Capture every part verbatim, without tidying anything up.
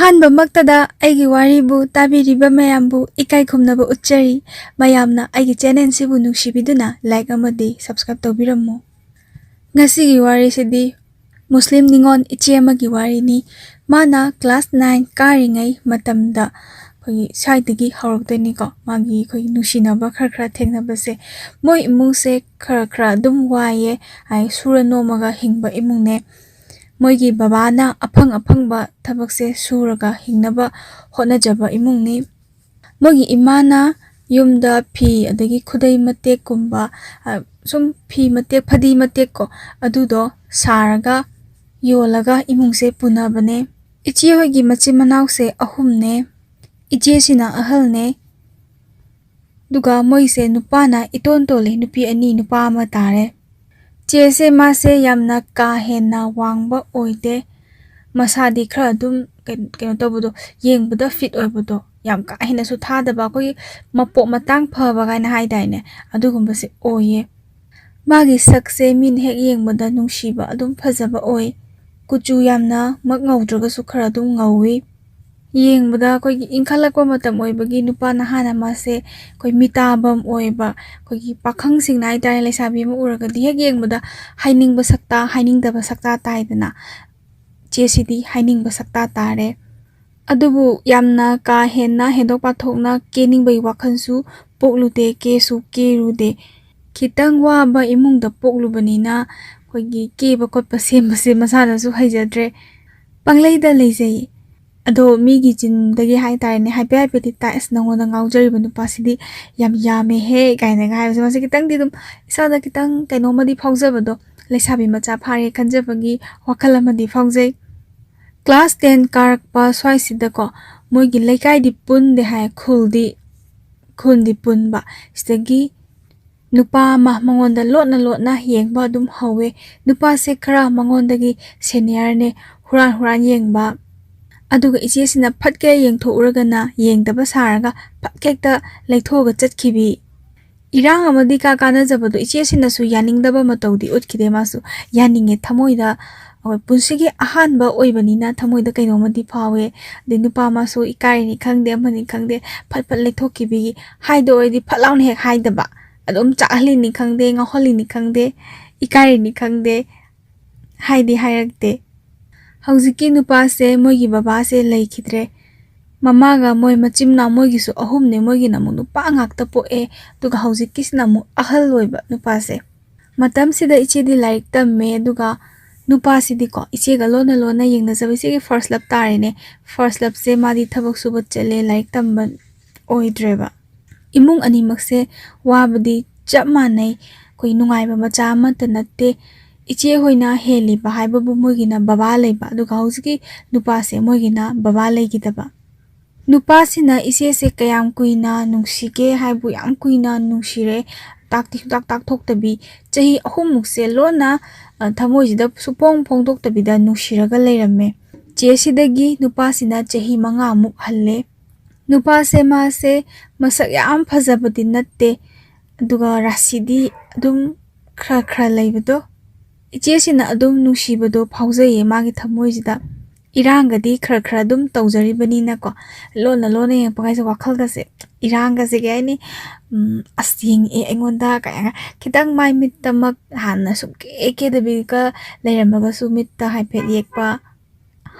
ꯑꯍꯥꯟꯕꯃꯛꯇꯗ ꯑꯩꯒꯤ ꯋꯥꯔꯤꯕꯨ ꯇꯥꯕꯤꯔꯤꯕ ꯃꯌꯥꯝꯕꯨ ꯏꯀꯥꯏ ꯈꯨꯝꯅꯕ ꯎꯠꯆꯔꯤ꯫ ꯃꯌꯥꯝꯅ ꯑꯩꯒꯤ ꯆꯦꯅꯦꯜꯁꯤꯕꯨ ꯅꯨꯡꯁꯤꯕꯤꯗꯨꯅ ꯂꯥꯏꯛ ꯑꯃꯗꯤ ꯁꯕꯁꯀ꯭ꯔꯥꯏꯕ ꯇꯧꯕꯤꯔꯝꯃꯨ꯫ ꯉꯁꯤꯒꯤ ꯋꯥꯔꯤꯁꯤꯗꯤ ꯃꯨꯁꯂꯤꯝ ꯅꯤꯉꯣꯜ ꯏꯆꯦ ꯑꯃꯒꯤ ꯋꯥꯔꯤꯅꯤ꯫ ꯃꯥꯅ ꯀ꯭ꯂꯥꯁ ꯅꯥꯏꯟ ꯀꯥꯔꯤꯉꯩ ꯃꯇꯝꯗ ꯑꯩꯈꯣꯏꯒꯤ ꯁ꯭ꯋꯥꯏꯗꯒꯤ ꯍꯧꯔꯛꯇꯣꯏꯅꯤꯀꯣ꯫ ꯃꯥꯒꯤ ꯑꯩꯈꯣꯏꯒꯤ ꯅꯨꯡꯁꯤꯅꯕ ꯈꯔ ꯈꯔ ꯊꯦꯡꯅꯕꯁꯦ꯫ ꯃꯣꯏ ꯏꯃꯨꯡꯁꯦ ꯈꯔ ꯈꯔ ꯑꯗꯨꯝ ꯋꯥꯏꯌꯦ, ꯍꯥꯏ, ꯁꯨꯔ ꯅꯣꯝꯃꯒ ꯍꯤꯡꯕ ꯏꯃꯨꯡꯅꯦ꯫ ꯃꯣꯏꯒꯤ ꯕꯕꯥꯅ ꯑꯐꯪ ꯑꯐꯪꯕ ꯊꯕꯛꯁꯦ ꯁꯨꯔꯒ ꯍꯤꯡꯅꯕ ꯍꯣꯠꯅꯖꯕ ꯏꯃꯨꯡꯅꯤ꯫ ꯃꯣꯏꯒꯤ ꯏꯃꯥꯅ ꯌꯨꯝꯗ ꯐꯤ ꯑꯗꯒꯤ ꯈꯨꯗꯩ ꯃꯇꯦꯛꯀꯨꯝꯕ, ꯑ, ꯁꯨꯝ ꯐꯤ ꯃꯇꯦꯛ, ꯐꯗꯤ ꯃꯇꯦꯛꯀꯣ, ꯑꯗꯨꯗꯣ ꯁꯥꯔꯒ ꯌꯣꯜꯂꯒ ꯏꯃꯨꯡꯁꯦ ꯄꯨꯅꯕꯅꯦ꯫ ꯏꯆꯦ ꯍꯣꯏꯒꯤ ꯃꯆꯤꯟ ꯃꯅꯥꯎꯁꯦ ꯑꯍꯨꯝꯅꯦ꯫ ꯏꯆꯦꯁꯤꯅ ꯑꯍꯜꯅꯦ꯫ ꯑꯗꯨꯒ ꯃꯣꯏꯁꯦ ꯅꯨꯄꯥꯅ ꯏꯇꯣꯟ ꯇꯣꯜꯂꯦ, ꯅꯨꯄꯤ ꯑꯅꯤ, ꯅꯨꯄꯥ ꯑꯃ ꯇꯥꯔꯦ꯫ ꯆꯦꯁꯦ ꯃꯥꯁꯦ ꯌꯥꯝꯅ ꯀꯥ ꯍꯦꯟꯅ ꯋꯥꯡꯕ ꯑꯣꯏꯗꯦ꯫ ꯃꯁꯥꯗꯤ ꯈꯔ ꯑꯗꯨꯝ ꯀꯩ-, ꯀꯩꯅꯣ ꯇꯧꯕꯗꯣ, ꯌꯦꯡꯕꯗ ꯐꯤꯠ ꯑꯣꯏꯕꯗꯣ, ꯌꯥꯝ ꯀꯥ ꯍꯦꯟꯅꯁꯨ ꯊꯥꯗꯕ, ꯑꯩꯈꯣꯏꯒꯤ ꯃꯄꯣꯞ ꯃꯇꯥꯡ ꯐꯕ ꯀꯥꯏꯅ ꯍꯥꯏꯗꯥꯏꯅꯦ, ꯑꯗꯨꯒꯨꯝꯕꯁꯦ ꯑꯣꯏꯌꯦ꯫ ꯃꯥꯒꯤ ꯁꯛꯁꯦ ꯃꯤꯅ ꯍꯦꯛ ꯌꯦꯡꯕꯗ ꯅꯨꯡꯁꯤꯕ, ꯑꯗꯨꯝ ꯐꯖꯕ ꯑꯣꯏ꯫ ꯀꯨꯆꯨ ꯌꯥꯝꯅ ꯃꯛ ꯉꯧꯗ꯭ꯔꯒꯁꯨ ꯈꯔ ꯑꯗꯨꯝ ꯉꯧꯋꯤ꯫ ꯌꯦꯡꯕꯗ ꯑꯩꯈꯣꯏꯒꯤ ꯏꯟꯈꯠꯂꯛꯄ ꯃꯇꯝ ꯑꯣꯏꯕꯒꯤ ꯅꯨꯄꯥ ꯅꯍꯥꯅ ꯃꯥꯁꯦ ꯑꯩꯈꯣꯏ ꯃꯤꯇꯥꯕꯝ ꯑꯣꯏꯕ, ꯑꯩꯈꯣꯏꯒꯤ ꯄꯥꯈꯪꯁꯤꯡꯅ ꯍꯥꯏꯇꯥꯔꯦ, ꯂꯩꯁꯥꯕꯤ ꯑꯃ ꯎꯔꯒꯗꯤ ꯍꯦꯛ ꯌꯦꯡꯕꯗ ꯍꯥꯏꯅꯤꯡꯕ ꯁꯛꯇ, ꯍꯥꯏꯅꯤꯡꯗꯕ ꯁꯛꯇ ꯇꯥꯏꯗꯅ꯫ ꯆꯦꯁꯤꯗꯤ ꯍꯥꯏꯅꯤꯡꯕ ꯁꯛꯇ ꯇꯥꯔꯦ꯫ ꯑꯗꯨꯕꯨ ꯌꯥꯝꯅ ꯀꯥ ꯍꯦꯟꯅ ꯍꯦꯟꯗꯣꯛ ꯄꯥꯊꯣꯛꯅ ꯀꯦꯅꯤꯡꯕꯒꯤ ꯋꯥꯈꯜꯁꯨ ꯄꯣꯛꯂꯨꯗꯦ, ꯀꯦꯁꯨ ꯀꯦꯔꯨꯗꯦ꯫ ꯈꯤꯇꯪ ꯋꯥꯕ ꯏꯃꯨꯡꯗ ꯄꯣꯛꯂꯨꯕꯅꯤꯅ ꯑꯩꯈꯣꯏꯒꯤ ꯀꯦꯕ ꯈꯣꯠꯄ ꯁꯦꯝꯕꯁꯦ ꯃꯁꯥꯅꯁꯨ ꯍꯩꯖꯗ꯭ꯔꯦ꯫ ꯄꯪꯂꯩꯗ ꯂꯩꯖꯩ꯫ ꯑꯗꯣ ꯃꯤꯒꯤ ꯆꯤꯟꯗꯒꯤ ꯍꯥꯏꯇꯥꯔꯦꯅꯦ, ꯍꯥꯏꯐꯦꯠ ꯍꯥꯏꯐꯦꯠꯇꯤ ꯇꯥꯏ, "ꯑꯁ, ꯅꯉꯣꯟꯗ ꯉꯥꯎꯖꯔꯤꯕ ꯅꯨꯄꯥꯁꯤꯗꯤ ꯌꯥꯝ ꯌꯥꯝꯃꯦꯍꯦ" ꯀꯥꯏꯅꯒ ꯍꯥꯏꯕꯁꯦ, ꯃꯁꯤ ꯈꯤꯇꯪꯗꯤ ꯑꯗꯨꯝ ꯏꯁꯥꯗ ꯈꯤꯇꯪ ꯀꯩꯅꯣꯝꯃꯗꯤ ꯐꯥꯎꯖꯕꯗꯣ, ꯂꯩꯁꯥꯕꯤ ꯃꯆꯥ ꯐꯥꯔꯦ ꯈꯟꯖꯕꯒꯤ ꯋꯥꯈꯜ ꯑꯃꯗꯤ ꯐꯥꯎꯖꯩ꯫ ꯀ꯭ꯂꯥꯁ ꯇꯦꯟ ꯀꯥꯔꯛꯄ ꯁ꯭ꯋꯥꯏꯁꯤꯗꯀꯣ, ꯃꯣꯏꯒꯤ ꯂꯩꯀꯥꯏꯗꯤ ꯄꯨꯟꯗꯦ ꯍꯥꯏ, ꯈꯨꯜꯗꯤ, ꯈꯨꯜꯗꯤ ꯄꯨꯟꯕ꯫ ꯁꯤꯗꯒꯤ ꯅꯨꯄꯥ ꯑꯃ ꯃꯉꯣꯟꯗ ꯂꯣꯠꯅ ꯂꯣꯠꯅ ꯌꯦꯡꯕ ꯑꯗꯨꯝ ꯍꯧꯋꯦ꯫ ꯅꯨꯄꯥꯁꯦ ꯈꯔ ꯃꯉꯣꯟꯗꯒꯤ ꯁꯦꯅꯤꯌꯔꯅꯦ, ꯍꯨꯔꯥꯟ ꯍꯨꯔꯥꯟ ꯌꯦꯡꯕ꯫ ꯑꯗꯨꯒ ꯏꯆꯦꯁꯤꯅ ꯐꯠꯀꯦ ꯌꯦꯡꯊꯣꯛꯎꯔꯒꯅ ꯌꯦꯡꯗꯕ ꯁꯥꯔꯒ ꯐꯠ ꯍꯦꯛꯇ ꯂꯩꯊꯣꯛꯑꯒ ꯆꯠꯈꯤꯕꯤ꯫ ꯏꯔꯥꯡ ꯑꯃꯗꯤ ꯀꯥ ꯀꯥꯟꯅꯖꯕꯗꯣ ꯏꯆꯦꯁꯤꯅꯁꯨ ꯌꯥꯅꯤꯡꯗꯕ ꯃꯇꯧꯗꯤ ꯎꯠꯈꯤꯗꯦ꯫ ꯃꯥꯁꯨ ꯌꯥꯅꯤꯡꯉꯦ, ꯊꯃꯣꯏꯗ ꯑꯩꯈꯣꯏ ꯄꯨꯟꯁꯤꯒꯤ ꯑꯍꯥꯟꯕ ꯑꯣꯏꯕꯅꯤꯅ ꯊꯃꯣꯏꯗ ꯀꯩꯅꯣꯝꯃꯗꯤ ꯐꯥꯎꯋꯦ꯫ ꯑꯗꯩ ꯅꯨꯄꯥ ꯃꯥꯁꯨ ꯏꯀꯥꯏꯔꯤꯅꯤ ꯈꯪꯗꯦ, ꯑꯃꯅꯤ ꯈꯪꯗꯦ, ꯐꯠ ꯐꯠ ꯂꯩꯊꯣꯛꯈꯤꯕꯤꯒꯤ꯫ ꯍꯥꯏꯗꯣ ꯑꯣꯏꯔꯗꯤ ꯐꯠ ꯂꯥꯎꯅ ꯍꯦꯛ ꯍꯥꯏꯗꯕ, ꯑꯗꯨꯝ ꯆꯥꯛꯍꯜꯂꯤꯅꯤ ꯈꯪꯗꯦ, ꯉꯥꯎꯍꯜꯂꯤꯅꯤ ꯈꯪꯗꯦ, ꯏꯀꯥꯏꯔꯤꯅꯤ ꯈꯪꯗꯦ, ꯍꯥꯏꯗꯤ ꯍꯥꯏꯔꯛꯇꯦ꯫ ꯍꯧꯖꯤꯛꯀꯤ ꯅꯨꯄꯥꯁꯦ, ꯃꯣꯏꯒꯤ ꯕꯕꯥꯁꯦ ꯂꯩꯈꯤꯗ꯭ꯔꯦ꯫ ꯃꯃꯥꯒ ꯃꯣꯏ ꯃꯆꯤꯟ ꯃꯅꯥꯎ, ꯃꯣꯏꯒꯤꯁꯨ ꯑꯍꯨꯝꯅꯦ, ꯃꯣꯏꯒꯤꯅ ꯑꯃꯨꯛ ꯅꯨꯄꯥ ꯉꯥꯛꯇ ꯄꯣꯛꯑꯦ꯫ ꯑꯗꯨꯒ ꯍꯧꯖꯤꯛꯀꯤꯁꯤꯅ ꯑꯃꯨꯛ ꯑꯍꯜ ꯑꯣꯏꯕ ꯅꯨꯄꯥꯁꯦ꯫ ꯃꯇꯝꯁꯤꯗ ꯏꯆꯦꯗꯤ ꯂꯥꯏꯔꯤꯛ ꯇꯝꯃꯦ꯫ ꯑꯗꯨꯒ ꯅꯨꯄꯥꯁꯤꯗꯤꯀꯣ, ꯏꯆꯦꯒ ꯂꯣꯟꯅ ꯂꯣꯟꯅ ꯌꯦꯡꯅꯖꯕ, ꯏꯆꯦꯒꯤ ꯐꯥꯔꯁ ꯂꯞ ꯇꯥꯔꯦꯅꯦ꯫ ꯐꯥꯔꯁ ꯂꯞꯁꯦ ꯃꯥꯗꯤ ꯊꯕꯛ ꯁꯨꯕ ꯆꯠꯂꯦ, ꯂꯥꯏꯔꯤꯛ ꯇꯝꯕ ꯑꯣꯏꯗ꯭ꯔꯦꯕ꯫ ꯏꯃꯨꯡ ꯑꯅꯤꯃꯛꯁꯦ ꯋꯥꯕꯗꯤ ꯆꯞ ꯃꯥꯟꯅꯩ꯫ ꯑꯩꯈꯣꯏ ꯅꯨꯡꯉꯥꯏꯕ ꯃꯆꯥ ꯑꯃꯠꯇ ꯅꯠꯇꯦ꯫ ꯏꯆꯦ ꯍꯣꯏꯅ ꯍꯦꯜꯂꯤꯕ ꯍꯥꯏꯕꯕꯨ ꯃꯣꯏꯒꯤꯅ ꯕꯕꯥ ꯂꯩꯕ, ꯑꯗꯨꯒ ꯍꯧꯖꯤꯛꯀꯤ ꯅꯨꯄꯥꯁꯦ ꯃꯣꯏꯒꯤꯅ ꯕꯕꯥ ꯂꯩꯈꯤꯗꯕ꯫ ꯅꯨꯄꯥꯁꯤꯅ ꯏꯆꯦꯁꯦ ꯀꯌꯥꯝ ꯀꯨꯏꯅ ꯅꯨꯡꯁꯤꯒꯦ ꯍꯥꯏꯕꯨ, ꯌꯥꯝ ꯀꯨꯏꯅ ꯅꯨꯡꯁꯤꯔꯦ꯫ ꯇꯥꯛꯇꯤ ꯁꯨꯡꯇꯥꯛ ꯇꯥꯛꯊꯣꯛꯇꯕꯤ, ꯆꯍꯤ ꯑꯍꯨꯝꯃꯨꯛꯁꯦ ꯂꯣꯟꯅ, ꯑ, ꯊꯃꯣꯏꯁꯤꯗ ꯁꯨꯐꯣꯡ ꯐꯣꯡꯗꯣꯛꯇꯕꯤꯗ ꯅꯨꯡꯁꯤꯔꯒ ꯂꯩꯔꯝꯃꯦ꯫ ꯆꯦꯁꯤꯗꯒꯤ ꯅꯨꯄꯥꯁꯤꯅ ꯆꯍꯤ ꯃꯉꯥꯃꯨꯛ ꯍꯜꯂꯦ꯫ ꯅꯨꯄꯥꯁꯦ ꯃꯥꯁꯦ ꯃꯁꯛ ꯌꯥꯝ ꯐꯖꯕꯗꯤ ꯅꯠꯇꯦ, ꯑꯗꯨꯒ ꯔꯥꯁꯤꯗꯤ ꯑꯗꯨꯝ ꯈꯔ ꯈꯔ ꯂꯩꯕꯗꯣ꯫ ꯏꯆꯦꯁꯤꯅ ꯑꯗꯨꯝ ꯅꯨꯡꯁꯤꯕꯗꯣ ꯐꯥꯎꯖꯩꯌꯦ ꯃꯥꯒꯤ ꯊꯃꯣꯏꯁꯤꯗ꯫ ꯏꯔꯥꯡꯒꯗꯤ ꯈꯔ ꯈꯔ ꯑꯗꯨꯝ ꯇꯧꯖꯔꯤꯕꯅꯤꯅꯀꯣ, ꯂꯣꯟꯅ ꯂꯣꯟꯅ ꯌꯦꯡꯉꯛꯄ ꯀꯥꯏꯁꯦ, ꯋꯥꯈꯜꯒꯁꯦ, ꯏꯔꯥꯡꯒꯁꯦ, ꯀꯩ ꯍꯥꯏꯅꯤ, ꯎꯝ, "ꯑꯁ, ꯌꯦꯡꯉꯛꯑꯦ ꯑꯩꯉꯣꯟꯗ" ꯀꯥꯏꯅ꯫ ꯈꯤꯇꯪ ꯃꯥꯏ ꯃꯤꯠꯇꯃꯛ ꯍꯥꯟꯅ ꯁꯨꯝ ꯀꯦ ꯀꯦꯗꯕꯤꯒ ꯂꯩꯔꯝꯃꯒꯁꯨ ꯃꯤꯠꯇ ꯍꯥꯏꯐꯦꯠ ꯌꯦꯛꯄ,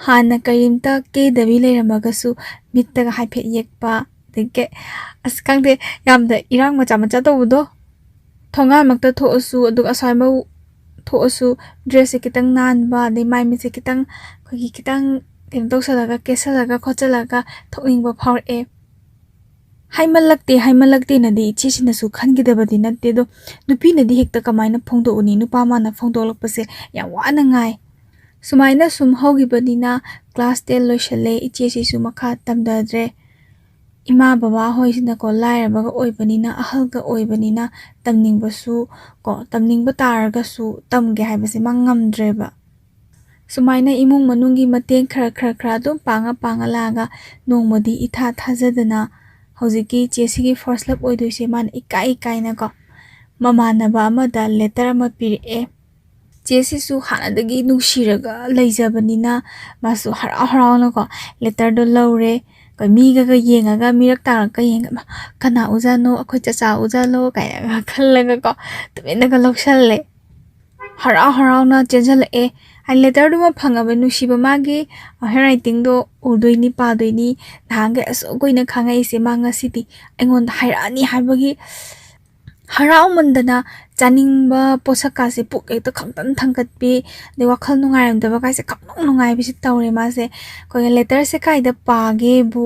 ꯍꯥꯟꯅ ꯀꯔꯤꯝꯇ ꯀꯦꯗꯕꯤ ꯂꯩꯔꯝꯃꯒꯁꯨ ꯃꯤꯠꯇꯒ ꯍꯥꯏꯐꯦꯠ ꯌꯦꯛꯄ, ꯑꯗꯒꯤ, ꯑꯁ, ꯈꯪꯗꯦ, ꯌꯥꯝꯅ ꯏꯔꯥꯡ ꯃꯆꯥ ꯃꯆꯥ ꯇꯧꯕꯗꯣ꯫ ꯊꯣꯡꯒꯥꯟꯃꯛꯇ ꯊꯣꯛꯑꯁꯨ, ꯑꯗꯨꯒ ꯑꯁ꯭ꯋꯥꯏꯃꯛ ꯊꯣꯛꯑꯁꯨ, ꯗ꯭ꯔꯦꯁꯁꯦ ꯈꯤꯇꯪ ꯅꯥꯟꯕ, ꯑꯗꯩ ꯃꯥꯏ ꯃꯤꯠꯁꯦ ꯈꯤꯇꯪ, ꯑꯩꯈꯣꯏꯒꯤ ꯈꯤꯇꯪ ꯀꯩꯅꯣ ꯇꯧꯁꯜꯂꯒ, ꯀꯦꯁꯜꯂꯒ ꯈꯣꯠꯆꯜꯂꯒ ꯊꯣꯛꯅꯤꯡꯕ ꯐꯥꯎꯔꯛꯑꯦ꯫ ꯍꯥꯏꯃꯜꯂꯛꯇꯦ, ꯍꯥꯏꯃꯜꯂꯛꯇꯦꯅꯗꯤ ꯏꯆꯦꯁꯤꯅꯁꯨ ꯈꯟꯈꯤꯗꯕꯗꯤ ꯅꯠꯇꯦ, ꯑꯗꯣ ꯅꯨꯄꯤꯅꯗꯤ ꯍꯦꯛꯇ ꯀꯃꯥꯏꯅ ꯐꯣꯡꯗꯣꯛꯎꯅꯤ? ꯅꯨꯄꯥ ꯃꯥꯅ ꯐꯣꯡꯗꯣꯛꯂꯛꯄꯁꯦ ꯌꯥꯝ ꯋꯥꯅ ꯉꯥꯏ꯫ ꯁꯨꯃꯥꯏꯅ ꯁꯨꯝ ꯍꯧꯈꯤꯕꯅꯤꯅ class ten ꯂꯣꯏꯁꯜꯂꯦ, ꯏꯆꯦꯁꯤꯁꯨ ꯃꯈꯥ ꯇꯝꯊꯗ꯭ꯔꯦ꯫ ꯏꯃꯥ ꯕꯕꯥ ꯍꯣꯏꯁꯤꯅꯀꯣ, ꯂꯥꯏꯔꯕꯒ ꯑꯣꯏꯕꯅꯤꯅ, ꯑꯍꯜꯒ ꯑꯣꯏꯕꯅꯤꯅ, ꯇꯝꯅꯤꯡꯕꯁꯨ ꯀꯣ, ꯇꯝꯅꯤꯡꯕ ꯇꯥꯔꯒꯁꯨ ꯇꯝꯒꯦ ꯍꯥꯏꯕꯁꯦ ꯃꯥ ꯉꯝꯗ꯭ꯔꯦꯕ꯫ ꯁꯨꯃꯥꯏꯅ ꯏꯃꯨꯡ ꯃꯅꯨꯡꯒꯤ ꯃꯇꯦꯡ ꯈꯔ, ꯈꯔ, ꯈꯔ ꯑꯗꯨꯝ ꯄꯥꯡꯉ, ꯄꯥꯡꯉ ꯂꯥꯛꯑꯒ ꯅꯣꯡꯃꯗꯤ ꯏꯊꯥ ꯊꯥꯖꯗꯅ ꯍꯧꯖꯤꯛꯀꯤ ꯆꯦꯁꯤꯒꯤ first love ꯑꯣꯏꯗꯣꯏꯁꯦ ꯃꯥꯅ ꯏꯀꯥꯏ ꯏꯀꯥꯏꯅꯀꯣ, ꯃꯃꯥꯟꯅꯕ ꯑꯃꯗ letter ꯑꯃ ꯄꯤꯔꯛꯑꯦ꯫ ꯆꯦꯁꯤꯁꯨ ꯍꯥꯟꯅꯗꯒꯤ ꯅꯨꯡꯁꯤꯔꯒ ꯂꯩꯖꯕꯅꯤꯅ ꯃꯥꯁꯨ ꯍꯔꯥꯎ ꯍꯔꯥꯎꯅꯀꯣ ꯂꯦꯇꯔꯗꯣ ꯂꯧꯔꯦ꯫ ꯑꯩꯈꯣꯏ ꯃꯤꯒꯒ ꯌꯦꯡꯉꯒ, ꯃꯤꯔꯛ ꯇꯥꯔꯛꯀ ꯌꯦꯡꯉꯒ, "ꯀꯅꯥ ꯑꯣꯖꯥꯅꯣ? ꯑꯩꯈꯣꯏ ꯆꯆꯥ ꯑꯣꯖꯥꯅꯣ?" ꯀꯥꯏꯅꯒ ꯈꯜꯂꯒꯀꯣ ꯇꯨꯃꯤꯟꯅꯒ ꯂꯧꯁꯜꯂꯦ꯫ ꯍꯔꯥꯎ ꯍꯔꯥꯎꯅ ꯆꯦꯟꯁꯤꯜꯂꯛꯑꯦ꯫ ꯍꯥꯏ ꯂꯦꯇꯔꯗꯨꯃ ꯐꯪꯉꯕ ꯅꯨꯡꯁꯤꯕ ꯃꯥꯒꯤ ꯍꯦꯟ ꯔꯥꯏꯇꯤꯡꯗꯣ ꯎꯗꯣꯏꯅꯤ, ꯄꯥꯗꯣꯏꯅꯤ꯫ ꯅꯍꯥꯟꯈꯩ ꯑꯁꯨꯛ ꯀꯨꯏꯅ ꯈꯪꯉꯛꯏꯁꯦ ꯃꯥ ꯉꯁꯤꯗꯤ ꯑꯩꯉꯣꯟꯗ ꯍꯥꯏꯔꯛꯑꯅꯤ ꯍꯥꯏꯕꯒꯤ ꯍꯔꯥꯎꯃꯟꯗꯅ ꯆꯥꯅꯤꯡꯕ ꯄꯣꯠꯁꯛꯀꯥꯁꯦ ꯄꯨꯛ ꯍꯦꯛꯇ ꯈꯪꯇꯟ ꯊꯥꯡꯒꯠꯄꯤ, ꯑꯗꯩ ꯋꯥꯈꯜ ꯅꯨꯡꯉꯥꯏꯔꯝꯗꯕ ꯀꯥꯏꯁꯦ ꯈꯪꯅꯨꯡ ꯅꯨꯡꯉꯥꯏꯕꯤꯁꯦ ꯇꯧꯔꯦ ꯃꯥꯁꯦ꯫ ꯑꯩꯈꯣꯏꯒꯤ ꯂꯦꯇꯔꯁꯦ ꯀꯥꯏꯗ ꯄꯥꯒꯦꯕꯨ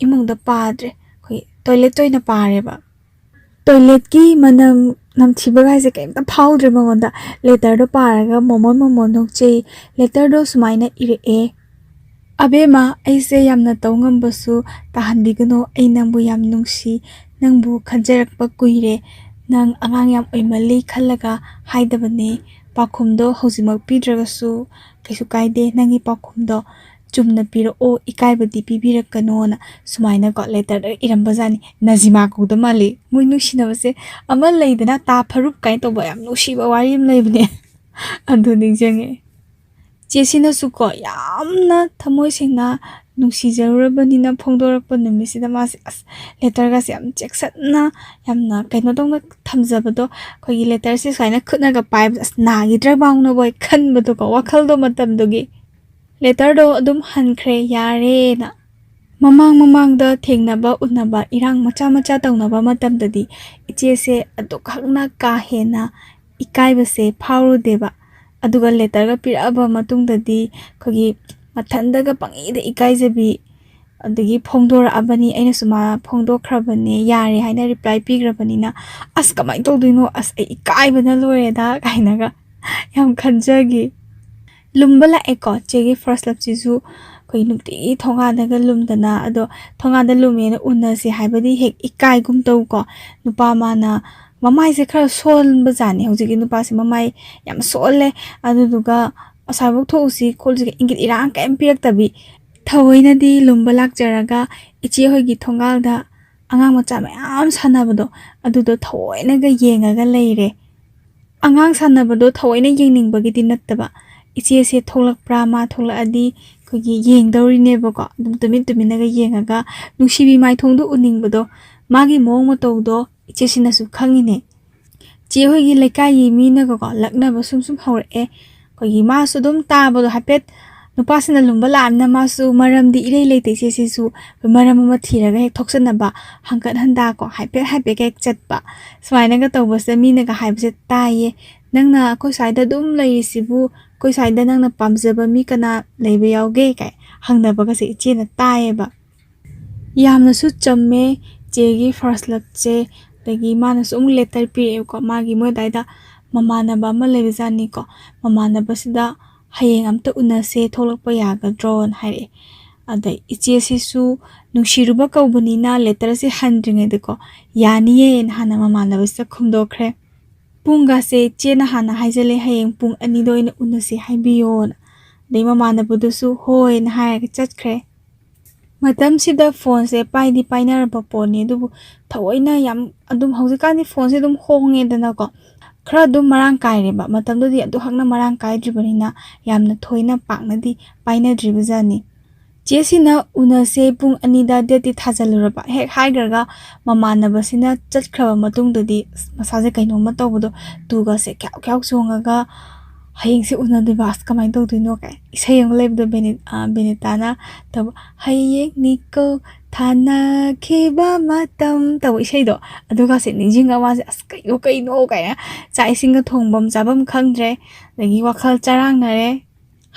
ꯏꯃꯨꯡꯗ ꯄꯥꯗ꯭ꯔꯦ, ꯑꯩꯈꯣꯏ ꯇꯣꯏꯂꯦꯠꯇ ꯑꯣꯏꯅ ꯄꯥꯔꯦꯕ꯫ ꯇꯣꯏꯂꯦꯠꯀꯤ ꯃꯅꯝ ꯅꯝꯊꯤꯕ ꯀꯥꯏꯁꯦ ꯀꯩꯝꯇ ꯐꯥꯎꯗ꯭ꯔꯦ ꯃꯉꯣꯟꯗ꯫ ꯂꯦꯇꯔꯗꯣ ꯄꯥꯔꯒ ꯃꯣꯃꯣꯟ ꯃꯣꯃꯣꯟ ꯅꯣꯛꯆꯩ꯫ ꯂꯦꯇꯔꯗꯣ ꯁꯨꯃꯥꯏꯅ ꯏꯔꯛꯑꯦ: "ꯑꯕꯦꯝꯃ, ꯑꯩꯁꯦ ꯌꯥꯝꯅ ꯇꯧ ꯉꯝꯕꯁꯨ ꯇꯥꯍꯟꯕꯤꯒꯅꯨ꯫ ꯑꯩ ꯅꯪꯕꯨ ꯌꯥꯝ ꯅꯨꯡꯁꯤ, ꯅꯪꯕꯨ ꯈꯟꯖꯔꯛꯄ ꯀꯨꯏꯔꯦ꯫ ꯅꯪ ꯑꯉꯥꯡ ꯌꯥꯝ ꯑꯣꯏꯃꯜꯂꯤ ꯈꯜꯂꯒ ꯍꯥꯏꯗꯕꯅꯦ꯫ ꯄꯥꯎꯈꯨꯝꯗꯣ ꯍꯧꯖꯤꯛꯃꯛ ꯄꯤꯗ꯭ꯔꯒꯁꯨ ꯀꯩꯁꯨ ꯀꯥꯏꯗꯦ꯫ ꯅꯪꯒꯤ ꯄꯥꯎꯈꯨꯝꯗꯣ ꯆꯨꯝꯅ ꯄꯤꯔꯛꯑꯣ, ꯏꯀꯥꯏꯕꯗꯤ ꯄꯤꯕꯤꯔꯛꯀꯅꯣꯅ" ꯁꯨꯃꯥꯏꯅꯀꯣ ꯂꯦꯇꯔꯗ ꯏꯔꯝꯕꯖꯥꯠꯅꯤ꯫ ꯅꯖꯤꯃꯥ ꯀꯧꯗ ꯃꯥꯜꯂꯤ꯫ ꯃꯣꯏ ꯅꯨꯡꯁꯤꯅꯕꯁꯦ ꯑꯃ ꯂꯩꯗꯅ, ꯇꯥ ꯐꯔꯨꯞ ꯀꯥꯏꯅ ꯇꯧꯕ ꯌꯥꯝ ꯅꯨꯡꯁꯤꯕ ꯋꯥꯔꯤ ꯑꯃ ꯂꯩꯕꯅꯦ꯫ ꯑꯗꯨ ꯅꯤꯡꯁꯤꯡꯉꯦ꯫ ꯆꯦꯁꯤꯅꯁꯨꯀꯣ ꯌꯥꯝꯅ ꯊꯃꯣꯏ ꯁꯦꯡꯅ ꯅꯨꯡꯁꯤꯖꯔꯨꯔꯕꯅꯤꯅ ꯐꯣꯡꯗꯣꯔꯛꯄ ꯅꯨꯃꯤꯠꯁꯤꯗ ꯃꯥꯁꯦ ꯑꯁ ꯂꯦꯇꯔꯒꯁꯦ ꯌꯥꯝ ꯆꯦꯛꯁꯤꯟꯅ, ꯌꯥꯝꯅ ꯀꯩꯅꯣ ꯇꯧꯅ ꯊꯝꯖꯕꯗꯣ, ꯑꯩꯈꯣꯏꯒꯤ ꯂꯦꯇꯔꯁꯦ ꯁꯨꯃꯥꯏꯅ ꯈꯨꯠꯅꯒ ꯄꯥꯏꯕꯁꯦ ꯑꯁ ꯅꯥꯈꯤꯗ꯭ꯔꯕ ꯈꯟꯕꯗꯣꯀꯣ, ꯋꯥꯈꯜꯗꯣ ꯃꯇꯝꯗꯨꯒꯤ꯫ ꯂꯦꯇꯔꯗꯣ ꯑꯗꯨꯝ ꯍꯟꯈ꯭ꯔꯦ, ꯌꯥꯔꯦꯅ꯫ ꯃꯃꯥꯡ ꯃꯃꯥꯡꯗ ꯊꯦꯡꯅꯕ ꯎꯅꯕ, ꯏꯔꯥꯡ ꯃꯆꯥ ꯃꯆꯥ ꯇꯧꯅꯕ ꯃꯇꯝꯗꯗꯤ ꯏꯆꯦꯁꯦ ꯑꯗꯨꯛ ꯍꯛꯅ ꯀꯥ ꯍꯦꯟꯅ ꯏꯀꯥꯏꯕꯁꯦ ꯐꯥꯎꯔꯨꯗꯦꯕ꯫ ꯑꯗꯨꯒ ꯂꯦꯇꯔꯒ ꯄꯤꯔꯛꯑꯕ ꯃꯇꯨꯡꯗꯗꯤ ꯑꯩꯈꯣꯏꯒꯤ ꯃꯊꯟꯗꯒ ꯄꯪꯏꯗ ꯏꯀꯥꯏꯖꯕꯤ, ꯑꯗꯒꯤ ꯐꯣꯡꯗꯣꯔꯛꯑꯕꯅꯤ, ꯑꯩꯅꯁꯨ ꯃꯥ ꯐꯣꯡꯗꯣꯛꯈ꯭ꯔꯕꯅꯦ, ꯌꯥꯔꯦ ꯍꯥꯏꯅ ꯔꯤꯄ꯭ꯂꯥꯏ ꯄꯤꯈ꯭ꯔꯕꯅꯤꯅ, "ꯑꯁ, ꯀꯃꯥꯏꯅ ꯇꯧꯗꯣꯏꯅꯣ? ꯑꯁ, ꯑꯩ ꯏꯀꯥꯏꯕꯅ ꯂꯣꯏꯔꯦꯗ" ꯀꯥꯏꯅꯒ ꯌꯥꯝ ꯈꯟꯖꯈꯤ꯫ ꯂꯨꯝꯕ ꯂꯥꯛꯑꯦꯀꯣ꯫ ꯆꯦꯒꯤ ꯐꯥꯔꯁ ꯂꯞꯁꯤꯁꯨ ꯑꯩꯈꯣꯏ ꯅꯨꯡꯇꯤꯒꯤ ꯊꯣꯡꯒꯥꯟꯗꯒ ꯂꯨꯝꯗꯅ, ꯑꯗꯣ ꯊꯣꯡꯒꯥꯟꯗ ꯂꯨꯝꯃꯦꯅ ꯎꯅꯁꯦ ꯍꯥꯏꯕꯗꯤ ꯍꯦꯛ ꯏꯀꯥꯏꯒꯨꯝ ꯇꯧꯀꯣ꯫ ꯅꯨꯄꯥ ꯃꯥꯅ ꯃꯃꯥꯏꯁꯦ ꯈꯔ ꯁꯣꯟꯕ ꯖꯥꯠꯅꯤ꯫ ꯍꯧꯖꯤꯛꯀꯤ ꯅꯨꯄꯥꯁꯦ ꯃꯃꯥꯏ ꯌꯥꯝ ꯁꯣꯜꯂꯦ꯫ ꯑꯗꯨꯗꯨꯒ "ꯑꯁ꯭ꯋꯥꯏꯐꯥꯎ ꯊꯣꯛꯎꯁꯤ ꯈꯣꯠꯂꯨꯁꯤ" ꯀꯥꯏꯅ ꯏꯪꯒꯤꯠ ꯏꯔꯥꯡ ꯀꯔꯤꯝ ꯄꯤꯔꯛꯇꯕꯤ꯫ ꯊꯑꯣꯏꯅꯗꯤ ꯂꯨꯝꯕ ꯂꯥꯛꯆꯔꯒ ꯏꯆꯦ ꯍꯣꯏꯒꯤ ꯊꯣꯡꯒꯥꯜꯗ ꯑꯉꯥꯡ ꯃꯆꯥ ꯃꯌꯥꯝ ꯁꯥꯟꯅꯕꯗꯣ, ꯑꯗꯨꯗꯣ ꯊꯑꯣꯏꯅꯒ ꯌꯦꯡꯉꯒ ꯂꯩꯔꯦ꯫ ꯑꯉꯥꯡ ꯁꯥꯟꯅꯕꯗꯣ ꯊꯑꯣꯏꯅ ꯌꯦꯡꯅꯤꯡꯕꯒꯤꯗꯤ ꯅꯠꯇꯕ, ꯏꯆꯦꯁꯦ ꯊꯣꯛꯂꯛꯄ꯭ꯔꯥ, ꯃꯥ ꯊꯣꯛꯂꯛꯑꯗꯤ ꯑꯩꯈꯣꯏꯒꯤ ꯌꯦꯡꯗꯧꯔꯤꯅꯦꯕꯀꯣ꯫ ꯑꯗꯨꯝ ꯇꯨꯃꯤꯟ ꯇꯨꯃꯤꯟꯅꯒ ꯌꯦꯡꯉꯒ ꯅꯨꯡꯁꯤꯕꯤ ꯃꯥꯏꯊꯣꯡꯗꯣ ꯎꯅꯤꯡꯕꯗꯣ, ꯃꯥꯒꯤ ꯃꯑꯣꯡ ꯃꯇꯧꯗꯣ ꯏꯆꯦꯁꯤꯅꯁꯨ ꯈꯪꯉꯤꯅꯦ꯫ ꯆꯦ ꯍꯣꯏꯒꯤ ꯂꯩꯀꯥꯏꯒꯤ ꯃꯤꯅꯒꯀꯣ ꯂꯛꯅꯕ ꯁꯨꯝ ꯁꯨꯝ ꯍꯧꯔꯛꯑꯦ꯫ ꯑꯩꯈꯣꯏꯒꯤ ꯃꯥꯁꯨ ꯑꯗꯨꯝ ꯇꯥꯕꯗꯣ ꯍꯥꯏꯐꯦꯠ, ꯅꯨꯄꯥꯁꯤꯅ ꯂꯨꯝꯕ ꯂꯥꯛꯑꯃꯤꯅ ꯃꯥꯁꯨ ꯃꯔꯝꯗꯤ ꯏꯔꯩ ꯂꯩꯇꯦ ꯏꯆꯦꯁꯤꯁꯨ, ꯑꯩꯈꯣꯏ ꯃꯔꯝ ꯑꯃ ꯊꯤꯔꯒ ꯍꯦꯛ ꯊꯣꯛꯆꯟꯅꯕ, ꯍꯪꯀꯠ ꯍꯟꯗꯥꯀꯣ ꯍꯥꯏꯐꯦꯠ ꯍꯥꯏꯐꯦꯠ ꯍꯦꯛ ꯆꯠꯄ, ꯁꯨꯃꯥꯏꯅꯒ ꯇꯧꯕꯁꯤꯗ ꯃꯤꯅꯒ ꯍꯥꯏꯕꯁꯦ ꯇꯥꯏꯌꯦ꯫ "ꯅꯪꯅ ꯑꯩꯈꯣꯏ ꯁ꯭ꯋꯥꯏꯗ ꯑꯗꯨꯝ ꯂꯩꯔꯤꯁꯤꯕꯨ, ꯑꯩꯈꯣꯏ ꯁ꯭ꯋꯥꯏꯗ ꯅꯪꯅ ꯄꯥꯝꯖꯕ ꯃꯤ ꯀꯅꯥ ꯂꯩꯕ ꯌꯥꯎꯒꯦ?" ꯀꯥꯏ ꯍꯪꯅꯕꯒꯁꯦ ꯏꯆꯦꯅ ꯇꯥꯏꯌꯦꯕ꯫ ꯌꯥꯝꯅꯁꯨ ꯆꯝꯃꯦ ꯆꯦꯒꯤ ꯐꯥꯔꯁ ꯂꯞꯁꯦ꯫ ꯑꯗꯒꯤ ꯃꯥꯅꯁꯨ ꯑꯃꯨꯛ ꯂꯦꯇꯔ ꯄꯤꯔꯛꯑꯦꯕꯀꯣ, ꯃꯥꯒꯤ ꯃꯣꯏ ꯑꯗꯥꯏꯗ ꯃꯃꯥꯟꯅꯕ ꯑꯃ ꯂꯩꯕꯖꯥꯠꯅꯤꯀꯣ꯫ ꯃꯃꯥꯟꯅꯕꯁꯤꯗ "ꯍꯌꯦꯡ ꯑꯝꯇ ꯎꯅꯁꯦ, ꯊꯣꯛꯂꯛꯄ ꯌꯥꯒꯗ꯭ꯔꯣꯅ?" ꯍꯥꯏꯔꯛꯑꯦ꯫ ꯑꯗꯩ ꯏꯆꯦꯁꯤꯁꯨ ꯅꯨꯡꯁꯤꯔꯨꯕ ꯀꯧꯕꯅꯤꯅ ꯂꯦꯇꯔꯁꯦ ꯍꯟꯗ꯭ꯔꯤꯉꯩꯗꯀꯣ, "ꯌꯥꯅꯤꯌꯦꯅ" ꯍꯥꯟꯅ ꯃꯃꯥꯟꯅꯕꯁꯤꯗ ꯈꯨꯝꯗꯣꯛꯈ꯭ꯔꯦ꯫ ꯄꯨꯡꯒꯁꯦ ꯏꯆꯦꯅ ꯍꯥꯟꯅ ꯍꯥꯏꯖꯜꯂꯦ, "ꯍꯌꯦꯡ ꯄꯨꯡ ꯑꯅꯤꯗ ꯑꯣꯏꯅ ꯎꯅꯁꯦ ꯍꯥꯏꯕꯤꯌꯣꯅ"꯫ ꯑꯗꯩ ꯃꯃꯥꯟꯅꯕꯗꯨꯁꯨ "ꯍꯣꯏꯅ" ꯍꯥꯏꯔꯒ ꯆꯠꯈ꯭ꯔꯦ꯫ ꯃꯇꯝꯁꯤꯗ ꯐꯣꯟꯁꯦ ꯄꯥꯏꯗꯤ ꯄꯥꯏꯅꯔꯕ ꯄꯣꯠꯅꯤ, ꯑꯗꯨꯕꯨ ꯊꯑꯣꯏꯅ ꯌꯥꯝ ꯑꯗꯨꯝ, ꯍꯧꯖꯤꯛꯀꯥꯟꯗꯤ ꯐꯣꯟꯁꯦ ꯑꯗꯨꯝ ꯍꯣꯡꯉꯦꯗꯅꯀꯣ, ꯈꯔ ꯑꯗꯨꯝ ꯃꯔꯥꯡ ꯀꯥꯏꯔꯦꯕ꯫ ꯃꯇꯝꯗꯨꯗꯤ ꯑꯗꯨ ꯍꯛꯅ ꯃꯔꯥꯡ ꯀꯥꯏꯗ꯭ꯔꯤꯕꯅꯤꯅ ꯌꯥꯝꯅ ꯊꯣꯏꯅ ꯄꯥꯛꯅꯗꯤ ꯄꯥꯏꯅꯗ꯭ꯔꯤꯕꯖꯥꯠꯅꯤ꯫ ꯆꯦꯁꯤꯅ "ꯎꯅꯁꯦ ꯄꯨꯡ ꯑꯅꯤꯗ" ꯗꯦꯠꯇꯤ ꯊꯥꯖꯜꯂꯨꯔꯕ, ꯍꯦꯛ ꯍꯥꯏꯈ꯭ꯔꯒ ꯃꯃꯥꯟꯅꯕꯁꯤꯅ ꯆꯠꯈ꯭ꯔꯕ ꯃꯇꯨꯡꯗꯗꯤ ꯃꯁꯥꯁꯦ ꯀꯩꯅꯣꯝꯃ ꯇꯧꯕꯗꯣ, ꯇꯨꯒꯁꯦ ꯈ꯭ꯌꯥꯎ ꯈ꯭ꯌꯥꯎ ꯆꯣꯡꯉꯒ "ꯍꯌꯦꯡꯁꯦ ꯎꯅꯗꯣꯏꯕ, ꯑꯁ ꯀꯃꯥꯏꯅ ꯇꯧꯗꯣꯏꯅꯣ?" ꯀꯥꯏ ꯏꯁꯩ ꯑꯃ ꯂꯩꯕꯗꯣ, ꯕꯦꯅꯤ-, ꯑ, ꯕꯦꯅꯤꯇꯥꯅ ꯇꯧꯕ, "ꯍꯌꯦꯡꯅꯤꯀꯣ ꯊꯥꯅꯈꯤꯕ ꯃꯇꯝ" ꯇꯧꯕ ꯏꯁꯩꯗꯣ, ꯑꯗꯨꯒꯁꯦ ꯅꯤꯡꯁꯤꯡꯉ ꯃꯥꯁꯦ "ꯑꯁ ꯀꯩꯅꯣ ꯀꯩꯅꯣ?" ꯀꯥꯏꯅ ꯆꯥꯛ ꯏꯁꯤꯡꯒ ꯊꯣꯡꯐꯝ ꯆꯥꯐꯝ ꯈꯪꯗ꯭ꯔꯦ꯫ ꯑꯗꯒꯤ ꯋꯥꯈꯜ ꯆꯔꯥꯡꯅꯔꯦ꯫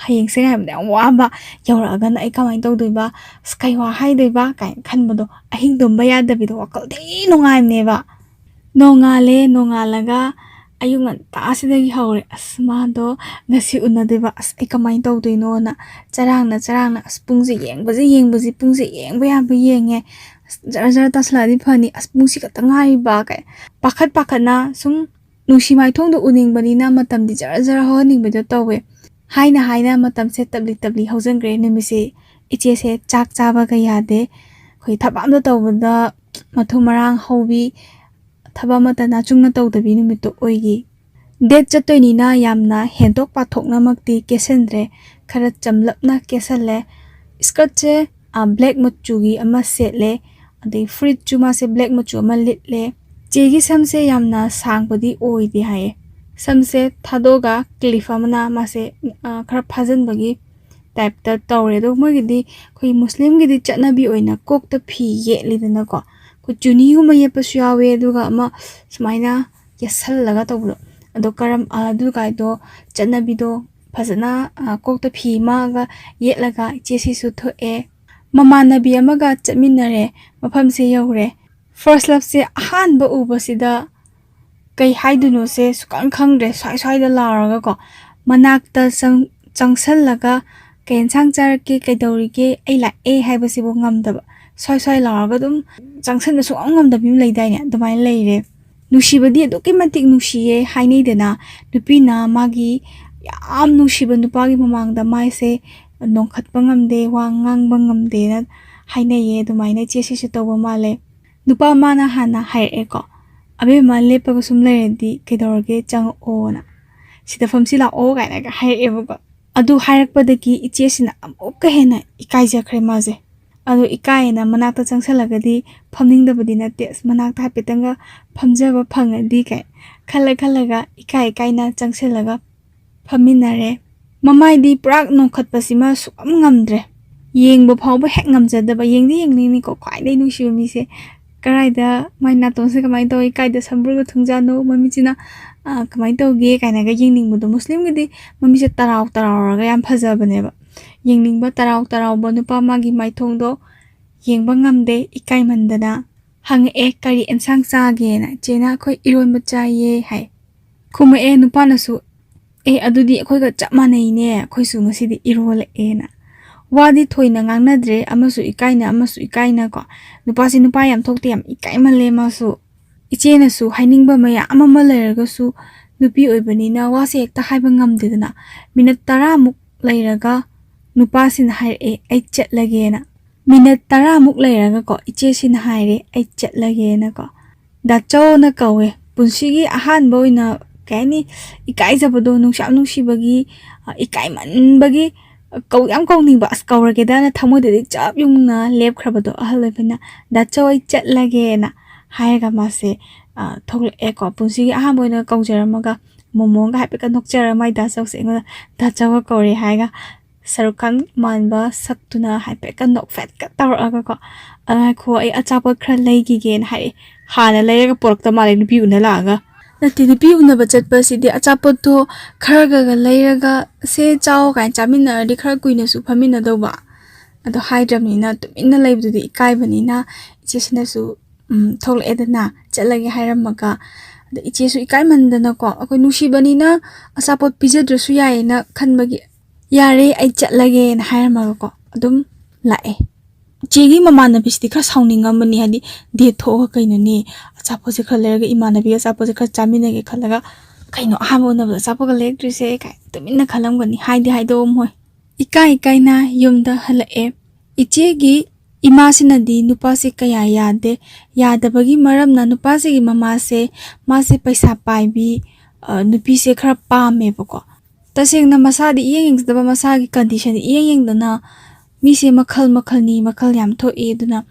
ꯍꯌꯦꯡꯁꯦ ꯉꯥꯏꯕꯗ ꯌꯥꯝ ꯋꯥꯕ, ꯌꯧꯔꯛꯑꯒꯅ ꯑꯩ ꯀꯃꯥꯏꯅ ꯇꯧꯗꯣꯏꯕ, ꯑꯁ ꯀꯩ ꯋꯥ ꯍꯥꯏꯗꯣꯏꯕ ꯀꯥꯏꯅ ꯈꯟꯕꯗꯣ, ꯑꯍꯤꯡ ꯇꯨꯝꯕ ꯌꯥꯗꯕꯤꯗꯣ, ꯋꯥꯈꯜ ꯊꯤ ꯅꯨꯡꯉꯥꯏꯕꯅꯦꯕ꯫ ꯅꯣꯡꯉꯥꯜꯂꯦ, ꯅꯣꯡꯉꯥꯜꯂꯒ ꯑꯌꯨꯛ ꯉꯟꯇꯥꯁꯤꯗꯒꯤ ꯍꯧꯔꯦ, ꯑꯁ ꯃꯥꯗꯣ ꯉꯁꯤ ꯎꯅꯗꯣꯏꯕ, ꯑꯁ ꯑꯩ ꯀꯃꯥꯏꯅ ꯇꯧꯗꯣꯏꯅꯣꯅ ꯆꯔꯥꯡꯅ ꯆꯔꯥꯡꯅ, ꯑꯁ ꯄꯨꯡꯁꯦ ꯌꯦꯡꯕꯁꯦ ꯌꯦꯡꯕꯁꯦ, ꯄꯨꯡꯁꯦ ꯌꯦꯡꯕ ꯌꯥꯕ ꯌꯦꯡꯉꯦ, ꯑꯁ ꯖꯔ ꯖꯔ ꯇꯥꯁꯜꯂꯛꯑꯗꯤ ꯐꯅꯤ, ꯑꯁ ꯄꯨꯡꯁꯤ ꯈꯛꯇ ꯉꯥꯏꯔꯤꯕ ꯀꯥꯏ ꯄꯥꯈꯠ ꯄꯥꯈꯠꯅ ꯁꯨꯝ ꯅꯨꯡꯁꯤ ꯃꯥꯏꯊꯣꯡꯗꯣ ꯎꯅꯤꯡꯕꯅꯤꯅ ꯃꯇꯝꯗꯤ ꯖꯔ ꯖꯔ ꯍꯧꯍꯟꯅꯤꯡꯕꯗꯣ ꯇꯧꯋꯦ꯫ ꯍꯥꯏꯅ ꯍꯥꯏꯅ ꯃꯇꯝꯁꯦ ꯇꯞꯂꯤ ꯇꯞꯂꯤ ꯍꯧꯖꯤꯟꯈ꯭ꯔꯦ꯫ ꯅꯨꯃꯤꯠꯁꯦ ꯏꯆꯦꯁꯦ ꯆꯥꯛ ꯆꯥꯕꯒ ꯌꯥꯗꯦ꯫ ꯑꯩꯈꯣꯏ ꯊꯕꯛ ꯑꯃꯗ ꯇꯧꯕꯗ ꯃꯊꯨ ꯃꯔꯥꯡ ꯍꯧꯕꯤ, ꯊꯕꯛ ꯑꯃꯠꯇ ꯅꯥꯆꯨꯡꯅ ꯇꯧꯗꯕꯤ ꯅꯨꯃꯤꯠꯇꯣ ꯑꯣꯏꯈꯤ꯫ Date ꯆꯠꯇꯣꯏꯅꯤꯅ ꯌꯥꯝꯅ ꯍꯦꯟꯗꯣꯛ ꯄꯥꯊꯣꯛꯅꯃꯛꯇꯤ ꯀꯦꯁꯟꯗ꯭ꯔꯦ, ꯈꯔ ꯆꯝꯂꯞꯅ ꯀꯦꯁꯜꯂꯦ꯫ Skirtꯁꯦ black ꯃꯆꯨꯒꯤ ꯑꯃ ꯁꯦꯠꯂꯦ, ꯑꯗꯩ ꯐꯨꯔꯤꯠꯁꯨ ꯃꯥꯁꯦ black ꯃꯆꯨ ꯑꯃ ꯂꯤꯠꯂꯦ꯫ ꯆꯦꯒꯤ ꯁꯝꯁꯦ ꯌꯥꯝꯅ ꯁꯥꯡꯕꯗꯤ ꯑꯣꯏꯗꯦ ꯍꯥꯏꯌꯦ꯫ ꯁꯝꯁꯦ ꯊꯥꯗꯣꯛꯑꯒ clip ꯑꯃꯅ ꯃꯥꯁꯦ ꯈꯔ ꯐꯥꯖꯤꯟꯕꯒꯤ typeꯇ ꯇꯧꯔꯦ꯫ ꯑꯗꯣ ꯃꯣꯏꯒꯤꯗꯤ ꯑꯩꯈꯣꯏ ꯃꯨꯁꯂꯤꯝꯒꯤꯗꯤ ꯆꯠꯅꯕꯤ ꯑꯣꯏꯅ ꯀꯣꯛꯇ ꯐꯤ ꯌꯦꯠꯂꯤꯗꯅꯀꯣ, ꯑꯩꯈꯣꯏ ꯆꯨꯅꯤꯒꯨꯝꯕ ꯌꯦꯠꯄꯁꯨ ꯌꯥꯎꯋꯦ, ꯑꯗꯨꯒ ꯑꯃ ꯁꯨꯃꯥꯏꯅ ꯌꯦꯠꯁꯜꯂꯒ ꯇꯧꯕꯗꯣ꯫ ꯑꯗꯣ ꯀꯔꯝ ꯑꯗꯨ ꯀꯥꯏꯗꯣ ꯆꯠꯅꯕꯤꯗꯣ ꯐꯖꯅ ꯀꯣꯛꯇ ꯐꯤ ꯑꯃꯒ ꯌꯦꯠꯂꯒ ꯏꯆꯦꯁꯤꯁꯨ ꯊꯣꯛꯑꯦ꯫ ꯃꯃꯥꯟꯅꯕꯤ ꯑꯃꯒ ꯆꯠꯃꯤꯟꯅꯔꯦ꯫ ꯃꯐꯝꯁꯦ ꯌꯧꯔꯦ꯫ First loveꯁꯦ ꯑꯍꯥꯟꯕ ꯎꯕꯁꯤꯗ ꯀꯩ ꯍꯥꯏꯗꯣꯏꯅꯣꯁꯦ ꯁꯨꯈꯪ ꯈꯪꯗ꯭ꯔꯦ꯫ ꯁ꯭ꯋꯥꯏ ꯁ꯭ꯋꯥꯏꯗ ꯂꯥꯎꯔꯒꯀꯣ, ꯃꯅꯥꯛꯇ ꯆꯪꯁꯜꯂꯒ "ꯀꯩ ꯌꯦꯟꯁꯥꯡ ꯆꯥꯔꯛꯀꯦ, ꯀꯩꯗꯧꯔꯤꯒꯦ, ꯑꯩ ꯂꯥꯛꯑꯦ" ꯍꯥꯏꯕꯁꯤꯕꯨ ꯉꯝꯗꯕ꯫ ꯁ꯭ꯋꯥꯏ ꯁ꯭ꯋꯥꯏ ꯂꯥꯎꯔꯒ ꯑꯗꯨꯝ ꯆꯪꯁꯟꯕ ꯁꯨꯡꯉꯝ ꯉꯝꯗꯕꯤ ꯑꯃ ꯂꯩꯗꯥꯏꯅꯦ, ꯑꯗꯨꯃꯥꯏꯅ ꯂꯩꯔꯦ꯫ ꯅꯨꯡꯁꯤꯕꯗꯤ ꯑꯗꯨꯛꯀꯤ ꯃꯇꯤꯛ ꯅꯨꯡꯁꯤꯌꯦ ꯍꯥꯏꯅꯩꯗꯅ, ꯅꯨꯄꯤꯅ ꯃꯥꯒꯤ ꯌꯥꯝ ꯅꯨꯡꯁꯤꯕ ꯅꯨꯄꯥꯒꯤ ꯃꯃꯥꯡꯗ ꯃꯥꯏꯁꯦ ꯅꯣꯡꯈꯠꯄ ꯉꯝꯗꯦ, ꯋꯥ ꯉꯥꯡꯕ ꯉꯝꯗꯦꯅ ꯍꯥꯏꯅꯩꯌꯦ꯫ ꯑꯗꯨꯃꯥꯏꯅ ꯏꯆꯦ ꯁꯤꯁꯨ ꯇꯧꯕ ꯃꯥꯜꯂꯦ꯫ ꯅꯨꯄꯥ ꯃꯥꯅ ꯍꯥꯟꯅ ꯍꯥꯏꯔꯛꯑꯦꯀꯣ, "ꯑꯕꯦꯝꯃ, ꯂꯦꯞꯄꯒ ꯁꯨꯝ ꯂꯩꯔꯗꯤ ꯀꯩꯗꯧꯔꯒꯦ, ꯆꯪꯉꯛꯑꯣꯅ, ꯁꯤꯗ ꯐꯝꯁꯤ ꯂꯥꯛꯑꯣ" ꯀꯥꯏꯅꯒ ꯍꯥꯏꯔꯛꯑꯦꯕꯀꯣ꯫ ꯑꯗꯨ ꯍꯥꯏꯔꯛꯄꯗꯒꯤ ꯏꯆꯦꯁꯤꯅ ꯑꯃꯨꯛꯀ ꯍꯦꯟꯅ ꯏꯀꯥꯏꯖꯈ꯭ꯔꯦ ꯃꯥꯁꯦ꯫ ꯑꯗꯣ ꯏꯀꯥꯏꯌꯦꯅ ꯃꯅꯥꯛꯇ ꯆꯪꯁꯜꯂꯒꯗꯤ ꯐꯝꯅꯤꯡꯗꯕꯗꯤ ꯅꯠꯇꯦ, ꯑꯁ, ꯃꯅꯥꯛꯇ ꯍꯥꯏꯐꯦꯠꯇꯪꯒ ꯐꯝꯖꯕ ꯐꯪꯉꯗꯤ ꯀꯥꯏ ꯈꯜꯂ ꯈꯜꯂꯒ ꯏꯀꯥꯏ ꯏꯀꯥꯏꯅ ꯆꯪꯁꯤꯜꯂꯒ ꯐꯝꯃꯤꯟꯅꯔꯦ꯫ ꯃꯃꯥꯏꯗꯤ ꯄꯨꯔꯥ ꯅꯣꯛꯈꯠꯄꯁꯤꯃ ꯁꯨꯛꯉꯝ ꯉꯝꯗ꯭ꯔꯦ꯫ ꯌꯦꯡꯕ ꯐꯥꯎꯕ ꯍꯦꯛ ꯉꯝꯖꯗꯕ, ꯌꯦꯡꯗꯤ ꯌꯦꯡꯅꯤꯡꯅꯤꯀꯣ, ꯈ꯭ꯋꯥꯏꯗꯒꯤ ꯅꯨꯡꯁꯤꯕ ꯃꯤꯁꯦ꯫ ꯀꯔꯥꯏꯗ ꯃꯥꯏ ꯅꯥꯇꯣꯟꯁꯦ ꯀꯃꯥꯏꯅ ꯇꯧꯏ, ꯀꯥꯏꯗ ꯁꯝꯕ꯭ꯔꯨꯒ ꯊꯨꯡꯖꯥꯠꯅꯣ, ꯃꯃꯤꯠꯁꯤꯅ, ꯑ, ꯀꯃꯥꯏꯅ ꯇꯧꯒꯦ ꯀꯥꯏꯅꯒ ꯌꯦꯡꯅꯤꯡꯕꯗꯣ꯫ ꯃꯨꯁꯂꯤꯝꯒꯤꯗꯤ ꯃꯃꯤꯠꯁꯦ ꯇꯔꯥꯎ ꯇꯔꯥꯎꯔꯒ ꯌꯥꯝ ꯐꯖꯕꯅꯦꯕ꯫ ꯌꯦꯡꯅꯤꯡꯕ ꯇꯔꯥꯎ ꯇꯔꯥꯎꯕ ꯅꯨꯄꯥ ꯃꯥꯒꯤ ꯃꯥꯏꯊꯣꯡꯗꯣ ꯌꯦꯡꯕ ꯉꯝꯗꯦ, ꯏꯀꯥꯏꯃꯟꯗꯅ꯫ ꯍꯪꯉꯛꯑꯦ, "ꯀꯔꯤ ꯑꯦꯟꯁꯥꯡ ꯆꯥꯒꯦꯅ?" ꯏꯆꯦꯅ, "ꯑꯩꯈꯣꯏ ꯏꯔꯣꯟꯕ ꯆꯥꯏꯌꯦ" ꯍꯥꯏ꯫ ꯈꯨꯝꯃꯛꯑꯦ ꯅꯨꯄꯥꯅꯁꯨ, "ꯑꯦ, ꯑꯗꯨꯗꯤ ꯑꯩꯈꯣꯏꯒ ꯆꯞ ꯃꯥꯟꯅꯩꯅꯦ, ꯑꯩꯈꯣꯏꯁꯨ ꯉꯁꯤꯗꯤ ꯏꯔꯣꯜꯂꯛꯑꯦꯅ"꯫ ꯋꯥꯗꯤ ꯊꯣꯏꯅ ꯉꯥꯡꯅꯗ꯭ꯔꯦ, ꯑꯃꯁꯨ ꯏꯀꯥꯏꯅ ꯑꯃꯁꯨ ꯏꯀꯥꯏꯅ ꯀꯣ꯫ ꯅꯨꯄꯥꯁꯤ ꯅꯨꯄꯥ ꯌꯥꯝ ꯊꯣꯛꯇꯦ, ꯌꯥꯝ ꯏꯀꯥꯏꯃꯜꯂꯦ ꯃꯥꯁꯨ꯫ ꯏꯆꯦꯅꯁꯨ ꯍꯥꯏꯅꯤꯡꯕ ꯃꯌꯥꯝ ꯑꯃ ꯂꯩꯔꯒꯁꯨ ꯅꯨꯄꯤ ꯑꯣꯏꯕꯅꯤꯅ ꯋꯥꯁꯦ ꯍꯦꯛꯇ ꯍꯥꯏꯕ ꯉꯝꯗꯦꯗꯅ꯫ Minute ꯇꯔꯥꯃꯨꯛ ꯂꯩꯔꯒ ꯅꯨꯄꯥꯁꯤꯅ ꯍꯥꯏꯔꯛꯑꯦ, "ꯑꯩ ꯆꯠꯂꯒꯦꯅ"꯫ Minute ꯇꯔꯥꯃꯨꯛ ꯂꯩꯔꯒꯀꯣ, ꯏꯆꯦꯁꯤꯅ ꯍꯥꯏꯔꯦ, "ꯑꯩ ꯆꯠꯂꯒꯦꯅꯀꯣ"꯫ ꯗꯥꯆꯧꯅ ꯀꯧꯋꯦ꯫ ꯄꯨꯟꯁꯤꯒꯤ ꯑꯍꯥꯟꯕ ꯑꯣꯏꯅ ꯀꯩ ꯍꯥꯏꯅꯤ, ꯏꯀꯥꯏꯖꯕꯗꯣ, ꯅꯨꯡꯁꯤ ꯌꯥꯝ ꯅꯨꯡꯁꯤꯕꯒꯤ, ꯑ, ꯏꯀꯥꯏꯃꯟꯕꯒꯤ, ꯑ, ꯀꯧ ꯌꯥꯝ ꯀꯧꯅꯤꯡꯕ, ꯑꯁ, ꯀꯧꯔꯒꯦꯗꯅ ꯊꯃꯣꯏꯗꯗꯤ ꯆꯞ ꯌꯨꯡꯅ ꯂꯦꯞꯈ꯭ꯔꯕꯗꯣ꯫ ꯑꯍꯜ ꯑꯣꯏꯕꯅ, "ꯗꯥꯆꯧ, ꯑꯩ ꯆꯠꯂꯒꯦꯅ" ꯍꯥꯏꯔꯒ ꯃꯥꯁꯦ, ꯑ, ꯊꯣꯛꯂꯛꯑꯦꯀꯣ꯫ ꯄꯨꯟꯁꯤꯒꯤ ꯑꯍꯥꯟꯕ ꯑꯣꯏꯅ ꯀꯧꯖꯔꯝꯃꯒ ꯃꯣꯃꯣꯒ ꯍꯥꯏꯐꯦꯠꯀ ꯅꯣꯛꯆꯔꯒ ꯃꯥꯏ ꯗꯥꯆꯧꯁꯦ ꯑꯩꯉꯣꯟꯗ "ꯗꯥꯆꯧꯒ ꯀꯧꯔꯦ" ꯍꯥꯏꯔꯒ ꯁꯔꯨꯛ ꯈꯥꯟ ꯃꯥꯟꯕ ꯁꯛꯇꯨꯅ ꯍꯥꯏꯐꯦꯠꯀ ꯅꯣꯛꯐꯦꯠꯀ ꯇꯧꯔꯛꯑꯒꯀꯣ, "ꯑ, ꯉꯥꯏꯈꯣ, ꯑꯩ ꯑꯆꯥꯄꯣꯠ ꯈꯔ ꯂꯩꯈꯤꯒꯦꯅ" ꯍꯥꯏꯔꯛꯑꯦ꯫ ꯍꯥꯟꯅ ꯂꯩꯔꯒ ꯄꯨꯔꯛꯇ ꯃꯥꯜꯂꯦ ꯅꯨꯄꯤ ꯎꯅ ꯂꯥꯛꯑꯒ꯫ ꯅꯠꯇꯦ, ꯅꯨꯄꯤ ꯎꯅꯕ ꯆꯠꯄꯁꯤꯗꯤ ꯑꯆꯥꯄꯣꯠꯇꯣ ꯈꯔꯒꯒ ꯂꯩꯔꯒ "ꯁꯦ, ꯆꯥꯎ" ꯀꯥꯏꯅ ꯆꯥꯃꯤꯟꯅꯔꯗꯤ ꯈꯔ ꯀꯨꯏꯅꯁꯨ ꯐꯝꯃꯤꯟꯅꯗꯧꯕ꯫ ꯑꯗꯣ ꯍꯥꯏꯗ꯭ꯔꯕꯅꯤꯅ, ꯇꯨꯃꯤꯟꯅ ꯂꯩꯕꯗꯨꯗꯤ ꯏꯀꯥꯏꯕꯅꯤꯅ, ꯏꯆꯦꯁꯤꯅꯁꯨ, ꯎꯝ, ꯊꯣꯛꯂꯛꯑꯦꯗꯅ, ꯆꯠꯂꯒꯦ ꯍꯥꯏꯔꯝꯃꯒ꯫ ꯑꯗ ꯏꯆꯦꯁꯨ ꯏꯀꯥꯏꯃꯟꯗꯅꯀꯣ, ꯑꯩꯈꯣꯏ ꯅꯨꯡꯁꯤꯕꯅꯤꯅ ꯑꯆꯥꯄꯣꯠ ꯄꯤꯖꯗ꯭ꯔꯁꯨ ꯌꯥꯏꯌꯦꯅ ꯈꯟꯕꯒꯤ, "ꯌꯥꯔꯦ, ꯑꯩ ꯆꯠꯂꯒꯦꯅ" ꯍꯥꯏꯔꯝꯃꯒꯀꯣ, ꯑꯗꯨꯝ ꯂꯥꯛꯑꯦ꯫ ꯏꯆꯦꯒꯤ ꯃꯃꯥꯟꯅꯕꯤꯁꯤꯗꯤ ꯈꯔ ꯁꯥꯎꯅꯤꯡꯉꯝꯕꯅꯤ, ꯍꯥꯏꯗꯤ date ꯊꯣꯛꯑꯒ ꯀꯩꯅꯣꯅꯦ, ꯑꯆꯥꯄꯣꯠꯁꯦ ꯈꯔ ꯂꯩꯔꯒ ꯏꯃꯥꯟꯅꯕꯤꯒ ꯑꯆꯥꯄꯣꯠꯁꯦ ꯈꯔ ꯆꯥꯃꯤꯟꯅꯒꯦ ꯈꯜꯂꯒ, "ꯀꯩꯅꯣ, ꯑꯍꯥꯟꯕ ꯎꯅꯕꯗ ꯑꯆꯥꯄꯣꯠꯀ ꯂꯩꯔꯛꯇ꯭ꯔꯤꯁꯦ?" ꯀꯥꯏ ꯇꯨꯃꯤꯟꯅ ꯈꯜꯂꯝꯒꯅꯤ, ꯍꯥꯏꯗꯤ ꯍꯥꯏꯗꯣꯛꯑꯝꯃꯣꯏ꯫ ꯏꯀꯥꯏ ꯏꯀꯥꯏꯅ ꯌꯨꯝꯗ ꯍꯜꯂꯛꯑꯦ꯫ ꯏꯆꯦꯒꯤ ꯏꯃꯥꯁꯤꯅꯗꯤ ꯅꯨꯄꯥꯁꯦ ꯀꯌꯥ ꯌꯥꯗꯦ꯫ ꯌꯥꯗꯕꯒꯤ ꯃꯔꯝꯅ, ꯅꯨꯄꯥꯁꯤꯒꯤ ꯃꯃꯥꯁꯦ, ꯃꯥꯁꯦ ꯄꯩꯁꯥ ꯄꯥꯏꯕꯤ, ꯑ, ꯅꯨꯄꯤꯁꯦ ꯈꯔ ꯄꯥꯝꯃꯦꯕꯀꯣ꯫ ꯇꯁꯦꯡꯅ ꯃꯁꯥꯗꯤ ꯏꯌꯦꯡ ꯌꯦꯡꯖꯗꯕ, ꯃꯁꯥꯒꯤ condition ꯏꯌꯦꯡ ꯌꯦꯡꯗꯅ, ꯃꯤꯁꯦ ꯃꯈꯜ ꯃꯈꯜꯅꯤ, ꯃꯈꯜ ꯌꯥꯝ ꯊꯣꯛꯏ꯫ ꯑꯗꯨꯅ,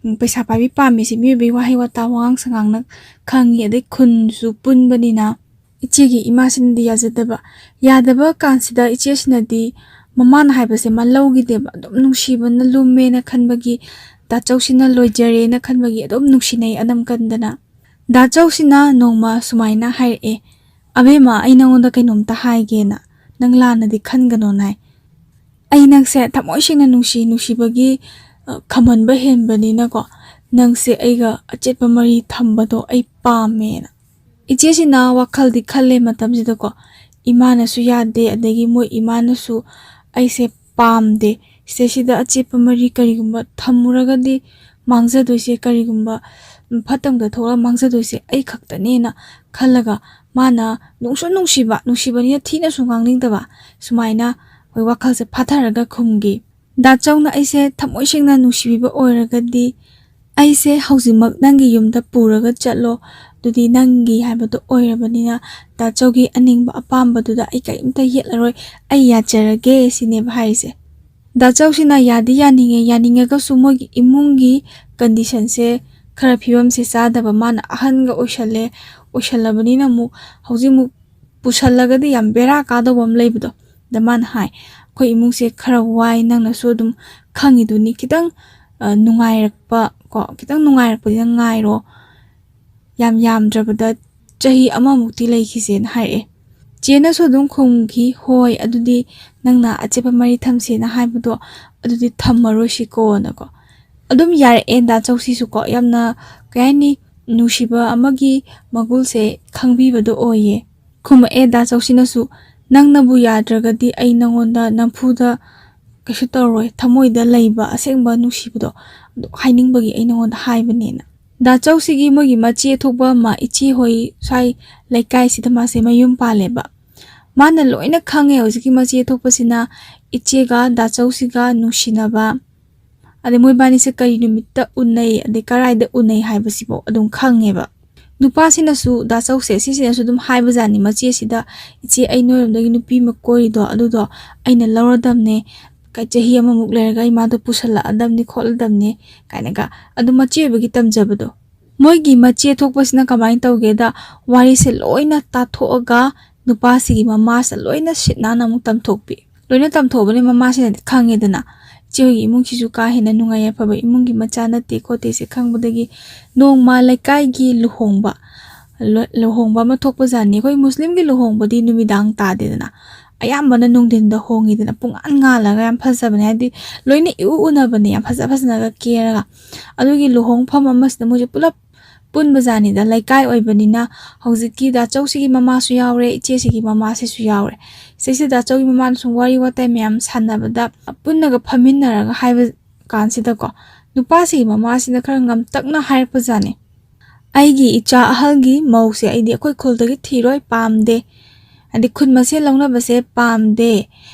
ꯎꯝ, ꯄꯩꯁꯥ ꯄꯥꯏꯕꯤ ꯄꯥꯝꯃꯤꯁꯦ ꯃꯤꯑꯣꯏꯕꯒꯤ ꯋꯥꯍꯩ ꯋꯥꯇꯥ, ꯋꯥꯉꯥꯡ ꯁꯉꯥꯡꯅ ꯈꯪꯉꯤ, ꯑꯗꯩ ꯈꯨꯟꯁꯨ ꯄꯨꯟꯕꯅꯤꯅ꯫ ꯏꯆꯦꯒꯤ ꯏꯃꯥꯁꯤꯅꯗꯤ ꯌꯥꯖꯗꯕ꯫ ꯌꯥꯗꯕ ꯀꯥꯟꯁꯤꯗ ꯏꯆꯦꯁꯤꯅꯗꯤ ꯃꯃꯥꯅ ꯍꯥꯏꯕꯁꯦ ꯃꯥ ꯂꯧꯈꯤꯗꯦꯕ꯫ ꯑꯗꯨꯝ ꯅꯨꯡꯁꯤꯕꯅ ꯂꯨꯝꯃꯦꯅ ꯈꯟꯕꯒꯤ, ꯗꯥꯆꯧꯁꯤꯅ ꯂꯣꯏꯖꯔꯦꯅ ꯈꯟꯕꯒꯤ ꯑꯗꯨꯝ ꯅꯨꯡꯁꯤꯅꯩ ꯑꯅꯝ ꯀꯟꯗꯅ꯫ ꯗꯥꯆꯧꯁꯤꯅ ꯅꯣꯡꯃ ꯁꯨꯃꯥꯏꯅ ꯍꯥꯏꯔꯛꯑꯦ, "ꯑꯕꯦꯝꯃ, ꯑꯩ ꯅꯉꯣꯟꯗ ꯀꯩꯅꯣꯝꯇ ꯍꯥꯏꯒꯦꯅ, ꯅꯪ ꯂꯥꯟꯅꯗꯤ ꯈꯟꯒꯅꯣ ꯅꯥꯏ꯫ ꯑꯩ ꯅꯪꯁꯦ ꯊꯃꯣꯏ ꯁꯦꯡꯅ ꯅꯨꯡꯁꯤ, ꯅꯨꯡꯁꯤꯕꯒꯤ, ꯑ, ꯈꯝꯍꯟꯕ ꯍꯦꯟꯕꯅꯤꯅꯀꯣ, ꯅꯪꯁꯦ ꯑꯩꯒ ꯑꯆꯦꯠꯄ ꯃꯔꯤ ꯊꯝꯕꯗꯣ ꯑꯩ ꯄꯥꯝꯃꯦꯅ"꯫ ꯏꯆꯦꯁꯤꯅ ꯋꯥꯈꯜꯗꯤ ꯈꯜꯂꯦ ꯃꯇꯝꯁꯤꯗꯀꯣ, ꯏꯃꯥꯅꯁꯨ ꯌꯥꯗꯦ, ꯑꯗꯒꯤ ꯃꯣꯏ ꯏꯃꯥꯅꯁꯨ ꯑꯩꯁꯦ ꯄꯥꯝꯗꯦ, ꯁꯤꯗꯩꯁꯤꯗ ꯑꯆꯦꯠꯄ ꯃꯔꯤ ꯀꯔꯤꯒꯨꯝꯕ ꯊꯝꯃꯨꯔꯒꯗꯤ ꯃꯥꯡꯖꯗꯣꯏꯁꯦ, ꯀꯔꯤꯒꯨꯝꯕ, ꯎꯝ, ꯐꯠꯇꯕꯗ ꯊꯣꯛꯂꯒ ꯃꯥꯡꯖꯗꯣꯏꯁꯦ ꯑꯩ ꯈꯛꯇꯅꯦꯅ ꯈꯜꯂꯒ, ꯃꯥꯅ ꯅꯨꯡꯁꯨ ꯅꯨꯡꯁꯤꯕ, ꯅꯨꯡꯁꯤꯕꯅꯤꯅ ꯊꯤꯅꯁꯨ ꯉꯥꯡꯅꯤꯡꯗꯕ, ꯁꯨꯃꯥꯏꯅ ꯑꯩꯈꯣꯏ ꯋꯥꯈꯜꯁꯦ ꯐꯥꯊꯔꯒ ꯈꯨꯝꯈꯤ꯫ ꯗꯥꯆꯧꯅ ꯑꯩꯁꯦ ꯊꯃꯣꯏ ꯁꯦꯡꯅ ꯅꯨꯡꯁꯤꯕꯤꯕ ꯑꯣꯏꯔꯒꯗꯤ "ꯑꯩꯁꯦ ꯍꯧꯖꯤꯛꯃꯛ ꯅꯪꯒꯤ ꯌꯨꯝꯗ ꯄꯨꯔꯒ ꯆꯠꯂꯣ, ꯑꯗꯨꯗꯤ ꯅꯪꯒꯤ ꯍꯥꯏꯕꯗꯣ ꯑꯣꯏꯔꯕꯅꯤꯅ ꯗꯥ ꯆꯧꯒꯤ ꯑꯅꯤꯡꯕ ꯑꯄꯥꯝꯕꯗꯨꯗ ꯑꯩ ꯀꯔꯤꯝꯇ ꯌꯦꯠꯂꯔꯣꯏ, ꯑꯩ ꯌꯥꯖꯔꯒꯦ" ꯁꯤꯅꯦꯕ ꯍꯥꯏꯔꯤꯁꯦ꯫ ꯗꯥ ꯆꯧꯁꯤꯅ ꯌꯥꯗꯤ ꯌꯥꯅꯤꯡꯉꯦ, ꯌꯥꯅꯤꯡꯉꯒꯁꯨ ꯃꯣꯏꯒꯤ ꯏꯃꯨꯡꯒꯤ ꯀꯟꯗꯤꯁꯟꯁꯦ ꯈꯔ ꯐꯤꯕꯝꯁꯦ ꯆꯥꯗꯕ, ꯃꯥꯅ ꯑꯍꯟꯒ ꯑꯣꯏꯁꯜꯂꯦ, ꯑꯣꯏꯁꯜꯂꯕꯅꯤꯅ ꯑꯃꯨꯛ ꯍꯧꯖꯤꯛ ꯑꯃꯨꯛ ꯄꯨꯁꯜꯂꯒꯗꯤ ꯌꯥꯝ ꯕꯦꯔꯥ ꯀꯥꯗꯧꯕ ꯑꯃ ꯂꯩꯕꯗꯣ꯫ ꯑꯗ ꯃꯥꯅ ꯍꯥꯏ, "ꯑꯩꯈꯣꯏ ꯏꯃꯨꯡꯁꯦ ꯈꯔ ꯋꯥꯏ, ꯅꯪꯅꯁꯨ ꯑꯗꯨꯝ ꯈꯪꯉꯤꯗꯨꯅꯤ, ꯈꯤꯇꯪ ꯑ, ꯅꯨꯡꯉꯥꯏꯔꯛꯄ ꯀꯣ, ꯈꯤꯇꯪ ꯅꯨꯡꯉꯥꯏꯔꯛꯄꯗꯤ ꯅꯪ ꯉꯥꯏꯔꯣ, ꯌꯥꯝ ꯌꯥꯝꯗ꯭ꯔꯕꯗ ꯆꯍꯤ ꯑꯃꯃꯨꯛꯇꯤ ꯂꯩꯈꯤꯁꯦꯅ" ꯍꯥꯏꯔꯛꯑꯦ꯫ ꯆꯦꯅꯁꯨ ꯑꯗꯨꯝ ꯈꯨꯝꯈꯤ, "ꯍꯣꯏ, ꯑꯗꯨꯗꯤ ꯅꯪꯅ ꯑꯆꯦꯠꯄ ꯃꯔꯤ ꯊꯝꯁꯦꯅ ꯍꯥꯏꯕꯗꯣ ꯑꯗꯨꯗꯤ ꯊꯝꯃꯔꯣꯏꯁꯤꯀꯣꯅꯀꯣ"꯫ ꯑꯗꯨꯝ ꯌꯥꯔꯛꯑꯦ ꯗꯥ ꯆꯧꯁꯤꯁꯨꯀꯣ, ꯌꯥꯝꯅ ꯀꯩ ꯍꯥꯏꯅꯤ, ꯅꯨꯡꯁꯤꯕ ꯑꯃꯒꯤ ꯃꯒꯨꯜꯁꯦ ꯈꯪꯕꯤꯕꯗꯣ ꯑꯣꯏꯌꯦ꯫ ꯈꯨꯝꯃꯛꯑꯦ ꯗꯥ ꯆꯧꯁꯤꯅꯁꯨ, "ꯅꯪꯅꯕꯨ ꯌꯥꯗ꯭ꯔꯒꯗꯤ ꯑꯩ ꯅꯉꯣꯟꯗ ꯅꯝꯐꯨꯗ ꯀꯩꯁꯨ ꯇꯧꯔꯣꯏ, ꯊꯃꯣꯏꯗ ꯂꯩꯕ ꯑꯁꯦꯡꯕ ꯅꯨꯡꯁꯤꯕꯗꯣ ꯑꯗꯨ ꯍꯥꯏꯅꯤꯡꯕꯒꯤ ꯑꯩ ꯅꯉꯣꯟꯗ ꯍꯥꯏꯕꯅꯦꯅ"꯫ ꯗꯥ ꯆꯧꯁꯤꯒꯤ ꯃꯣꯏꯒꯤ ꯃꯆꯦ ꯊꯣꯛꯄ ꯑꯃ, ꯏꯆꯦ ꯍꯣꯏ ꯁ꯭ꯋꯥꯏ ꯂꯩꯀꯥꯏꯁꯤꯗ ꯃꯥꯁꯦ ꯃꯌꯨꯝ ꯄꯥꯜꯂꯦꯕ꯫ ꯃꯥꯅ ꯂꯣꯏꯅ ꯈꯪꯉꯦ ꯍꯧꯖꯤꯛꯀꯤ ꯃꯆꯦ ꯊꯣꯛꯄꯁꯤꯅ ꯏꯆꯦꯒ ꯗꯥ ꯆꯧꯁꯤꯒ ꯅꯨꯡꯁꯤꯅꯕ, ꯑꯗꯩ ꯃꯣꯏꯕꯥꯅꯤꯁꯦ ꯀꯔꯤ ꯅꯨꯃꯤꯠꯇ ꯎꯅꯩ, ꯑꯗꯩ ꯀꯔꯥꯏꯗ ꯎꯅꯩ ꯍꯥꯏꯕꯁꯤꯐꯥꯎ ꯑꯗꯨꯝ ꯈꯪꯉꯦꯕ꯫ ꯅꯨꯄꯥꯁꯤꯅꯁꯨ, ꯗꯥ ꯆꯧꯁꯦ ꯁꯤꯁꯤꯅꯁꯨ ꯑꯗꯨꯝ ꯍꯥꯏꯕꯖꯥꯠꯅꯤ ꯃꯆꯦꯁꯤꯗ, "ꯏꯆꯦ, ꯑꯩ ꯅꯣꯏꯔꯣꯝꯗꯒꯤ ꯅꯨꯄꯤ ꯑꯃ ꯀꯣꯏꯔꯤꯗꯣ ꯑꯗꯨꯗꯣ ꯑꯩꯅ ꯂꯧꯔꯗꯝꯅꯦ, ꯀ-, ꯆꯍꯤ ꯑꯃꯃꯨꯛ ꯂꯩꯔꯒ ꯑꯩ ꯃꯥꯗꯣ ꯄꯨꯁꯜꯂꯛꯑꯗꯝꯅꯤ ꯈꯣꯠꯂꯗꯝꯅꯤ" ꯀꯥꯏꯅꯒ ꯑꯗꯨꯝ ꯃꯆꯦ ꯑꯣꯏꯕꯒꯤ ꯇꯝꯖꯕꯗꯣ꯫ ꯃꯣꯏꯒꯤ ꯃꯆꯦ ꯊꯣꯛꯄꯁꯤꯅ ꯀꯃꯥꯏꯅ ꯇꯧꯒꯦꯗ, ꯋꯥꯔꯤꯁꯦ ꯂꯣꯏꯅ ꯇꯥꯊꯣꯛꯑꯒ ꯅꯨꯄꯥꯁꯤꯒꯤ ꯃꯃꯥꯁꯤꯗ ꯂꯣꯏꯅ ꯁꯤꯠ ꯅꯥꯟꯅ ꯑꯃꯨꯛ ꯇꯝꯊꯣꯛꯄꯤ꯫ ꯂꯣꯏꯅ ꯇꯝꯊꯣꯛꯑꯕꯅꯤ, ꯃꯃꯥꯁꯤꯅꯗꯤ ꯈꯪꯉꯦꯗꯅ꯫ "ꯏꯆꯦ ꯍꯣꯏꯒꯤ ꯏꯃꯨꯡꯁꯤꯁꯨ ꯀꯥ ꯍꯦꯟꯅ ꯅꯨꯡꯉꯥꯏ ꯌꯥꯏꯐꯕ ꯏꯃꯨꯡꯒꯤ ꯃꯆꯥ ꯅꯠꯇꯦ" ꯈꯣꯠꯇꯦꯁꯦ ꯈꯪꯕꯗꯒꯤ ꯅꯣꯡꯃ ꯂꯩꯀꯥꯏꯒꯤ ꯂꯨꯍꯣꯡꯕ, ꯂꯨ-, ꯂꯨꯍꯣꯡꯕ ꯑꯃ ꯊꯣꯛꯄꯖꯥꯠꯅꯤ꯫ ꯑꯩꯈꯣꯏ ꯃꯨꯁꯂꯤꯝꯒꯤ ꯂꯨꯍꯣꯡꯕꯗꯤ ꯅꯨꯃꯤꯗꯥꯡ ꯇꯥꯗꯦꯗꯅ, ꯑꯌꯥꯝꯕꯅ ꯅꯨꯡꯊꯤꯟꯗ ꯍꯣꯡꯉꯤꯗꯅ, ꯄꯨꯡꯉꯥꯟ ꯉꯥꯜꯂꯒ ꯌꯥꯝ ꯐꯖꯕꯅꯦ, ꯍꯥꯏꯗꯤ ꯂꯣꯏꯅ ꯏꯎ ꯎꯅꯕꯅꯦ, ꯌꯥꯝ ꯐꯖ ꯐꯖꯅꯒ ꯀꯦꯔꯒ꯫ ꯑꯗꯨꯒꯤ ꯂꯨꯍꯣꯡꯐꯝ ꯑꯃꯁꯤꯗ ꯃꯣꯏꯁꯦ ꯄꯨꯂꯞ ꯄꯨꯟꯕꯖꯥꯠꯅꯤꯗ꯫ ꯂꯩꯀꯥꯏ ꯑꯣꯏꯕꯅꯤꯅ ꯍꯧꯖꯤꯛꯀꯤ ꯗꯥ ꯆꯧꯁꯤꯒꯤ ꯃꯃꯥꯁꯨ ꯌꯥꯎꯔꯦ, ꯏꯆꯦꯁꯤꯒꯤ ꯃꯃꯥꯁꯤꯁꯨ ꯌꯥꯎꯔꯦ꯫ ꯁꯤꯁꯤꯗ ꯗꯥ ꯆꯧꯒꯤ ꯃꯃꯥꯅ ꯁꯨꯝ ꯋꯥꯔꯤ ꯋꯥꯇꯥꯏ ꯃꯌꯥꯝ ꯁꯥꯟꯅꯕꯗ ꯄꯨꯟꯅꯒ ꯐꯝꯃꯤꯟꯅꯔꯒ ꯍꯥꯏꯕ ꯀꯥꯟꯁꯤꯗꯀꯣ, ꯅꯨꯄꯥꯁꯤꯒꯤ ꯃꯃꯥꯁꯤꯅ ꯈꯔ ꯉꯝꯇꯛꯅ ꯍꯥꯏꯔꯛꯄꯖꯥꯠꯅꯤ, "ꯑꯩꯒꯤ ꯏꯆꯥ ꯑꯍꯜꯒꯤ ꯃꯧꯁꯦ ꯑꯩꯗꯤ ꯑꯩꯈꯣꯏ ꯈꯨꯜꯗꯒꯤ ꯊꯤꯔꯣꯏ, ꯄꯥꯝꯗꯦ, ꯍꯥꯏꯗꯤ ꯈꯨꯟ ꯃꯁꯦꯜ ꯂꯧꯅꯕꯁꯦ ꯄꯥꯝꯗꯦ,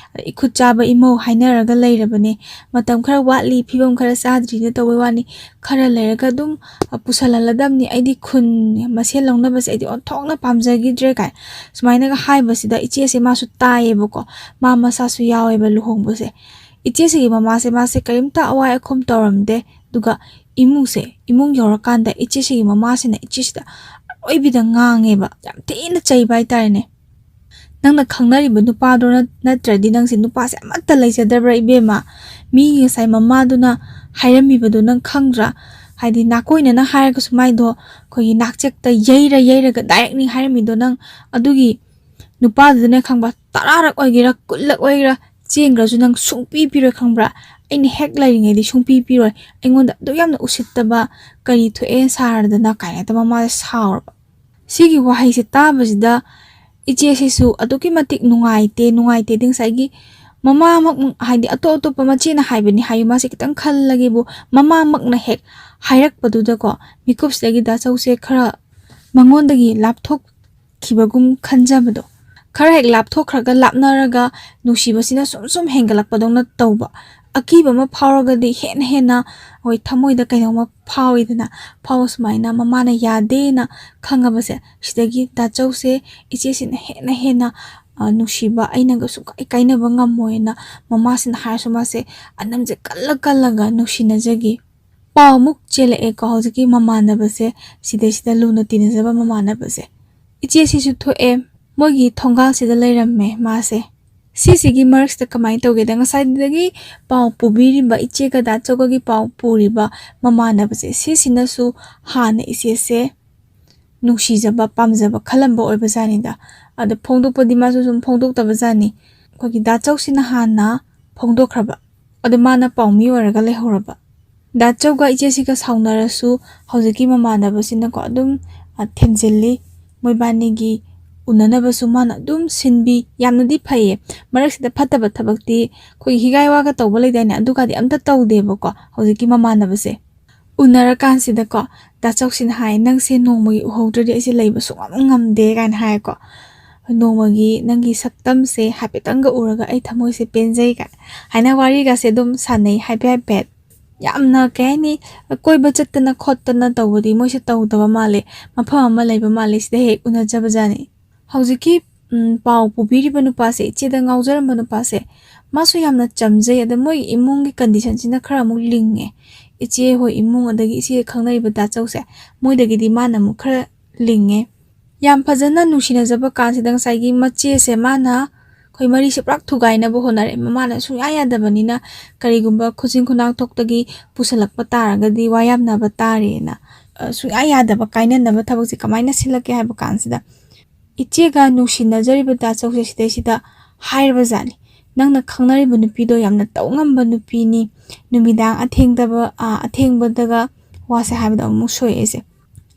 ꯏꯈꯨꯠ ꯆꯥꯕ ꯏꯃꯧ ꯍꯥꯏꯅꯔꯒ ꯂꯩꯔꯕꯅꯦ, ꯃꯇꯝ ꯈꯔ ꯋꯥꯠꯂꯤ, ꯐꯤꯕꯝ ꯈꯔ ꯆꯥꯗ꯭ꯔꯤꯅ ꯇꯧꯕꯩ ꯋꯥꯅꯤ, ꯈꯔ ꯂꯩꯔꯒ ꯑꯗꯨꯝ ꯄꯨꯁꯜꯍꯜꯂꯗꯕꯅꯤ, ꯑꯩꯗꯤ ꯈꯨꯟ ꯃꯁꯦꯜ ꯂꯧꯅꯕꯁꯦ ꯑꯩꯗꯤ ꯑꯣꯟꯊꯣꯛꯅ ꯄꯥꯝꯖꯈꯤꯗ꯭ꯔꯦ ꯀꯥꯏ ꯁꯨꯃꯥꯏꯅꯒ ꯍꯥꯏꯕꯁꯤꯗ ꯏꯆꯦꯁꯦ ꯃꯥꯁꯨ ꯇꯥꯏꯌꯦꯕꯀꯣ, ꯃꯥ ꯃꯁꯥꯁꯨ ꯌꯥꯎꯋꯦꯕ ꯂꯨꯍꯣꯡꯕꯁꯦ꯫ ꯏꯆꯦꯁꯤꯒꯤ ꯃꯃꯥꯁꯦ ꯃꯥꯁꯦ ꯀꯔꯤꯝꯇ ꯑꯋꯥꯏ ꯑꯈꯨꯝ ꯇꯧꯔꯝꯗꯦ꯫ ꯑꯗꯨꯒ ꯏꯃꯨꯡꯁꯦ, ꯏꯃꯨꯡ ꯌꯧꯔꯀꯥꯟꯗ ꯏꯆꯦꯁꯤꯒꯤ ꯃꯃꯥꯁꯤꯅ ꯏꯆꯦꯁꯤꯗ ꯑꯔꯣꯏꯕꯤꯗ ꯉꯥꯡꯉꯦꯕ, ꯌꯥꯝ ꯊꯤꯅ ꯆꯩꯕ ꯍꯥꯏꯇꯥꯔꯦꯅꯦ꯫ "ꯅꯪꯅ ꯈꯪꯅꯔꯤꯕ ꯅꯨꯄꯥꯗꯣ ꯅꯠ- ꯅꯠꯇ꯭ꯔꯗꯤ ꯅꯪꯁꯦ ꯅꯨꯄꯥꯁꯦ ꯑꯃꯠꯇ ꯂꯩꯖꯗꯕ꯭ꯔꯥ ꯏꯕꯦꯝꯃ? ꯃꯤꯒꯤ ꯉꯁꯥꯏ ꯃꯃꯥꯗꯨꯅ ꯍꯥꯏꯔꯝꯃꯤꯕꯗꯣ ꯅꯪ ꯈꯪꯗ꯭ꯔꯥ? ꯍꯥꯏꯗꯤ ꯅꯥꯀꯣꯏꯅꯅ ꯍꯥꯏꯔꯒꯁꯨ ꯃꯥꯏꯗꯣ ꯑꯩꯈꯣꯏꯒꯤ ꯅꯥꯛꯆꯦꯛꯇ ꯌꯩꯔ ꯌꯩꯔꯒ ꯗꯥꯏꯔꯦꯛꯅꯤ ꯍꯥꯏꯔꯝꯃꯤꯗꯣ ꯅꯪ꯫ ꯑꯗꯨꯒꯤ ꯅꯨꯄꯥꯗꯨꯗꯅꯦ ꯈꯪꯕ, ꯇꯔꯥꯔꯛ ꯑꯣꯏꯒꯦꯔꯥ ꯀꯨꯟꯂꯛ ꯑꯣꯏꯒꯦꯔꯥ ꯆꯦꯟꯈ꯭ꯔꯁꯨ ꯅꯪ ꯁꯨꯡꯄꯤ ꯄꯤꯔꯣꯏ ꯈꯪꯕ꯭ꯔꯥ? ꯑꯩꯅ ꯍꯦꯛ ꯂꯩꯔꯤꯉꯩꯗꯤ ꯁꯨꯡꯄꯤ ꯄꯤꯔꯣꯏ꯫ ꯑꯩꯉꯣꯟꯗ ꯑꯗꯨꯛ ꯌꯥꯝꯅ ꯎꯁꯤꯠꯇꯕ ꯀꯔꯤ ꯊꯣꯛꯑꯦ ꯁꯥꯔꯗꯅ?" ꯀꯥꯏꯅ ꯍꯦꯛꯇ ꯃꯃꯥꯁꯦ ꯁꯥꯎꯔꯕ꯫ ꯁꯤꯒꯤ ꯋꯥꯍꯩꯁꯦ ꯇꯥꯕꯁꯤꯗ ꯏꯆꯦꯁꯤꯁꯨ ꯑꯗꯨꯛꯀꯤ ꯃꯇꯤꯛ ꯅꯨꯡꯉꯥꯏꯇꯦ꯫ ꯅꯨꯡꯉꯥꯏꯇꯦꯗꯤ ꯉꯁꯥꯏꯒꯤ ꯃꯃꯥꯃꯛ, ꯍꯥꯏꯗꯤ ꯑꯇꯣꯞ ꯑꯇꯣꯞꯄ ꯃꯆꯦꯅ ꯍꯥꯏꯕꯅꯤ ꯍꯥꯏꯌꯨ, ꯃꯥꯁꯦ ꯈꯤꯇꯪ ꯈꯜꯂꯒꯦꯕꯨ, ꯃꯃꯥꯃꯛꯅ ꯍꯦꯛ ꯍꯥꯏꯔꯛꯄꯗꯨꯗꯀꯣ ꯃꯤꯀꯨꯞꯁꯤꯗꯒꯤ ꯗꯥꯆꯧꯁꯦ ꯈꯔ ꯃꯉꯣꯟꯗꯒꯤ ꯂꯥꯞꯊꯣꯛꯈꯤꯕꯒꯨꯝ ꯈꯟꯖꯕꯗꯣ, ꯈꯔ ꯍꯦꯛ ꯂꯥꯞꯊꯣꯛꯈ꯭ꯔꯒ ꯂꯥꯞꯅꯔꯒ ꯅꯨꯡꯁꯤꯕꯁꯤꯅ ꯁꯨꯝ ꯁꯨꯝ ꯍꯦꯟꯒꯠꯂꯛꯄꯗꯧꯅ ꯇꯧꯕ, ꯑꯀꯤꯕ ꯑꯃ ꯐꯥꯎꯔꯒꯗꯤ ꯍꯦꯟꯅ ꯍꯦꯟꯅ ꯑꯩꯈꯣꯏ ꯊꯃꯣꯏꯗ ꯀꯩꯅꯣꯝꯃ ꯐꯥꯎꯏꯗꯅ, ꯐꯥꯎꯕ ꯁꯨꯃꯥꯏꯅ ꯃꯃꯥꯅ ꯌꯥꯗꯦꯅ ꯈꯪꯉꯕꯁꯦ, ꯁꯤꯗꯒꯤ ꯗꯥꯆꯧꯁꯦ ꯏꯆꯦꯁꯤꯅ ꯍꯦꯟꯅ ꯍꯦꯟꯅ, ꯑ, ꯅꯨꯡꯁꯤꯕ, ꯑꯩꯅꯒ ꯁꯨꯡꯀꯥꯏ ꯀꯥꯏꯅꯕ ꯉꯝꯃꯣꯏꯅ ꯃꯃꯥꯁꯤꯅ ꯍꯥꯏꯔꯁꯨ ꯃꯥꯁꯦ ꯑꯅꯝꯁꯦ ꯀꯜꯂ ꯀꯜꯂꯒ ꯅꯨꯡꯁꯤꯅꯖꯈꯤ꯫ ꯄꯥꯎ ꯑꯃꯨꯛ ꯆꯦꯜꯂꯛꯑꯦꯀꯣ ꯍꯧꯖꯤꯛꯀꯤ ꯃꯃꯥꯟꯅꯕꯁꯦ, ꯁꯤꯗꯩꯁꯤꯗ ꯂꯨꯅ ꯇꯤꯟꯅꯖꯕ ꯃꯃꯥꯟꯅꯕꯁꯦ꯫ ꯏꯆꯦꯁꯤꯁꯨ ꯊꯣꯛꯑꯦ, ꯃꯣꯏꯒꯤ ꯊꯣꯡꯒꯥꯜꯁꯤꯗ ꯂꯩꯔꯝꯃꯦ ꯃꯥꯁꯦ꯫ ꯁꯤꯁꯤꯒꯤ ꯃꯔꯛꯁꯤꯗ ꯀꯃꯥꯏꯅ ꯇꯧꯒꯦꯗ, ꯉꯁꯥꯏꯗꯒꯤ ꯄꯥꯎ ꯄꯨꯕꯤꯔꯤꯕ, ꯏꯆꯦꯒ ꯗꯥꯆꯧꯒꯒꯤ ꯄꯥꯎ ꯄꯨꯔꯤꯕ ꯃꯃꯥꯟꯅꯕꯁꯦ, ꯁꯤꯁꯤꯅꯁꯨ ꯍꯥꯟꯅ ꯏꯆꯦꯁꯦ ꯅꯨꯡꯁꯤꯖꯕ, ꯄꯥꯝꯖꯕ ꯈꯜꯂꯝꯕ ꯑꯣꯏꯕꯖꯥꯠꯅꯤꯗ꯫ ꯑꯗ ꯐꯣꯡꯗꯣꯛꯄꯗꯤ ꯃꯥꯁꯨ ꯁꯨꯝ ꯐꯣꯡꯗꯣꯛꯇꯕꯖꯥꯠꯅꯤ꯫ ꯑꯩꯈꯣꯏꯒꯤ ꯗꯥꯆꯧꯁꯤꯅ ꯍꯥꯟꯅ ꯐꯣꯡꯗꯣꯛꯈ꯭ꯔꯕ, ꯑꯗꯨ ꯃꯥꯅ ꯄꯥꯎꯃꯤ ꯑꯣꯏꯔꯒ ꯂꯩꯍꯧꯔꯕ꯫ ꯗꯥꯆꯧꯒ ꯏꯆꯦꯁꯤꯒ ꯁꯥꯎꯅꯔꯁꯨ ꯍꯧꯖꯤꯛꯀꯤ ꯃꯃꯥꯟꯅꯕꯁꯤꯅꯀꯣ ꯑꯗꯨꯝ, ꯑ, ꯊꯦꯝꯖꯤꯜꯂꯤ꯫ ꯃꯣꯏꯕꯥꯅꯤꯒꯤ ꯎꯅꯅꯕꯁꯨ ꯃꯥꯅ ꯑꯗꯨꯝ ꯁꯤꯟꯕꯤ꯫ ꯌꯥꯝꯅꯗꯤ ꯐꯩꯌꯦ꯫ ꯃꯔꯛꯁꯤꯗ ꯐꯠꯇꯕ ꯊꯕꯛꯇꯤ ꯑꯩꯈꯣꯏꯒꯤ ꯍꯤꯒꯥꯏ ꯋꯥꯒ ꯇꯧꯕ ꯂꯩꯗꯥꯏꯅꯦ, ꯑꯗꯨꯒꯗꯤ ꯑꯝꯇ ꯇꯧꯗꯦꯕꯀꯣ ꯍꯧꯖꯤꯛꯀꯤ ꯃꯃꯥꯟꯅꯕꯁꯦ꯫ ꯎꯅꯔꯀꯥꯟꯁꯤꯗꯀꯣ ꯗꯥꯆꯧꯁꯤꯅ ꯍꯥꯏ, "ꯅꯪꯁꯦ ꯅꯣꯡꯃꯒꯤ ꯎꯍꯧꯗ꯭ꯔꯗꯤ ꯑꯩꯁꯦ ꯂꯩꯕ ꯁꯨꯡꯉꯝ ꯉꯝꯗꯦ" ꯀꯥꯏꯅ ꯍꯥꯏꯀꯣ꯫ ꯅꯣꯡꯃꯒꯤ ꯅꯪꯒꯤ ꯁꯛꯇꯝꯁꯦ ꯍꯥꯏꯐꯦꯠꯇꯪꯒ ꯎꯔꯒ ꯑꯩ ꯊꯃꯣꯏꯁꯦ ꯄꯦꯟꯖꯩ ꯀꯥꯏ ꯍꯥꯏꯅ ꯋꯥꯔꯤꯒꯁꯦ ꯑꯗꯨꯝ ꯁꯥꯟꯅꯩ ꯍꯥꯏꯐꯦꯠ ꯍꯥꯏꯐꯦꯠ꯫ ꯌꯥꯝꯅ ꯀꯩ ꯍꯥꯏꯅꯤ, ꯀꯣꯏꯕ ꯆꯠꯇꯅ ꯈꯣꯠꯇꯅ ꯇꯧꯕꯗꯤ ꯃꯣꯏꯁꯦ ꯇꯧꯗꯕ ꯃꯥꯜꯂꯦ꯫ ꯃꯐꯝ ꯑꯃ ꯂꯩꯕ ꯃꯥꯜꯂꯦ, ꯁꯤꯗ ꯍꯦꯛ ꯎꯅꯖꯕꯖꯥꯠꯅꯤ꯫ ꯍꯧꯖꯤꯛꯀꯤ ꯎꯝ, ꯄꯥꯎ ꯄꯨꯕꯤꯔꯤꯕ ꯅꯨꯄꯥꯁꯦ, ꯏꯆꯦꯗ ꯉꯥꯎꯖꯔꯝꯕ ꯅꯨꯄꯥꯁꯦ, ꯃꯥꯁꯨ ꯌꯥꯝꯅ ꯆꯝꯖꯩ꯫ ꯑꯗ ꯃꯣꯏꯒꯤ ꯏꯃꯨꯡꯒꯤ ꯀꯟꯗꯤꯁꯟꯁꯤꯅ ꯈꯔ ꯑꯃꯨꯛ ꯂꯤꯡꯉꯦ꯫ ꯏꯆꯦ ꯍꯣꯏ ꯏꯃꯨꯡ, ꯑꯗꯒꯤ ꯏꯆꯦ ꯈꯪꯅꯔꯤꯕ ꯗꯥꯆꯧꯁꯦ, ꯃꯣꯏꯗꯒꯤꯗꯤ ꯃꯥꯅ ꯑꯃꯨꯛ ꯈꯔ ꯂꯤꯡꯉꯦ꯫ ꯌꯥꯝ ꯐꯖꯅ ꯅꯨꯡꯁꯤꯅꯖꯕ ꯀꯥꯟꯁꯤꯗ ꯉꯁꯥꯏꯒꯤ ꯃꯆꯦꯁꯦ ꯃꯥꯅ ꯑꯩꯈꯣꯏ ꯃꯔꯤꯁꯦ ꯄꯨꯔꯥ ꯊꯨꯒꯥꯏꯅꯕ ꯍꯣꯠꯅꯔꯦ꯫ ꯃꯃꯥꯅ ꯁꯨꯡꯌꯥ ꯌꯥꯗꯕꯅꯤꯅ ꯀꯔꯤꯒꯨꯝꯕ ꯈꯨꯖꯤꯟ ꯈꯨꯅꯥꯡ ꯊꯣꯛꯇꯒꯤ ꯄꯨꯁꯜꯂꯛꯄ ꯇꯥꯔꯒꯗꯤ ꯋꯥ ꯌꯥꯝꯅꯕ ꯇꯥꯔꯦꯅ, ꯑ, ꯁꯨꯡꯌꯥ ꯌꯥꯗꯕ ꯀꯥꯏꯅꯅꯕ ꯊꯕꯛꯁꯦ ꯀꯃꯥꯏꯅ ꯁꯤꯜꯂꯛꯀꯦ ꯍꯥꯏꯕ ꯀꯥꯟꯁꯤꯗ ꯏꯆꯦꯒ ꯅꯨꯡꯁꯤꯅꯖꯔꯤꯕ ꯗꯥꯆꯧꯁꯦ ꯁꯤꯗꯩꯁꯤꯗ ꯍꯥꯏꯔꯕꯖꯥꯠꯅꯤ, "ꯅꯪꯅ ꯈꯪꯅꯔꯤꯕ ꯅꯨꯄꯤꯗꯣ ꯌꯥꯝꯅ ꯇꯧ ꯉꯝꯕ ꯅꯨꯄꯤꯅꯤ꯫ ꯅꯨꯃꯤꯗꯥꯡ ꯑꯊꯦꯡꯗꯕ, ꯑ, ꯑꯊꯦꯡꯕꯗꯒ ꯋꯥꯁꯦ ꯍꯥꯏꯕꯗ ꯑꯃꯨꯛ ꯁꯣꯏꯔꯛꯑꯦꯁꯦ꯫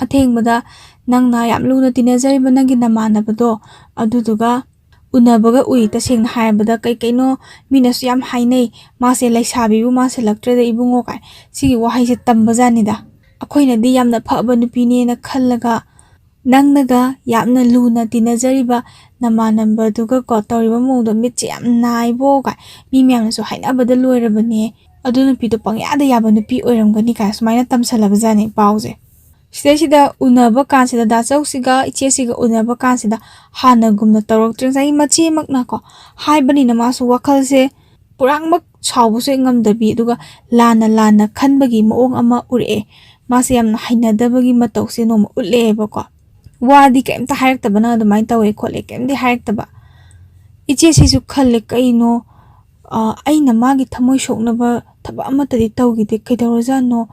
ꯑꯊꯦꯡꯕꯗ ꯅꯪꯅ ꯌꯥꯝ ꯂꯨꯅ ꯇꯤꯟꯅꯖꯔꯤꯕ ꯅꯪꯒꯤ ꯅꯃꯥꯟꯅꯕꯗꯣ ꯑꯗꯨꯗꯨꯒ ꯎꯅꯕꯒ ꯎꯏ꯫ ꯇꯁꯦꯡꯅ ꯍꯥꯏꯔꯕꯗ ꯀꯩ ꯀꯩꯅꯣ ꯃꯤꯅꯁꯨ ꯌꯥꯝ ꯍꯥꯏꯅꯩ, ꯃꯥꯁꯦ ꯂꯩꯁꯥꯕꯤꯕꯨ ꯃꯥꯟꯁꯤꯜꯂꯛꯇ꯭ꯔꯦꯗ ꯏꯕꯨꯡꯉꯣ" ꯀꯥꯏ ꯁꯤꯒꯤ ꯋꯥꯍꯩꯁꯦ ꯇꯝꯕꯖꯥꯠꯅꯤꯗ꯫ ꯑꯩꯈꯣꯏꯅꯗꯤ ꯌꯥꯝꯅ ꯐꯕ ꯅꯨꯄꯤꯅꯦꯅ ꯈꯜꯂꯒ ꯅꯪꯅꯒ ꯌꯥꯝꯅ ꯂꯨꯅ ꯇꯤꯟꯅꯖꯔꯤꯕ ꯅꯃꯥꯟꯅꯕꯗꯨꯒꯀꯣ ꯇꯧꯔꯤꯕ ꯃꯑꯣꯡꯗꯣ ꯃꯤꯠꯁꯦ ꯌꯥꯝ ꯅꯥꯏꯕꯣ ꯀꯥꯏ ꯃꯤ ꯃꯌꯥꯝꯅꯁꯨ ꯍꯥꯏꯅꯕꯗ ꯂꯣꯏꯔꯕꯅꯦ꯫ ꯑꯗꯨ ꯅꯨꯄꯤꯗꯣ ꯄꯪꯌꯥꯗ ꯌꯥꯕ ꯅꯨꯄꯤ ꯑꯣꯏꯔꯝꯒꯅꯤ ꯀꯥꯏ ꯁꯨꯃꯥꯏꯅ ꯇꯝꯁꯜꯂꯕꯖꯥꯠꯅꯤ ꯄꯥꯎꯁꯦ꯫ ꯁꯤꯗꯩꯁꯤꯗ ꯎꯅꯕ ꯀꯥꯟꯁꯤꯗ ꯗꯥꯆꯧꯁꯤꯒ ꯏꯆꯦꯁꯤꯒ ꯎꯅꯕ ꯀꯥꯟꯁꯤꯗ ꯍꯥꯟꯅꯒꯨꯝꯅ ꯇꯧꯔꯛꯇ꯭ꯔꯦ꯫ ꯉꯁꯥꯏꯒꯤ ꯃꯆꯦꯃꯛꯅꯀꯣ ꯍꯥꯏꯕꯅꯤꯅ ꯃꯥꯁꯨ ꯋꯥꯈꯜꯁꯦ ꯄꯨꯔꯥꯃꯛ ꯁꯥꯎꯕꯁꯨ ꯍꯦꯛ ꯉꯝꯗꯕꯤ, ꯑꯗꯨꯒ ꯂꯥꯟꯅ ꯂꯥꯟꯅ ꯈꯟꯕꯒꯤ ꯃꯑꯣꯡ ꯑꯃ ꯎꯔꯛꯑꯦ꯫ ꯃꯥꯁꯦ ꯌꯥꯝꯅ ꯍꯩꯅꯗꯕꯒꯤ ꯃꯇꯧꯁꯦ ꯅꯣꯡꯃ ꯎꯠꯂꯛꯑꯦꯕꯀꯣ꯫ ꯋꯥꯗꯤ ꯀꯩꯝꯇ ꯍꯥꯏꯔꯛꯇꯕ, "ꯅꯪ ꯑꯗꯨꯃꯥꯏꯅ ꯇꯧꯋꯦ ꯈꯣꯠꯂꯦ" ꯀꯩꯝꯇꯗꯤ ꯍꯥꯏꯔꯛꯇꯕ꯫ ꯏꯆꯦꯁꯤꯁꯨ ꯈꯜꯂꯦ, "ꯀꯩꯅꯣ, ꯑ, ꯑꯩꯅ ꯃꯥꯒꯤ ꯊꯃꯣꯏ ꯁꯣꯛꯅꯕ ꯊꯕꯛ ꯑꯃꯠꯇꯗꯤ ꯇꯧꯈꯤꯗꯦ, ꯀꯩꯗꯧꯔꯖꯥꯠꯅꯣ?"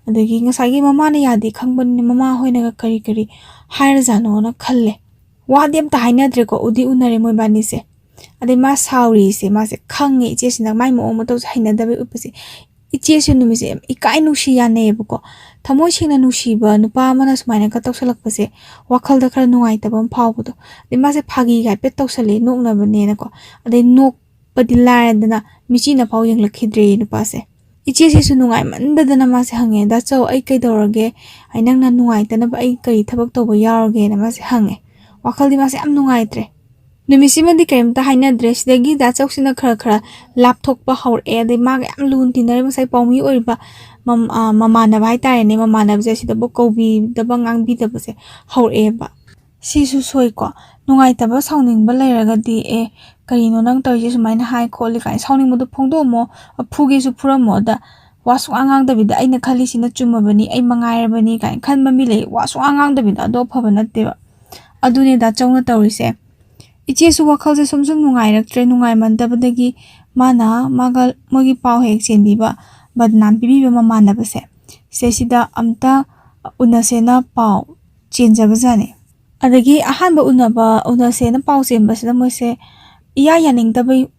ꯑꯗꯒꯤ ꯉꯁꯥꯏꯒꯤ ꯃꯃꯥꯅ ꯌꯥꯗꯦ ꯈꯪꯕꯅꯤꯅ ꯃꯃꯥ ꯍꯣꯏꯅꯒ ꯀꯔꯤ ꯀꯔꯤ ꯍꯥꯏꯔꯖꯥꯠꯅꯣꯅ ꯈꯜꯂꯦ꯫ ꯋꯥꯗꯤ ꯑꯝꯇ ꯍꯥꯏꯅꯗ꯭ꯔꯦꯀꯣ, ꯎꯗꯤ ꯎꯅꯔꯦ ꯃꯣꯏꯕꯥꯅꯤꯁꯦ꯫ ꯑꯗꯩ ꯃꯥ ꯁꯥꯎꯔꯤꯁꯦ, ꯃꯥꯁꯦ ꯈꯪꯉꯦ ꯏꯆꯦꯁꯤꯅ ꯃꯥꯏ ꯃꯑꯣꯡ ꯃꯇꯧꯁꯦ ꯍꯩꯅꯗꯕꯩ ꯎꯠꯄꯁꯦ꯫ ꯏꯆꯦꯁꯨ ꯅꯨꯃꯤꯠꯁꯦ ꯌꯥꯝ ꯏꯀꯥꯏ ꯅꯨꯡꯁꯤ ꯌꯥꯅꯩꯌꯦꯕꯀꯣ꯫ ꯊꯃꯣꯏ ꯁꯦꯡꯅ ꯅꯨꯡꯁꯤꯕ ꯅꯨꯄꯥ ꯑꯃꯅ ꯁꯨꯃꯥꯏꯅꯒ ꯇꯧꯁꯜꯂꯛꯄꯁꯦ ꯋꯥꯈꯜꯗ ꯈꯔ ꯅꯨꯡꯉꯥꯏꯇꯕ ꯑꯃ ꯐꯥꯎꯕꯗꯣ꯫ ꯑꯗꯩ ꯃꯥꯁꯦ ꯐꯥꯒꯤ ꯍꯥꯏꯐꯦꯠ ꯇꯧꯁꯜꯂꯦ, ꯅꯣꯛꯅꯕꯅꯦꯅꯀꯣ꯫ ꯑꯗꯩ ꯅꯣꯛꯄꯗꯤ ꯂꯥꯏꯔꯗꯅ ꯃꯤꯆꯤꯅ ꯐꯥꯎ ꯌꯦꯡꯂꯛꯈꯤꯗ꯭ꯔꯦ ꯅꯨꯄꯥꯁꯦ꯫ ꯏꯆꯦꯁꯤꯁꯨ ꯅꯨꯡꯉꯥꯏꯃꯟꯗꯗꯅ ꯃꯥꯁꯦ ꯍꯪꯉꯦ, "ꯗꯥꯆꯧ, ꯑꯩ ꯀꯩꯗꯧꯔꯒꯦ? ꯑꯩ ꯅꯪꯅ ꯅꯨꯡꯉꯥꯏꯇꯅꯕ ꯑꯩ ꯀꯔꯤ ꯊꯕꯛ ꯇꯧꯕ ꯌꯥꯎꯔꯒꯦꯅ?" ꯃꯥꯁꯦ ꯍꯪꯉꯦ꯫ ꯋꯥꯈꯜꯗꯤ ꯃꯥꯁꯦ ꯌꯥꯝ ꯅꯨꯡꯉꯥꯏꯇ꯭ꯔꯦ꯫ ꯅꯨꯃꯤꯠꯁꯤꯃꯗꯤ ꯀꯔꯤꯝꯇ ꯍꯥꯏꯅꯗ꯭ꯔꯦ꯫ ꯁꯤꯗꯒꯤ ꯗꯥ ꯆꯧꯁꯤꯅ ꯈꯔ ꯈꯔ ꯂꯥꯞꯊꯣꯛꯄ ꯍꯧꯔꯛꯑꯦ꯫ ꯑꯗꯩ ꯃꯥꯒ ꯌꯥꯝ ꯂꯨꯅ ꯇꯤꯟꯅꯔꯤꯕ ꯉꯁꯥꯏ ꯄꯥꯎꯃꯤ ꯑꯣꯏꯔꯤꯕ ꯃꯝ- ꯑ, ꯃꯃꯥꯟꯅꯕ ꯍꯥꯏꯇꯥꯔꯦꯅꯦ, ꯃꯃꯥꯟꯅꯕꯁꯦ ꯁꯤꯗꯕꯨ ꯀꯧꯕꯤꯗꯕ ꯉꯥꯡꯕꯤꯗꯕꯁꯦ ꯍꯧꯔꯛꯑꯦꯕ꯫ ꯁꯤꯁꯨ ꯁꯣꯏꯀꯣ꯫ ꯅꯨꯡꯉꯥꯏꯇꯕ ꯁꯥꯎꯅꯤꯡꯕ ꯂꯩꯔꯒꯗꯤ, "ꯑꯦ, ꯀꯔꯤꯅꯣ ꯅꯪ ꯇꯧꯔꯤꯁꯦ? ꯁꯨꯃꯥꯏꯅ ꯍꯥꯏ ꯈꯣꯠꯂꯤ" ꯀꯥꯏꯅ ꯁꯥꯎꯅꯤꯡꯕꯗꯣ ꯐꯣꯡꯗꯣꯛꯑꯝꯃꯣ꯫ ꯐꯨꯒꯦꯁꯨ ꯐꯨꯔꯝꯃꯣ꯫ ꯑꯗ ꯋꯥ ꯁꯨꯡꯉꯥꯡ ꯉꯥꯡꯗꯕꯤꯗ "ꯑꯩꯅ ꯈꯜꯂꯤꯁꯤꯅ ꯆꯨꯝꯃꯕꯅꯤ, ꯑꯩ ꯃꯉꯥꯏꯔꯕꯅꯤ" ꯀꯥꯏꯅ ꯈꯟꯕ ꯃꯤ ꯂꯩ꯫ ꯋꯥ ꯁꯨꯡꯉꯥꯡ ꯉꯥꯡꯗꯕꯤꯗ꯫ ꯑꯗꯣ ꯑꯐꯕ ꯅꯠꯇꯦꯕ꯫ ꯑꯗꯨꯅꯦ ꯗꯥ ꯆꯧꯅ ꯇꯧꯔꯤꯁꯦ꯫ ꯏꯆꯦꯁꯨ ꯋꯥꯈꯜꯁꯦ ꯁꯨꯝ ꯁꯨꯝ ꯅꯨꯡꯉꯥꯏꯔꯛꯇ꯭ꯔꯦ꯫ ꯅꯨꯡꯉꯥꯏꯃꯟꯗꯕꯗꯒꯤ ꯃꯥꯅ ꯃꯥꯒ ꯃꯣꯏꯒꯤ ꯄꯥꯎ ꯍꯦꯛ ꯆꯦꯟꯕꯤꯕ, ꯕꯗꯅꯥꯝ ꯄꯤꯕꯤꯕ ꯃꯃꯥꯟꯅꯕꯁꯦ, ꯁꯤꯗꯩꯁꯤꯗ ꯑꯝꯇ ꯎꯅꯁꯦꯅ ꯄꯥꯎ ꯆꯦꯟꯖꯕꯖꯥꯠꯅꯤ꯫ ꯑꯗꯒꯤ ꯑꯍꯥꯟꯕ ꯎꯅꯕ, ꯎꯅꯁꯦꯅ ꯄꯥꯎ ꯆꯦꯟꯕꯁꯤꯗ ꯃꯣꯏꯁꯦ ꯏꯌꯥ ꯌꯥꯅꯤꯡꯗꯕꯩ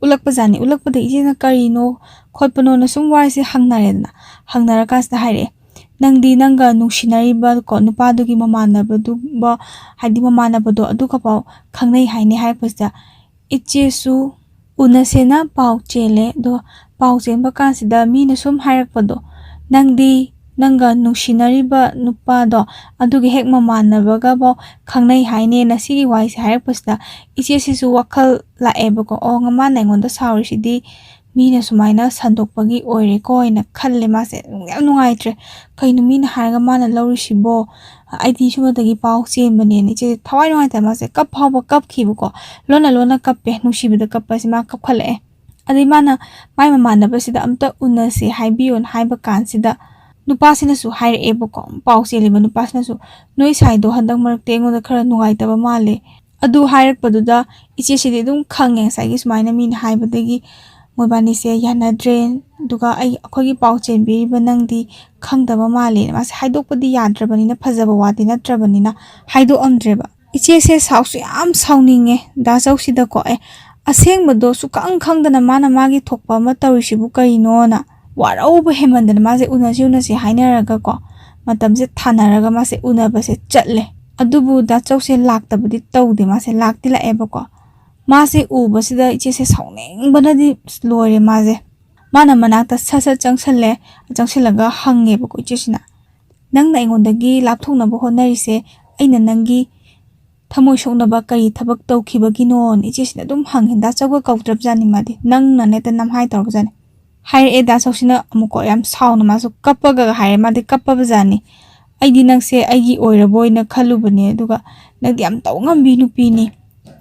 ꯎꯠꯂꯛꯄꯖꯥꯠꯅꯤ꯫ ꯎꯠꯂꯛꯄꯗ ꯏꯆꯦꯅ "ꯀꯔꯤꯅꯣ ꯈꯣꯠꯄꯅꯣꯅ" ꯁꯨꯝ ꯋꯥꯔꯤꯁꯦ ꯍꯪꯅꯔꯦꯗꯅ꯫ ꯍꯪꯅꯔꯀꯥꯟꯁꯤꯗ ꯍꯥꯏꯔꯛꯑꯦ, "ꯅꯪꯗꯤ ꯅꯪꯒ ꯅꯨꯡꯁꯤꯅꯔꯤꯕ ꯀꯣ ꯅꯨꯄꯥꯗꯨꯒꯤ ꯃꯃꯥꯟꯅꯕꯗꯨꯕ, ꯍꯥꯏꯗꯤ ꯃꯃꯥꯟꯅꯕꯗꯣ ꯑꯗꯨꯒꯐꯥꯎ ꯈꯪꯅꯩ ꯍꯥꯏꯅꯦ" ꯍꯥꯏꯔꯛꯄꯁꯤꯗ ꯏꯆꯦꯁꯨ ꯎꯅꯁꯦꯅ ꯄꯥꯎ ꯆꯦꯜꯂꯦ꯫ ꯑꯗꯣ ꯄꯥꯎ ꯆꯦꯟꯕ ꯀꯥꯟꯁꯤꯗ ꯃꯤꯅ ꯁꯨꯝ ꯍꯥꯏꯔꯛꯄꯗꯣ, "ꯅꯪꯗꯤ ꯅꯪꯒ ꯅꯨꯡꯁꯤꯅꯔꯤꯕ ꯅꯨꯄꯥꯗꯣ ꯑꯗꯨꯒꯤ ꯍꯦꯛ ꯃꯃꯥꯟꯅꯕꯒꯐꯥꯎ ꯈꯪꯅꯩ ꯍꯥꯏꯅꯦꯅ" ꯁꯤꯒꯤ ꯋꯥꯍꯩꯁꯦ ꯍꯥꯏꯔꯛꯄꯁꯤꯗ ꯏꯆꯦꯁꯤꯁꯨ ꯋꯥꯈꯜ ꯂꯥꯛꯑꯦꯕꯀꯣ꯫ "ꯑꯣ, ꯃꯥꯅ ꯑꯩꯉꯣꯟꯗ ꯁꯥꯎꯔꯤꯁꯤꯗꯤ ꯃꯤꯅ ꯁꯨꯃꯥꯏꯅ ꯁꯟꯗꯣꯛꯄꯒꯤ ꯑꯣꯏꯔꯦꯀꯣ" ꯍꯥꯏꯅ ꯈꯜꯂꯦ꯫ ꯃꯥꯁꯦ ꯌꯥꯝ ꯅꯨꯡꯉꯥꯏꯇ꯭ꯔꯦ꯫ "ꯀꯩꯅꯣ ꯃꯤꯅ ꯍꯥꯏꯔꯒ ꯃꯥꯅ ꯂꯧꯔꯤꯁꯤꯕꯣ? ꯑꯩꯗꯤ ꯁꯨꯝꯕꯗꯒꯤ ꯄꯥꯎ ꯆꯦꯟꯕꯅꯦꯅ" ꯏꯆꯦ ꯊꯋꯥꯏ ꯅꯨꯡꯉꯥꯏꯇꯅ ꯃꯥꯁꯦ ꯀꯞ ꯐꯥꯎꯕ ꯀꯞꯈꯤꯕꯀꯣ꯫ ꯂꯣꯟꯅ ꯂꯣꯟꯅ ꯀꯞꯄꯦ꯫ ꯅꯨꯡꯁꯤꯕꯗ ꯀꯞꯄꯁꯦ ꯃꯥ ꯀꯞꯈꯠꯂꯛꯑꯦ꯫ ꯑꯗꯩ ꯃꯥꯅ ꯃꯥꯏ ꯃꯃꯥꯟꯅꯕꯁꯤꯗ "ꯑꯝꯇ ꯎꯅꯁꯦ ꯍꯥꯏꯕꯤꯌꯣꯅ" ꯍꯥꯏꯕ ꯀꯥꯟꯁꯤꯗ ꯅꯨꯄꯥꯁꯤꯅꯁꯨ ꯍꯥꯏꯔꯛꯑꯦꯕꯀꯣ꯫ ꯄꯥꯎ ꯆꯦꯜꯂꯤꯕ ꯅꯨꯄꯥꯁꯤꯅꯁꯨ, "ꯅꯣꯏ ꯁꯥꯏꯗꯣ ꯍꯟꯗꯛ ꯃꯔꯛꯇ ꯑꯩꯉꯣꯟꯗ ꯈꯔ ꯅꯨꯡꯉꯥꯏꯇꯕ ꯃꯥꯜꯂꯦ"꯫ ꯑꯗꯨ ꯍꯥꯏꯔꯛꯄꯗꯨꯗ ꯏꯆꯦꯁꯤꯗꯤ ꯑꯗꯨꯝ ꯈꯪꯉꯦ, ꯉꯁꯥꯏꯒꯤ ꯁꯨꯃꯥꯏꯅ ꯃꯤꯅ ꯍꯥꯏꯕꯗꯒꯤ ꯃꯣꯏꯕꯥꯅꯤꯁꯦ ꯌꯥꯅꯗ꯭ꯔꯦ꯫ ꯑꯗꯨꯒ "ꯑꯩ, ꯑꯩꯈꯣꯏꯒꯤ ꯄꯥꯎ ꯆꯦꯟꯕꯤꯔꯤꯕ ꯅꯪꯗꯤ ꯈꯪꯗꯕ ꯃꯥꯜꯂꯦꯅ" ꯃꯥꯁꯦ ꯍꯥꯏꯗꯣꯛꯄꯗꯤ ꯌꯥꯗ꯭ꯔꯕꯅꯤꯅ, ꯐꯖꯕ ꯋꯥꯗꯤ ꯅꯠꯇ꯭ꯔꯕꯅꯤꯅ ꯍꯥꯏꯗꯣꯛꯑꯝꯗ꯭ꯔꯦꯕ꯫ ꯏꯆꯦꯁꯦ ꯁꯥꯎꯁꯨ ꯌꯥꯝ ꯁꯥꯎꯅꯤꯡꯉꯦ ꯗꯥ ꯆꯧꯁꯤꯗꯀꯣ꯫ "ꯑꯦ, ꯑꯁꯦꯡꯕꯗꯣ ꯁꯨꯈꯪ ꯈꯪꯗꯅ ꯃꯥꯅ ꯃꯥꯒꯤ ꯊꯣꯛꯄ ꯑꯃ ꯇꯧꯔꯤꯁꯤꯕꯨ ꯀꯔꯤꯅꯣꯅ?" ꯋꯥꯔꯧꯕ ꯍꯦꯟꯃꯟꯗꯅ ꯃꯥꯁꯦ "ꯎꯅꯁꯤ, ꯎꯅꯁꯤ" ꯍꯥꯏꯅꯔꯒꯀꯣ, ꯃꯇꯝꯁꯦ ꯊꯥꯅꯔꯒ ꯃꯥꯁꯦ ꯎꯅꯕꯁꯦ ꯆꯠꯂꯦ꯫ ꯑꯗꯨꯕꯨ ꯗꯥ ꯆꯧꯁꯦ ꯂꯥꯛꯇꯕꯗꯤ ꯇꯧꯗꯦ꯫ ꯃꯥꯁꯦ ꯂꯥꯛꯇꯤ ꯂꯥꯛꯑꯦꯕꯀꯣ꯫ ꯃꯥꯁꯦ ꯎꯕꯁꯤꯗ ꯏꯆꯦꯁꯦ ꯁꯥꯎꯅꯤꯡꯕꯅꯗꯤ ꯂꯣꯏꯔꯦ ꯃꯥꯁꯦ꯫ ꯃꯥꯅ ꯃꯅꯥꯛꯇ ꯁꯠ ꯁꯠ ꯆꯪꯁꯜꯂꯦ꯫ ꯆꯪꯁꯤꯜꯂꯒ ꯍꯪꯉꯦꯕꯀꯣ ꯏꯆꯦꯁꯤꯅ, "ꯅꯪꯅ ꯑꯩꯉꯣꯟꯗꯒꯤ ꯂꯥꯞꯊꯣꯛꯅꯕ ꯍꯣꯠꯅꯔꯤꯁꯦ, ꯑꯩꯅ ꯅꯪꯒꯤ ꯊꯃꯣꯏ ꯁꯣꯛꯅꯕ ꯀꯔꯤ ꯊꯕꯛ ꯇꯧꯈꯤꯕꯒꯤꯅꯣꯅ ꯏꯆꯦꯁꯤꯅ ꯑꯗꯨꯝ ꯍꯪꯉꯦ꯫ ꯗꯥ ꯆꯧꯒ ꯀꯧꯗ꯭ꯔꯕꯖꯥꯠꯅꯤ ꯃꯥꯗꯤ, ꯅꯪꯅ ꯅꯦꯠꯇ ꯅꯝꯍꯥꯏ ꯇꯧꯔꯕꯖꯥꯠꯅꯤ꯫ ꯍꯥꯏꯔꯛꯑꯦ ꯗꯥ ꯆꯧꯁꯤꯅ ꯑꯃꯨꯛꯀꯣ, ꯌꯥꯝ ꯁꯥꯎꯅ ꯃꯥꯁꯨ ꯀꯞꯄꯒ ꯍꯥꯏꯔꯦ, ꯃꯥꯗꯤ ꯀꯞꯄꯕꯖꯥꯠꯅꯤ꯫ "ꯑꯩꯗꯤ ꯅꯪꯁꯦ ꯑꯩꯒꯤ ꯑꯣꯏꯔꯕꯣꯏꯅ ꯈꯜꯂꯨꯕꯅꯦ, ꯑꯗꯨꯒ ꯅꯪꯗꯤ ꯌꯥꯝ ꯇꯧ ꯉꯝꯕꯤ ꯅꯨꯄꯤꯅꯤ,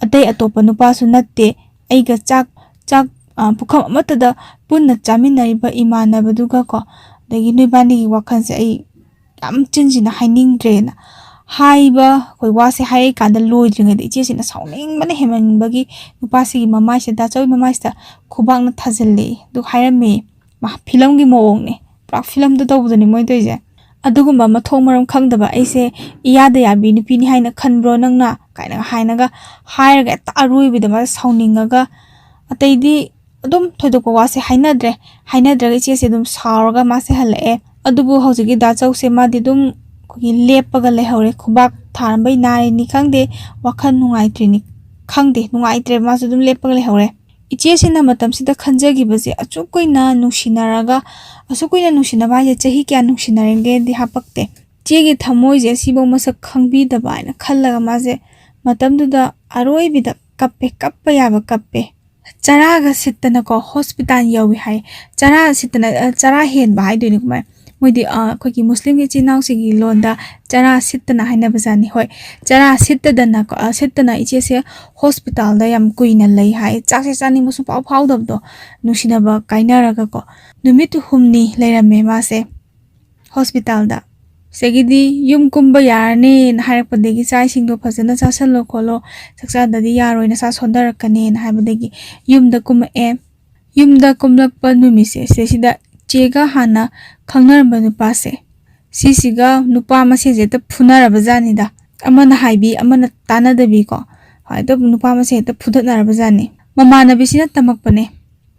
ꯑꯇꯩ ꯑꯇꯣꯞꯄ ꯅꯨꯄꯥꯁꯨ ꯅꯠꯇꯦ, ꯑꯩꯒ ꯆꯥꯛ ꯆꯥꯛ ꯑ, ꯄꯨꯈꯝ ꯑꯃꯠꯇꯗ ꯄꯨꯟꯅ ꯆꯥꯃꯤꯟꯅꯔꯤꯕ ꯏꯃꯥꯟꯅꯕꯗꯨꯒ ꯀꯣ, ꯑꯗꯒꯤ ꯅꯣꯏꯕꯥꯅꯤꯒꯤ ꯋꯥꯈꯜꯁꯦ ꯑꯩ ꯌꯥꯝ ꯆꯤꯟꯁꯤꯟꯅ ꯍꯥꯏꯅꯤꯡꯗ꯭ꯔꯦꯅ" ꯍꯥꯏꯕ, ꯑꯩꯈꯣꯏ ꯋꯥꯁꯦ ꯍꯥꯏꯔꯤꯀꯥꯟꯗ ꯂꯣꯏꯗ꯭ꯔꯤꯉꯩꯗ ꯏꯆꯦꯁꯤꯅ ꯁꯥꯎꯅꯤꯡꯕꯅ ꯍꯦꯟꯃꯟꯕꯒꯤ ꯅꯨꯄꯥꯁꯤꯒꯤ ꯃꯃꯥꯏꯁꯤꯗ, ꯗꯥ ꯆꯧꯒꯤ ꯃꯃꯥꯏꯁꯤꯗ ꯈꯨꯕꯥꯛꯅ ꯊꯥꯖꯤꯜꯂꯦ꯫ ꯑꯗꯨ ꯍꯥꯏꯔꯝꯃꯦ, ꯃꯥ ꯐꯤꯂꯝꯒꯤ ꯃꯑꯣꯡꯅꯦ, ꯄꯨꯔꯥ ꯐꯤꯂꯝꯗ ꯇꯧꯕꯗꯨꯅꯤ ꯃꯣꯏ ꯇꯧꯔꯤꯁꯦ꯫ "ꯑꯗꯨꯒꯨꯝꯕ ꯃꯊꯣꯡ ꯃꯔꯝ ꯈꯪꯗꯕ ꯑꯩꯁꯦ ꯏꯌꯥꯗ ꯌꯥꯕꯤ ꯅꯨꯄꯤꯅꯤ ꯍꯥꯏꯅ ꯈꯟꯕ꯭ꯔꯣ ꯅꯪꯅ?" ꯀꯥꯏꯅꯒ ꯍꯥꯏꯅꯒ ꯍꯥꯏꯔꯒ ꯍꯦꯛꯇ ꯑꯔꯣꯏꯕꯗ ꯃꯥꯁꯦ ꯁꯥꯎꯅꯤꯡꯉꯒ, ꯑꯇꯩꯗꯤ ꯑꯗꯨꯝ ꯊꯣꯏꯗꯣꯛꯄ ꯋꯥꯁꯦ ꯍꯥꯏꯅꯗ꯭ꯔꯦ꯫ ꯍꯥꯏꯅꯗ꯭ꯔꯒ ꯏꯆꯦꯁꯦ ꯑꯗꯨꯝ ꯁꯥꯎꯔꯒ ꯃꯥꯁꯦ ꯍꯜꯂꯛꯑꯦ꯫ ꯑꯗꯨꯕꯨ ꯍꯧꯖꯤꯛꯀꯤ ꯗꯥ ꯆꯧꯁꯦ ꯃꯥꯗꯤ ꯑꯗꯨꯝ ꯑꯩꯈꯣꯏꯒꯤ ꯂꯦꯞꯄꯒ ꯂꯩꯍꯧꯔꯦ꯫ ꯈꯨꯕꯥꯛ ꯊꯥꯔꯝꯕꯩ ꯅꯥꯔꯤꯅꯤ ꯈꯪꯗꯦ, ꯋꯥꯈꯜ ꯅꯨꯡꯉꯥꯏꯇ꯭ꯔꯤꯅꯤ ꯈꯪꯗꯦ, ꯅꯨꯡꯉꯥꯏꯇ꯭ꯔꯦ, ꯃꯥꯁꯨ ꯑꯗꯨꯝ ꯂꯦꯞꯄꯒ ꯂꯩꯍꯧꯔꯦ꯫ ꯏꯆꯦꯁꯤꯅ ꯃꯇꯝꯁꯤꯗ ꯈꯟꯖꯈꯤꯕꯁꯦ, ꯑꯁꯨꯛ ꯀꯨꯏꯅ ꯅꯨꯡꯁꯤꯅꯔꯒ, ꯑꯁꯨꯛ ꯀꯨꯏꯅ ꯅꯨꯡꯁꯤꯅꯕ ꯍꯥꯏꯁꯦ ꯆꯍꯤ ꯀꯌꯥ ꯅꯨꯡꯁꯤꯅꯔꯒꯦꯗꯤ ꯍꯥꯄꯛꯇꯦ, ꯏꯆꯦꯒꯤ ꯊꯃꯣꯏꯁꯦ ꯑꯁꯤꯐꯧ ꯃꯁꯛ ꯈꯪꯕꯤꯗꯕ ꯍꯥꯏꯅ ꯈꯜꯂꯒ ꯃꯥꯁꯦ ꯃꯇꯝꯗꯨꯗ ꯑꯔꯣꯏꯕꯤꯗ ꯀꯞꯄꯦ, ꯀꯞꯄ ꯌꯥꯕ ꯀꯞꯄꯦ꯫ ꯆꯔꯥꯒ ꯁꯤꯠꯇꯅꯀꯣ ꯍꯣꯁꯄꯤꯇꯥꯜ ꯌꯧꯏ ꯍꯥꯏ꯫ ꯆꯔꯥ ꯁꯤꯠꯇꯅ, ꯑ, ꯆꯔꯥ ꯍꯦꯟꯕ ꯍꯥꯏꯗꯣꯏꯅꯤ ꯀꯃꯥꯏ? ꯃꯣꯏꯗꯤ, ꯑ, ꯑꯩꯈꯣꯏꯒꯤ ꯃꯨꯁꯂꯤꯝꯒꯤ ꯏꯆꯤꯜ ꯏꯅꯥꯎꯁꯤꯡꯒꯤ ꯂꯣꯟꯗ ꯆꯔꯥ ꯁꯤꯠꯇꯅ ꯍꯥꯏꯅꯕꯖꯥꯠꯅꯤ꯫ ꯍꯣꯏ, ꯆꯔꯥ ꯁꯤꯠꯇꯗꯅꯀꯣ, ꯑ, ꯁꯤꯠꯇꯅ ꯏꯆꯦꯁꯦ ꯍꯣꯁꯄꯤꯇꯥꯜꯗ ꯌꯥꯝ ꯀꯨꯏꯅ ꯂꯩ ꯍꯥꯏ꯫ ꯆꯥꯛꯁꯦ ꯆꯥꯅꯤꯡꯕ ꯁꯨꯡꯐꯥꯎ ꯐꯥꯎꯗꯕꯗꯣ, ꯅꯨꯡꯁꯤꯅꯕ ꯀꯥꯏꯅꯔꯒꯀꯣ꯫ ꯅꯨꯃꯤꯠ ꯍꯨꯝꯅꯤ ꯂꯩꯔꯝꯃꯦ ꯃꯥꯁꯦ ꯍꯣꯁꯄꯤꯇꯥꯜꯗ꯫ ꯁꯤꯗꯒꯤꯗꯤ ꯌꯨꯝ ꯀꯨꯝꯕ ꯌꯥꯔꯅꯦꯅ ꯍꯥꯏꯔꯛꯄꯗꯒꯤ, "ꯆꯥꯛ ꯏꯁꯤꯡꯗꯣ ꯐꯖꯅ ꯆꯥꯁꯜꯂꯣ ꯈꯣꯠꯂꯣ, ꯆꯥꯛ ꯆꯥꯗꯗꯤ ꯌꯥꯔꯣꯏ, ꯅꯁꯥ ꯁꯣꯟꯊꯔꯛꯀꯅꯦꯅ" ꯍꯥꯏꯕꯗꯒꯤ ꯌꯨꯝꯗ ꯀꯨꯝꯃꯛꯑꯦ꯫ ꯌꯨꯝꯗ ꯀꯨꯝꯂꯛꯄ ꯅꯨꯃꯤꯠꯁꯦ, ꯁꯤꯗꯩꯁꯤꯗ ꯆꯦꯒ ꯍꯥꯟꯅ ꯈꯪꯅꯔꯝꯕ ꯅꯨꯄꯥꯁꯦ, ꯁꯤꯁꯤꯒ ꯅꯨꯄꯥ ꯃꯁꯦꯟꯁꯦ ꯍꯦꯛꯇ ꯐꯨꯅꯔꯕ ꯖꯥꯠꯅꯤꯗ꯫ ꯑꯃꯅ ꯍꯥꯏꯕꯤ, ꯑꯃꯅ ꯇꯥꯟꯅꯗꯕꯤꯀꯣ, ꯍꯦꯛꯇ ꯅꯨꯄꯥ ꯃꯁꯦꯟ ꯍꯦꯛꯇ ꯐꯨꯗꯠꯅꯔꯕ ꯖꯥꯠꯅꯤ꯫ ꯃꯃꯥꯟꯅꯕꯤꯁꯤꯅ ꯇꯝꯃꯛꯄꯅꯦ꯫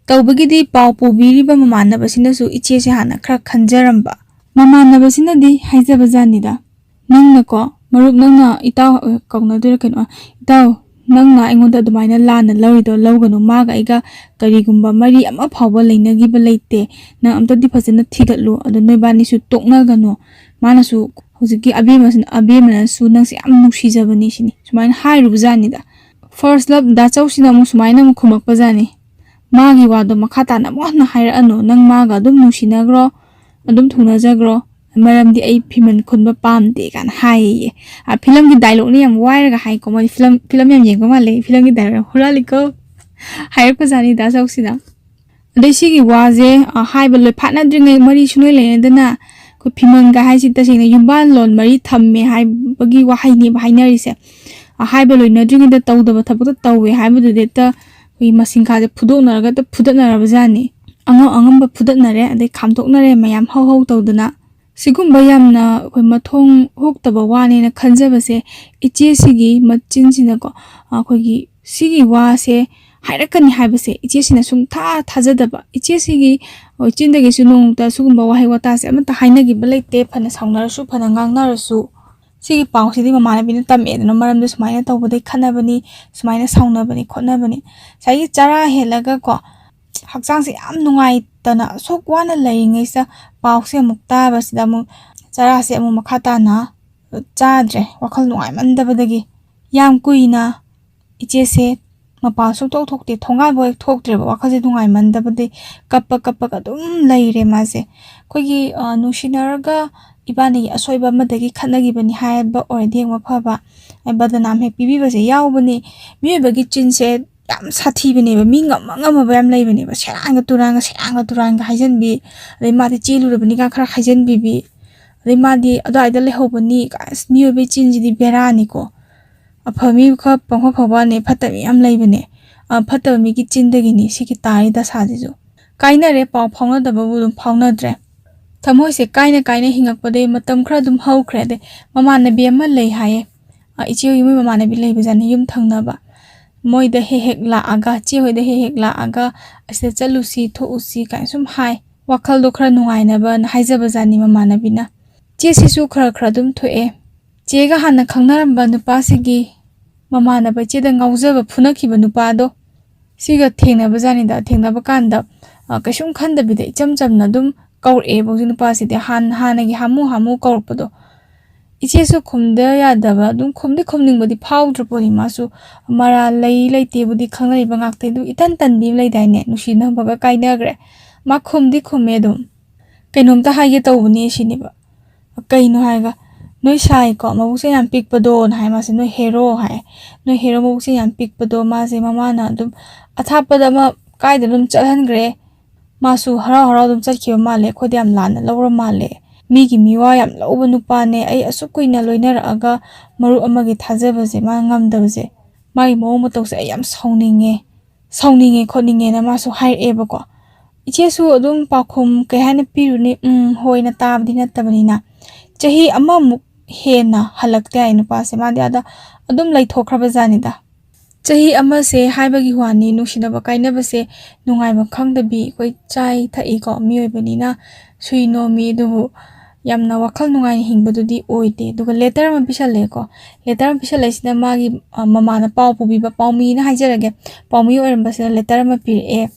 ꯇꯧꯕꯒꯤꯗꯤ ꯄꯥꯎ ꯄꯨꯕꯤꯔꯤꯕ ꯃꯃꯥꯟꯅꯕꯁꯤꯅꯁꯨ ꯏꯆꯦꯁꯦ ꯍꯥꯟꯅ ꯈꯔ ꯈꯟꯖꯔꯝꯕ꯫ ꯃꯃꯥꯟꯅꯕꯁꯤꯅꯗꯤ ꯍꯥꯏꯖꯕ ꯖꯥꯠꯅꯤꯗ, "ꯅꯪꯅꯀꯣ, ꯃꯔꯨꯞ, ꯅꯪꯅ ꯏꯇꯥꯎ, ꯑ, ꯀꯧꯅꯗꯣꯏꯔꯥ ꯀꯩꯅꯣ, ꯏꯇꯥꯎ, "ꯅꯪꯅ ꯑꯩꯉꯣꯟꯗ ꯑꯗꯨꯃꯥꯏꯅ ꯂꯥꯟꯅ ꯂꯧꯔꯤꯗꯣ ꯂꯧꯒꯅꯨ꯫ ꯃꯥꯒ ꯑꯩꯒ ꯀꯔꯤꯒꯨꯝꯕ ꯃꯔꯤ ꯑꯃ ꯐꯥꯎꯕ ꯂꯩꯅꯈꯤꯕ ꯂꯩꯇꯦ꯫ ꯅꯪ ꯑꯝꯇꯗꯤ ꯐꯖꯅ ꯊꯤꯒꯠꯂꯨ꯫ ꯑꯗꯣ ꯅꯣꯏꯕꯥꯅꯤꯁꯨ ꯇꯣꯛꯅꯒꯅꯨ꯫ ꯃꯥꯅꯁꯨ, ꯍꯧꯖꯤꯛꯀꯤ ꯑꯕꯦꯝꯃꯁꯤꯅ, ꯑꯕꯦꯝꯃꯅꯁꯨ ꯅꯪꯁꯦ ꯌꯥꯝ ꯅꯨꯡꯁꯤꯖꯕꯅꯤ ꯁꯤꯅꯤ", ꯁꯨꯃꯥꯏꯅ ꯍꯥꯏꯔꯨꯕꯖꯥꯠꯅꯤꯗ꯫ First love ꯗꯥ ꯆꯧꯁꯤꯅ ꯑꯃꯨꯛ ꯁꯨꯃꯥꯏꯅ ꯑꯃꯨꯛ ꯈꯨꯝꯃꯛꯄꯖꯥꯠꯅꯤ꯫ ꯃꯥꯒꯤ ꯋꯥꯗꯣ ꯃꯈꯥ ꯇꯥꯅ ꯑꯃꯨꯛ ꯍꯟꯅ ꯍꯥꯏꯔꯛꯑꯅꯨ꯫ "ꯅꯪ ꯃꯥꯒ ꯑꯗꯨꯝ ꯅꯨꯡꯁꯤꯅꯈ꯭ꯔꯣ, ꯑꯗꯨꯝ ꯊꯨꯡꯅꯖꯈ꯭ꯔꯣ꯫ ꯃꯔꯝꯗꯤ ꯑꯩ ꯐꯤꯃꯟ ꯈꯨꯟꯕ ꯄꯥꯝꯗꯦ" ꯀꯥꯏꯅ ꯍꯥꯏꯌꯦ꯫ ꯑ, ꯐꯤꯂꯝꯒꯤ ꯗꯥꯏꯂꯣꯛꯅꯤ ꯌꯥꯝ ꯋꯥꯏꯔꯒ ꯍꯥꯏꯀꯣ꯫ ꯃꯣꯏꯗꯤ ꯐꯤꯂꯝ, ꯐꯤꯂꯝ ꯌꯥꯝ ꯌꯦꯡꯕ ꯃꯥꯜꯂꯦ꯫ ꯐꯤꯂꯝꯒꯤ ꯗꯥꯏꯂꯣꯛ ꯍꯨꯔꯥꯜꯂꯤꯀꯣ ꯍꯥꯏꯔꯛꯄꯖꯥꯠꯅꯤ ꯗꯥ ꯆꯧꯁꯤꯅ꯫ ꯑꯗꯩ ꯁꯤꯒꯤ ꯋꯥꯁꯦ, ꯑ, ꯍꯥꯏꯕ ꯂꯣꯏ ꯐꯥꯠꯅꯗ꯭ꯔꯤꯉꯩ ꯃꯔꯤ ꯁꯨꯡꯂꯩ ꯂꯩꯅꯗꯅ ꯑꯩꯈꯣꯏ ꯐꯤꯃꯟꯒ ꯍꯥꯏꯁꯤ ꯇꯁꯦꯡꯅ ꯌꯨꯝꯕꯥꯜꯂꯣꯟ ꯃꯔꯤ ꯊꯝꯃꯦ ꯍꯥꯏꯕꯒꯤ ꯋꯥꯍꯩꯅꯦꯕ ꯍꯥꯏꯅꯔꯤꯁꯦ꯫ ꯑ, ꯍꯥꯏꯕ ꯂꯣꯏꯅꯗ꯭ꯔꯤꯉꯩꯗ ꯇꯧꯗꯕ ꯊꯕꯛꯇ ꯇꯧꯋꯦ ꯍꯥꯏꯕꯗꯨꯗꯤ ꯍꯦꯛꯇ ꯑꯩꯈꯣꯏꯒꯤ ꯃꯁꯤꯡꯈꯥꯁꯦ ꯐꯨꯗꯣꯛꯅꯔꯒ ꯍꯦꯛꯇ ꯐꯨꯗꯠꯅꯔꯕꯖꯥꯠꯅꯤ꯫ ꯑꯉꯝ ꯑꯉꯝꯕ ꯐꯨꯗꯠꯅꯔꯦ, ꯑꯗꯩ ꯈꯥꯝꯗꯣꯛꯅꯔꯦ ꯃꯌꯥꯝ ꯍꯧ ꯍꯧ ꯇꯧꯗꯅ꯫ ꯁꯤꯒꯨꯝꯕ ꯌꯥꯝꯅ ꯑꯩꯈꯣꯏ ꯃꯊꯣꯡ ꯍꯨꯛꯇꯕ ꯋꯥꯅꯦꯅ ꯈꯟꯖꯕꯁꯦ ꯏꯆꯦꯁꯤꯒꯤ ꯃꯆꯤꯟꯁꯤꯅꯀꯣ, ꯑꯩꯈꯣꯏꯒꯤ ꯁꯤꯒꯤ ꯋꯥꯁꯦ ꯍꯥꯏꯔꯛꯀꯅꯤ ꯍꯥꯏꯕꯁꯦ ꯏꯆꯦꯁꯤꯅ ꯁꯨꯡꯊꯥ ꯊꯥꯖꯗꯕ꯫ ꯏꯆꯦꯁꯤꯒꯤ, ꯑꯣ, ꯆꯤꯟꯗꯒꯤꯁꯨ ꯅꯣꯡꯃꯇ ꯁꯤꯒꯨꯝꯕ ꯋꯥꯍꯩ ꯋꯥꯇꯥꯁꯦ ꯑꯃꯠꯇ ꯍꯥꯏꯅꯈꯤꯕ ꯂꯩꯇꯦ꯫ ꯐꯅ ꯁꯥꯎꯅꯔꯁꯨ, ꯐꯅ ꯉꯥꯡꯅꯔꯁꯨ꯫ ꯁꯤꯒꯤ ꯄꯥꯎꯁꯤꯗꯤ ꯃꯃꯥꯟꯅꯕꯤꯅ ꯇꯝꯃꯛꯑꯦꯗꯅ, ꯃꯔꯝꯗꯤ ꯁꯨꯃꯥꯏꯅ ꯇꯧꯕꯗꯩ ꯈꯠꯅꯕꯅꯤ, ꯁꯨꯃꯥꯏꯅ ꯁꯥꯎꯅꯕꯅꯤ ꯈꯣꯠꯅꯕꯅꯤ꯫ ꯉꯁꯥꯏꯒꯤ ꯆꯔꯥ ꯍꯦꯜꯂꯒꯀꯣ, ꯍꯛꯆꯥꯡꯁꯦ ꯌꯥꯝ ꯅꯨꯡꯉꯥꯏꯇꯅ ꯑꯁꯨꯛ ꯋꯥꯅ ꯂꯩꯔꯤꯉꯩꯁꯤꯗ ꯄꯥꯎꯁꯦ ꯑꯃꯨꯛ ꯇꯥꯕꯁꯤꯗ ꯑꯃꯨꯛ ꯆꯔꯥꯁꯦ ꯑꯃꯨꯛ ꯃꯈꯥ ꯇꯥꯅ ꯆꯥꯗ꯭ꯔꯦ, ꯋꯥꯈꯜ ꯅꯨꯡꯉꯥꯏꯃꯟꯗꯕꯗꯒꯤ꯫ ꯌꯥꯝ ꯀꯨꯏꯅ ꯏꯆꯦꯁꯦ ꯃꯄꯥꯟ ꯁꯨꯡꯊꯣꯛ ꯊꯣꯛꯇꯦ, ꯊꯣꯡꯒꯥꯟꯕꯨ ꯍꯦꯛ ꯊꯣꯛꯇ꯭ꯔꯦꯕ, ꯋꯥꯈꯜꯁꯦ ꯅꯨꯡꯉꯥꯏꯃꯟꯗꯕꯗꯒꯤ ꯀꯞꯄ ꯀꯞꯄꯒ ꯑꯗꯨꯝ ꯂꯩꯔꯦ ꯃꯥꯁꯦ꯫ ꯑꯩꯈꯣꯏꯒꯤ, ꯑ, ꯅꯨꯡꯁꯤꯅꯔꯒ ꯏꯕꯥꯅꯤꯒꯤ ꯑꯁꯣꯏꯕ ꯑꯃꯗꯒꯤ ꯈꯠꯅꯈꯤꯕꯅꯤ ꯍꯥꯏꯕ ꯑꯣꯏꯔꯗꯤ ꯌꯦꯡꯕ ꯐꯕ꯫ ꯑꯩ ꯕꯗꯅꯥꯝ ꯍꯦꯛ ꯄꯤꯕꯤꯕꯁꯦ ꯌꯥꯎꯕꯅꯦ꯫ ꯃꯤꯑꯣꯏꯕꯒꯤ ꯆꯤꯟꯁꯦ ꯌꯥꯝ ꯁꯥꯊꯤꯕꯅꯦꯕ꯫ ꯃꯤ ꯉꯝꯃ ꯉꯝꯃꯕ ꯌꯥꯝ ꯂꯩꯕꯅꯦꯕ꯫ ꯁꯦꯔꯥꯟꯒ ꯇꯨꯔꯥꯟꯒ, ꯁꯦꯔꯥꯟꯒ ꯇꯨꯔꯥꯟꯒ ꯍꯥꯏꯖꯟꯕꯤ꯫ ꯑꯗꯩ ꯃꯥꯗꯤ ꯆꯦꯜꯂꯨꯔꯕꯅꯤꯒ ꯈꯔ ꯍꯥꯏꯖꯟꯕꯤꯕꯤ꯫ ꯑꯗꯩ ꯃꯥꯗꯤ ꯑꯗꯨꯋꯥꯏꯗ ꯂꯩꯍꯧꯕꯅꯤ ꯀꯥꯏ꯫ ꯑꯁ, ꯃꯤꯑꯣꯏꯕꯒꯤ ꯆꯤꯟꯁꯤꯗꯤ ꯕꯦꯔꯥꯅꯤꯀꯣ꯫ ꯑꯐ ꯃꯤ ꯈꯔ ꯄꯪꯐ ꯐꯕꯅꯦ, ꯐꯠꯇꯕ ꯃꯤ ꯌꯥꯝ ꯂꯩꯕꯅꯦ꯫ ꯑ, ꯐꯠꯇꯕ ꯃꯤꯒꯤ ꯆꯤꯟꯗꯒꯤꯅꯤ ꯁꯤꯒꯤ ꯇꯥꯔꯤ ꯗꯁꯥꯁꯤꯁꯨ꯫ ꯀꯥꯏꯅꯔꯦ, ꯄꯥꯎ ꯐꯥꯎꯅꯗꯕꯕꯨ ꯑꯗꯨꯝ ꯐꯥꯎꯅꯗ꯭ꯔꯦ꯫ ꯊꯃꯣꯏꯁꯦ ꯀꯥꯏꯅ ꯀꯥꯏꯅ ꯍꯤꯡꯉꯛꯄꯗꯒꯤ ꯃꯇꯝ ꯈꯔ ꯑꯗꯨꯝ ꯍꯧꯈ꯭ꯔꯦ꯫ ꯑꯗꯩ ꯃꯃꯥꯟꯅꯕꯤ ꯑꯃ ꯂꯩ ꯍꯥꯏꯌꯦ꯫ ꯑ, ꯏꯆꯦ ꯍꯣꯏꯒꯤ ꯃꯣꯏ ꯃꯃꯥꯟꯅꯕꯤ ꯂꯩꯕꯖꯥꯠꯅꯤ ꯌꯨꯝ ꯊꯪꯅꯕ꯫ ꯃꯣꯏꯗ ꯍꯦꯛ ꯍꯦꯛ ꯂꯥꯛꯑꯒ, ꯆꯦ ꯍꯣꯏꯗ ꯍꯦꯛ ꯍꯦꯛ ꯂꯥꯛꯑꯒ, "ꯑꯁꯤꯗ ꯆꯠꯂꯨꯁꯤ, ꯊꯣꯛꯎꯁꯤ" ꯀꯥꯏꯅ ꯁꯨꯝ ꯍꯥꯏ꯫ ꯋꯥꯈꯜꯗꯣ ꯈꯔ ꯅꯨꯡꯉꯥꯏꯅꯕꯅ ꯍꯥꯏꯖꯕꯖꯥꯠꯅꯤ ꯃꯃꯥꯟꯅꯕꯤꯅ꯫ ꯆꯦꯁꯤꯁꯨ ꯈꯔ ꯈꯔ ꯑꯗꯨꯝ ꯊꯣꯛꯑꯦ꯫ ꯆꯦꯒ ꯍꯥꯟꯅ ꯈꯪꯅꯔꯝꯕ ꯅꯨꯄꯥꯁꯤꯒꯤ ꯃꯃꯥꯟꯅꯕ ꯏꯆꯦꯗ ꯉꯥꯎꯖꯕ ꯐꯨꯅꯈꯤꯕ ꯅꯨꯄꯥꯗꯣ, ꯁꯤꯒ ꯊꯦꯡꯅꯕ ꯖꯥꯠꯅꯤꯗ꯫ ꯊꯦꯡꯅꯕ ꯀꯥꯟꯗ, ꯑ, ꯀꯩꯁꯨꯝ ꯈꯟꯗꯕꯤꯗ ꯏꯆꯝ ꯆꯝꯅ ꯑꯗꯨꯝ ꯀꯧꯔꯛꯑꯦꯕ ꯍꯧꯖꯤꯛ ꯅꯨꯄꯥꯁꯤꯗꯤ꯫ ꯍꯥꯟ-, ꯍꯥꯟꯅꯒꯤ ꯍꯥꯃꯨ ꯍꯥꯃꯨ ꯀꯧꯔꯛꯄꯗꯣ꯫ ꯏꯆꯦꯁꯨ ꯈꯨꯝꯗ ꯌꯥꯗꯕ, ꯑꯗꯨꯝ ꯈꯨꯝꯗꯤ ꯈꯨꯝꯅꯤꯡꯕꯗꯤ ꯐꯥꯎꯗ꯭ꯔ ꯄꯣꯠꯅꯤ꯫ ꯃꯥꯁꯨ ꯃꯔꯥꯜ ꯂꯩ ꯂꯩꯇꯦꯕꯨꯗꯤ ꯈꯪꯅꯔꯤꯕ ꯉꯥꯛꯇ, ꯑꯗꯨ ꯏꯇꯟ ꯇꯟꯕꯤ ꯑꯃ ꯂꯩꯗꯥꯏꯅꯦ, ꯅꯨꯡꯁꯤꯅꯕꯒ ꯀꯥꯏꯅꯈ꯭ꯔꯦ꯫ ꯃꯥ ꯈꯨꯝꯗꯤ ꯈꯨꯝꯃꯦ ꯑꯗꯨꯝ꯫ "ꯀꯩꯅꯣꯝꯇ ꯍꯥꯏꯒꯦ ꯇꯧꯕꯅꯦ" ꯁꯤꯅꯦꯕ꯫ "ꯀꯩꯅꯣ?" ꯍꯥꯏꯒ, "ꯅꯣꯏ ꯁꯥꯏꯀꯣ, ꯃꯕꯨꯛꯁꯦ ꯌꯥꯝ ꯄꯤꯛꯄꯗꯣꯅ" ꯍꯥꯏ ꯃꯥꯁꯦ, "ꯅꯣꯏ ꯍꯦꯔꯣ" ꯍꯥꯏ꯫ "ꯅꯣꯏ ꯍꯦꯔꯣ ꯃꯕꯨꯛꯁꯦ ꯌꯥꯝ ꯄꯤꯛꯄꯗꯣ ꯃꯥꯁꯦ ꯃꯃꯥꯅ ꯑꯗꯨꯝ ꯑꯊꯥꯞꯄꯗ ꯑꯃ ꯀꯥꯏꯗ ꯑꯗꯨꯝ ꯆꯠꯍꯟꯈ꯭ꯔꯦ꯫ ꯃꯥꯁꯨ ꯍꯔꯥꯎ ꯍꯔꯥꯎ ꯑꯗꯨꯝ ꯆꯠꯈꯤꯕ ꯃꯥꯜꯂꯦ, ꯑꯩꯈꯣꯏꯗ ꯌꯥꯝ ꯂꯥꯟꯅ ꯂꯧꯔ ꯃꯥꯜꯂꯦ꯫ ꯃꯤꯒꯤ ꯃꯤꯋꯥ ꯌꯥꯝ ꯂꯧꯕ ꯅꯨꯄꯥꯅꯦ꯫ ꯑꯩ ꯑꯁꯨꯛ ꯀꯨꯏꯅ ꯂꯣꯏꯅꯔꯛꯑꯒ ꯃꯔꯨꯞ ꯑꯃꯒꯤ ꯊꯥꯖꯕꯁꯦ ꯃꯥ ꯉꯝꯗꯕꯁꯦ, ꯃꯥꯒꯤ ꯃꯑꯣꯡ ꯃꯇꯧꯁꯦ ꯑꯩ ꯌꯥꯝ ꯁꯥꯎꯅꯤꯡꯉꯦ, ꯁꯥꯎꯅꯤꯡꯉꯦ ꯈꯣꯠꯅꯤꯡꯉꯦꯅ" ꯃꯥꯁꯨ ꯍꯥꯏꯔꯛꯑꯦꯕꯀꯣ꯫ ꯏꯆꯦꯁꯨ ꯑꯗꯨꯝ ꯄꯥꯎꯈꯨꯝ ꯀꯩ ꯍꯥꯏꯅ ꯄꯤꯔꯨꯅꯤ, ꯎꯝ ꯍꯣꯏꯅ ꯇꯥꯕꯗꯤ ꯅꯠꯇꯕꯅꯤꯅ꯫ ꯆꯍꯤ ꯑꯃꯃꯨꯛ ꯍꯦꯟꯅ ꯍꯜꯂꯛꯇꯦ ꯍꯥꯏ ꯅꯨꯄꯥꯁꯦ, ꯃꯥꯗꯤ ꯑꯥꯗ ꯑꯗꯨꯝ ꯂꯩꯊꯣꯛꯈ꯭ꯔꯕ ꯖꯥꯠꯅꯤꯗ꯫ ꯆꯍꯤ ꯑꯃꯁꯦ ꯍꯥꯏꯕꯒꯤ ꯋꯥꯅꯤ, ꯅꯨꯡꯁꯤꯅꯕ ꯀꯥꯏꯅꯕꯁꯦ ꯅꯨꯡꯉꯥꯏꯕ ꯈꯪꯗꯕꯤ ꯑꯩꯈꯣꯏ ꯆꯥꯏ ꯊꯛꯏꯀꯣ, ꯃꯤꯑꯣꯏꯕꯅꯤꯅ ꯁꯨꯏ ꯅꯣꯝꯃꯤ, ꯑꯗꯨꯕꯨ ꯌꯥꯝꯅ ꯋꯥꯈꯜ ꯅꯨꯡꯉꯥꯏꯅ ꯍꯤꯡꯕꯗꯨꯗꯤ ꯑꯣꯏꯗꯦ꯫ ꯑꯗꯨꯒ ꯂꯦꯇꯔ ꯑꯃ ꯄꯤꯁꯜꯂꯛꯑꯦꯀꯣ꯫ ꯂꯦꯇꯔ ꯑꯃ ꯄꯤꯁꯜꯂꯛꯏꯁꯤꯅ ꯃꯥꯒꯤ, ꯑ, ꯃꯃꯥꯅ ꯄꯥꯎ ꯄꯨꯕꯤꯕ ꯄꯥꯎꯃꯤꯅ ꯍꯥꯏꯖꯔꯒꯦ, ꯄꯥꯎꯃꯤ ꯑꯣꯏꯔꯝꯕꯁꯤꯅ ꯂꯦꯇꯔ ꯑꯃ ꯄꯤꯔꯛꯑꯦ꯫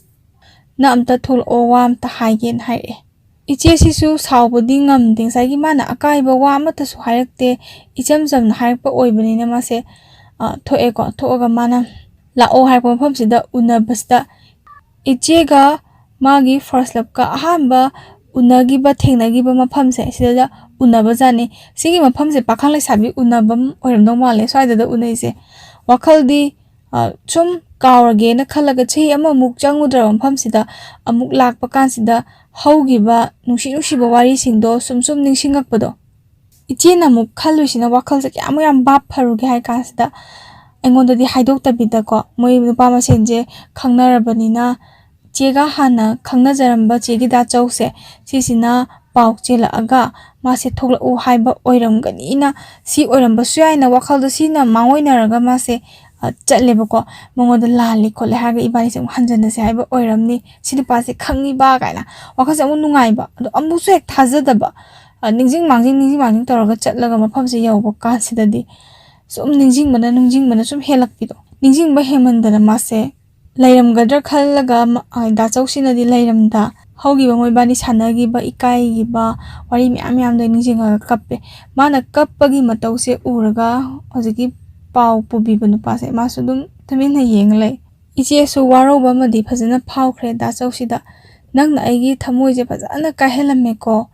"ꯅꯪ ꯑꯝꯇ ꯊꯣꯛꯂꯛꯑꯣ, ꯋꯥ ꯑꯝꯇ ꯍꯥꯏꯒꯦꯅ" ꯍꯥꯏꯔꯛꯑꯦ꯫ ꯏꯆꯦꯁꯤꯁꯨ ꯁꯥꯎꯕꯗꯤ ꯉꯝꯗꯦ, ꯉꯁꯥꯏꯒꯤ ꯃꯥꯅ ꯑꯀꯥꯏꯕ ꯋꯥ ꯑꯃꯠꯇꯁꯨ ꯍꯥꯏꯔꯛꯇꯦ, ꯏꯆꯝ ꯆꯝꯅ ꯍꯥꯏꯔꯛꯄ ꯑꯣꯏꯕꯅꯤꯅ ꯃꯥꯁꯦ, ꯑ, ꯊꯣꯛꯑꯦꯀꯣ꯫ ꯊꯣꯛꯑꯒ ꯃꯥꯅ ꯂꯥꯛꯑꯣ ꯍꯥꯏꯔꯛꯄ ꯃꯐꯝꯁꯤꯗ ꯎꯅꯕꯁꯤꯗ ꯏꯆꯦꯒ ꯃꯥꯒꯤ first loveꯀ ꯑꯍꯥꯟꯕ ꯎꯅꯈꯤꯕ, ꯊꯦꯡꯅꯈꯤꯕ ꯃꯐꯝꯁꯦ ꯁꯤꯗ ꯎꯅꯕꯖꯥꯠꯅꯤ꯫ ꯁꯤꯒꯤ ꯃꯐꯝꯁꯦ ꯄꯥꯈꯪ ꯂꯩꯁꯥꯕꯤ ꯎꯅꯐꯝ ꯑꯣꯏꯔꯝꯗꯧ ꯃꯥꯜꯂꯦ, ꯁ꯭ꯋꯥꯏꯗꯗ ꯎꯅꯩꯁꯦ꯫ ꯋꯥꯈꯜꯗꯤ, ꯑ, ꯁꯨꯝ ꯀꯥꯎꯔꯒꯦꯅ ꯈꯜꯂꯒ ꯆꯍꯤ ꯑꯃꯃꯨꯛ ꯆꯪꯉꯨꯗ꯭ꯔꯕ ꯃꯐꯝꯁꯤꯗ ꯑꯃꯨꯛ ꯂꯥꯛꯄ ꯀꯥꯟꯁꯤꯗ ꯍꯧꯈꯤꯕ ꯅꯨꯡꯁꯤ ꯅꯨꯡꯁꯤꯕ ꯋꯥꯔꯤꯁꯤꯡꯗꯣ ꯁꯨꯝ ꯁꯨꯝ ꯅꯤꯡꯁꯤꯡꯉꯛꯄꯗꯣ꯫ ꯏꯆꯦꯅ ꯑꯃꯨꯛ ꯈꯜꯂꯨꯏꯁꯤꯅ ꯋꯥꯈꯜꯁꯦ ꯀꯌꯥꯃꯨꯛ ꯌꯥꯝ ꯚꯥꯞ ꯐꯔꯨꯒꯦ ꯍꯥꯏ ꯀꯥꯟꯁꯤꯗ, ꯑꯩꯉꯣꯟꯗꯗꯤ ꯍꯥꯏꯗꯣꯛꯇꯕꯤꯗꯀꯣ, ꯃꯣꯏ ꯅꯨꯄꯥ ꯃꯁꯦꯟꯁꯦ ꯈꯪꯅꯔꯕꯅꯤꯅ, ꯆꯦꯒ ꯍꯥꯟꯅ ꯈꯪꯅꯖꯔꯝꯕ ꯆꯦꯒꯤ ꯗꯥꯆꯧꯁꯦ, ꯁꯤꯁꯤꯅ ꯄꯥꯎ ꯆꯦꯜꯂꯛꯑꯒ ꯃꯥꯁꯦ ꯊꯣꯛꯂꯛꯎ ꯍꯥꯏꯕ ꯑꯣꯏꯔꯝꯒꯅꯤꯅ, ꯁꯤ ꯑꯣꯏꯔꯝꯕꯁꯨ ꯌꯥꯏꯅ ꯋꯥꯈꯜꯗꯣ ꯁꯤꯅ ꯃꯥꯡꯑꯣꯏꯅꯔꯒ ꯃꯥꯁꯦ, ꯑ, ꯆꯠꯂꯦꯕꯀꯣ꯫ ꯃꯉꯣꯟꯗ ꯂꯥꯜꯂꯦ ꯈꯣꯠꯂꯦ ꯍꯥꯏꯔꯒ ꯏꯕꯥꯅꯤꯁꯦ ꯑꯃꯨꯛ ꯍꯟꯖꯟꯅꯁꯦ ꯍꯥꯏꯕ ꯑꯣꯏꯔꯝꯅꯤ, ꯁꯤ ꯅꯨꯄꯥꯁꯦ ꯈꯪꯉꯤꯕ ꯀꯥꯏꯅ ꯋꯥꯈꯜꯁꯦ ꯑꯃꯨꯛ ꯅꯨꯡꯉꯥꯏꯕ, ꯑꯗꯣ ꯑꯃꯨꯛꯁꯨ ꯍꯦꯛ ꯊꯥꯖꯗꯕ, ꯑ, ꯅꯤꯡꯁꯤꯡ ꯃꯥꯡꯖꯤꯡ, ꯅꯤꯡꯁꯤꯡ ꯃꯥꯡꯖꯤꯡ ꯇꯧꯔꯒ ꯆꯠꯂꯒ ꯃꯐꯝꯁꯦ ꯌꯧꯕ ꯀꯥꯟꯁꯤꯗꯗꯤ ꯁꯨꯝ ꯅꯤꯡꯁꯤꯡꯕꯅ ꯅꯤꯡꯁꯤꯡꯕꯅ ꯁꯨꯝ ꯍꯦꯜꯂꯛꯄꯤꯗꯣ, ꯅꯤꯡꯁꯤꯡꯕ ꯍꯦꯟꯃꯟꯗꯅ ꯃꯥꯁꯦ ꯂꯩꯔꯝꯒꯗ꯭ꯔꯥ ꯈꯜꯂꯒ ꯃ-, ꯑ, ꯗꯥ ꯆꯧꯁꯤꯅꯗꯤ ꯂꯩꯔꯝꯗ, ꯍꯧꯈꯤꯕ ꯃꯣꯏꯕꯥꯅꯤ ꯁꯥꯟꯅꯈꯤꯕ, ꯏꯀꯥꯏꯈꯤꯕ ꯋꯥꯔꯤ ꯃꯌꯥꯝ ꯃꯌꯥꯝꯗꯣ ꯅꯤꯡꯁꯤꯡꯉꯒ ꯀꯞꯄꯦ꯫ ꯃꯥꯅ ꯀꯞꯄꯒꯤ ꯃꯇꯧꯁꯦ ꯎꯔꯒ ꯍꯧꯖꯤꯛꯀꯤ ꯄꯥꯎ ꯄꯨꯕꯤꯕ ꯅꯨꯄꯥꯁꯦ ꯃꯥꯁꯨ ꯑꯗꯨꯝ ꯇꯨꯃꯤꯟꯅ ꯌꯦꯡꯉ ꯂꯩ꯫ "ꯏꯆꯦꯁꯨ ꯋꯥꯔꯧꯕ ꯑꯃꯗꯤ ꯐꯖꯅ ꯐꯥꯎꯈ꯭ꯔꯦ ꯗꯥ ꯆꯧꯁꯤꯗ꯫ ꯅꯪꯅ ꯑꯩꯒꯤ ꯊꯃꯣꯏꯁꯦ ꯐꯖꯅ ꯀꯥꯏꯍꯜꯂꯝꯃꯦꯀꯣ꯫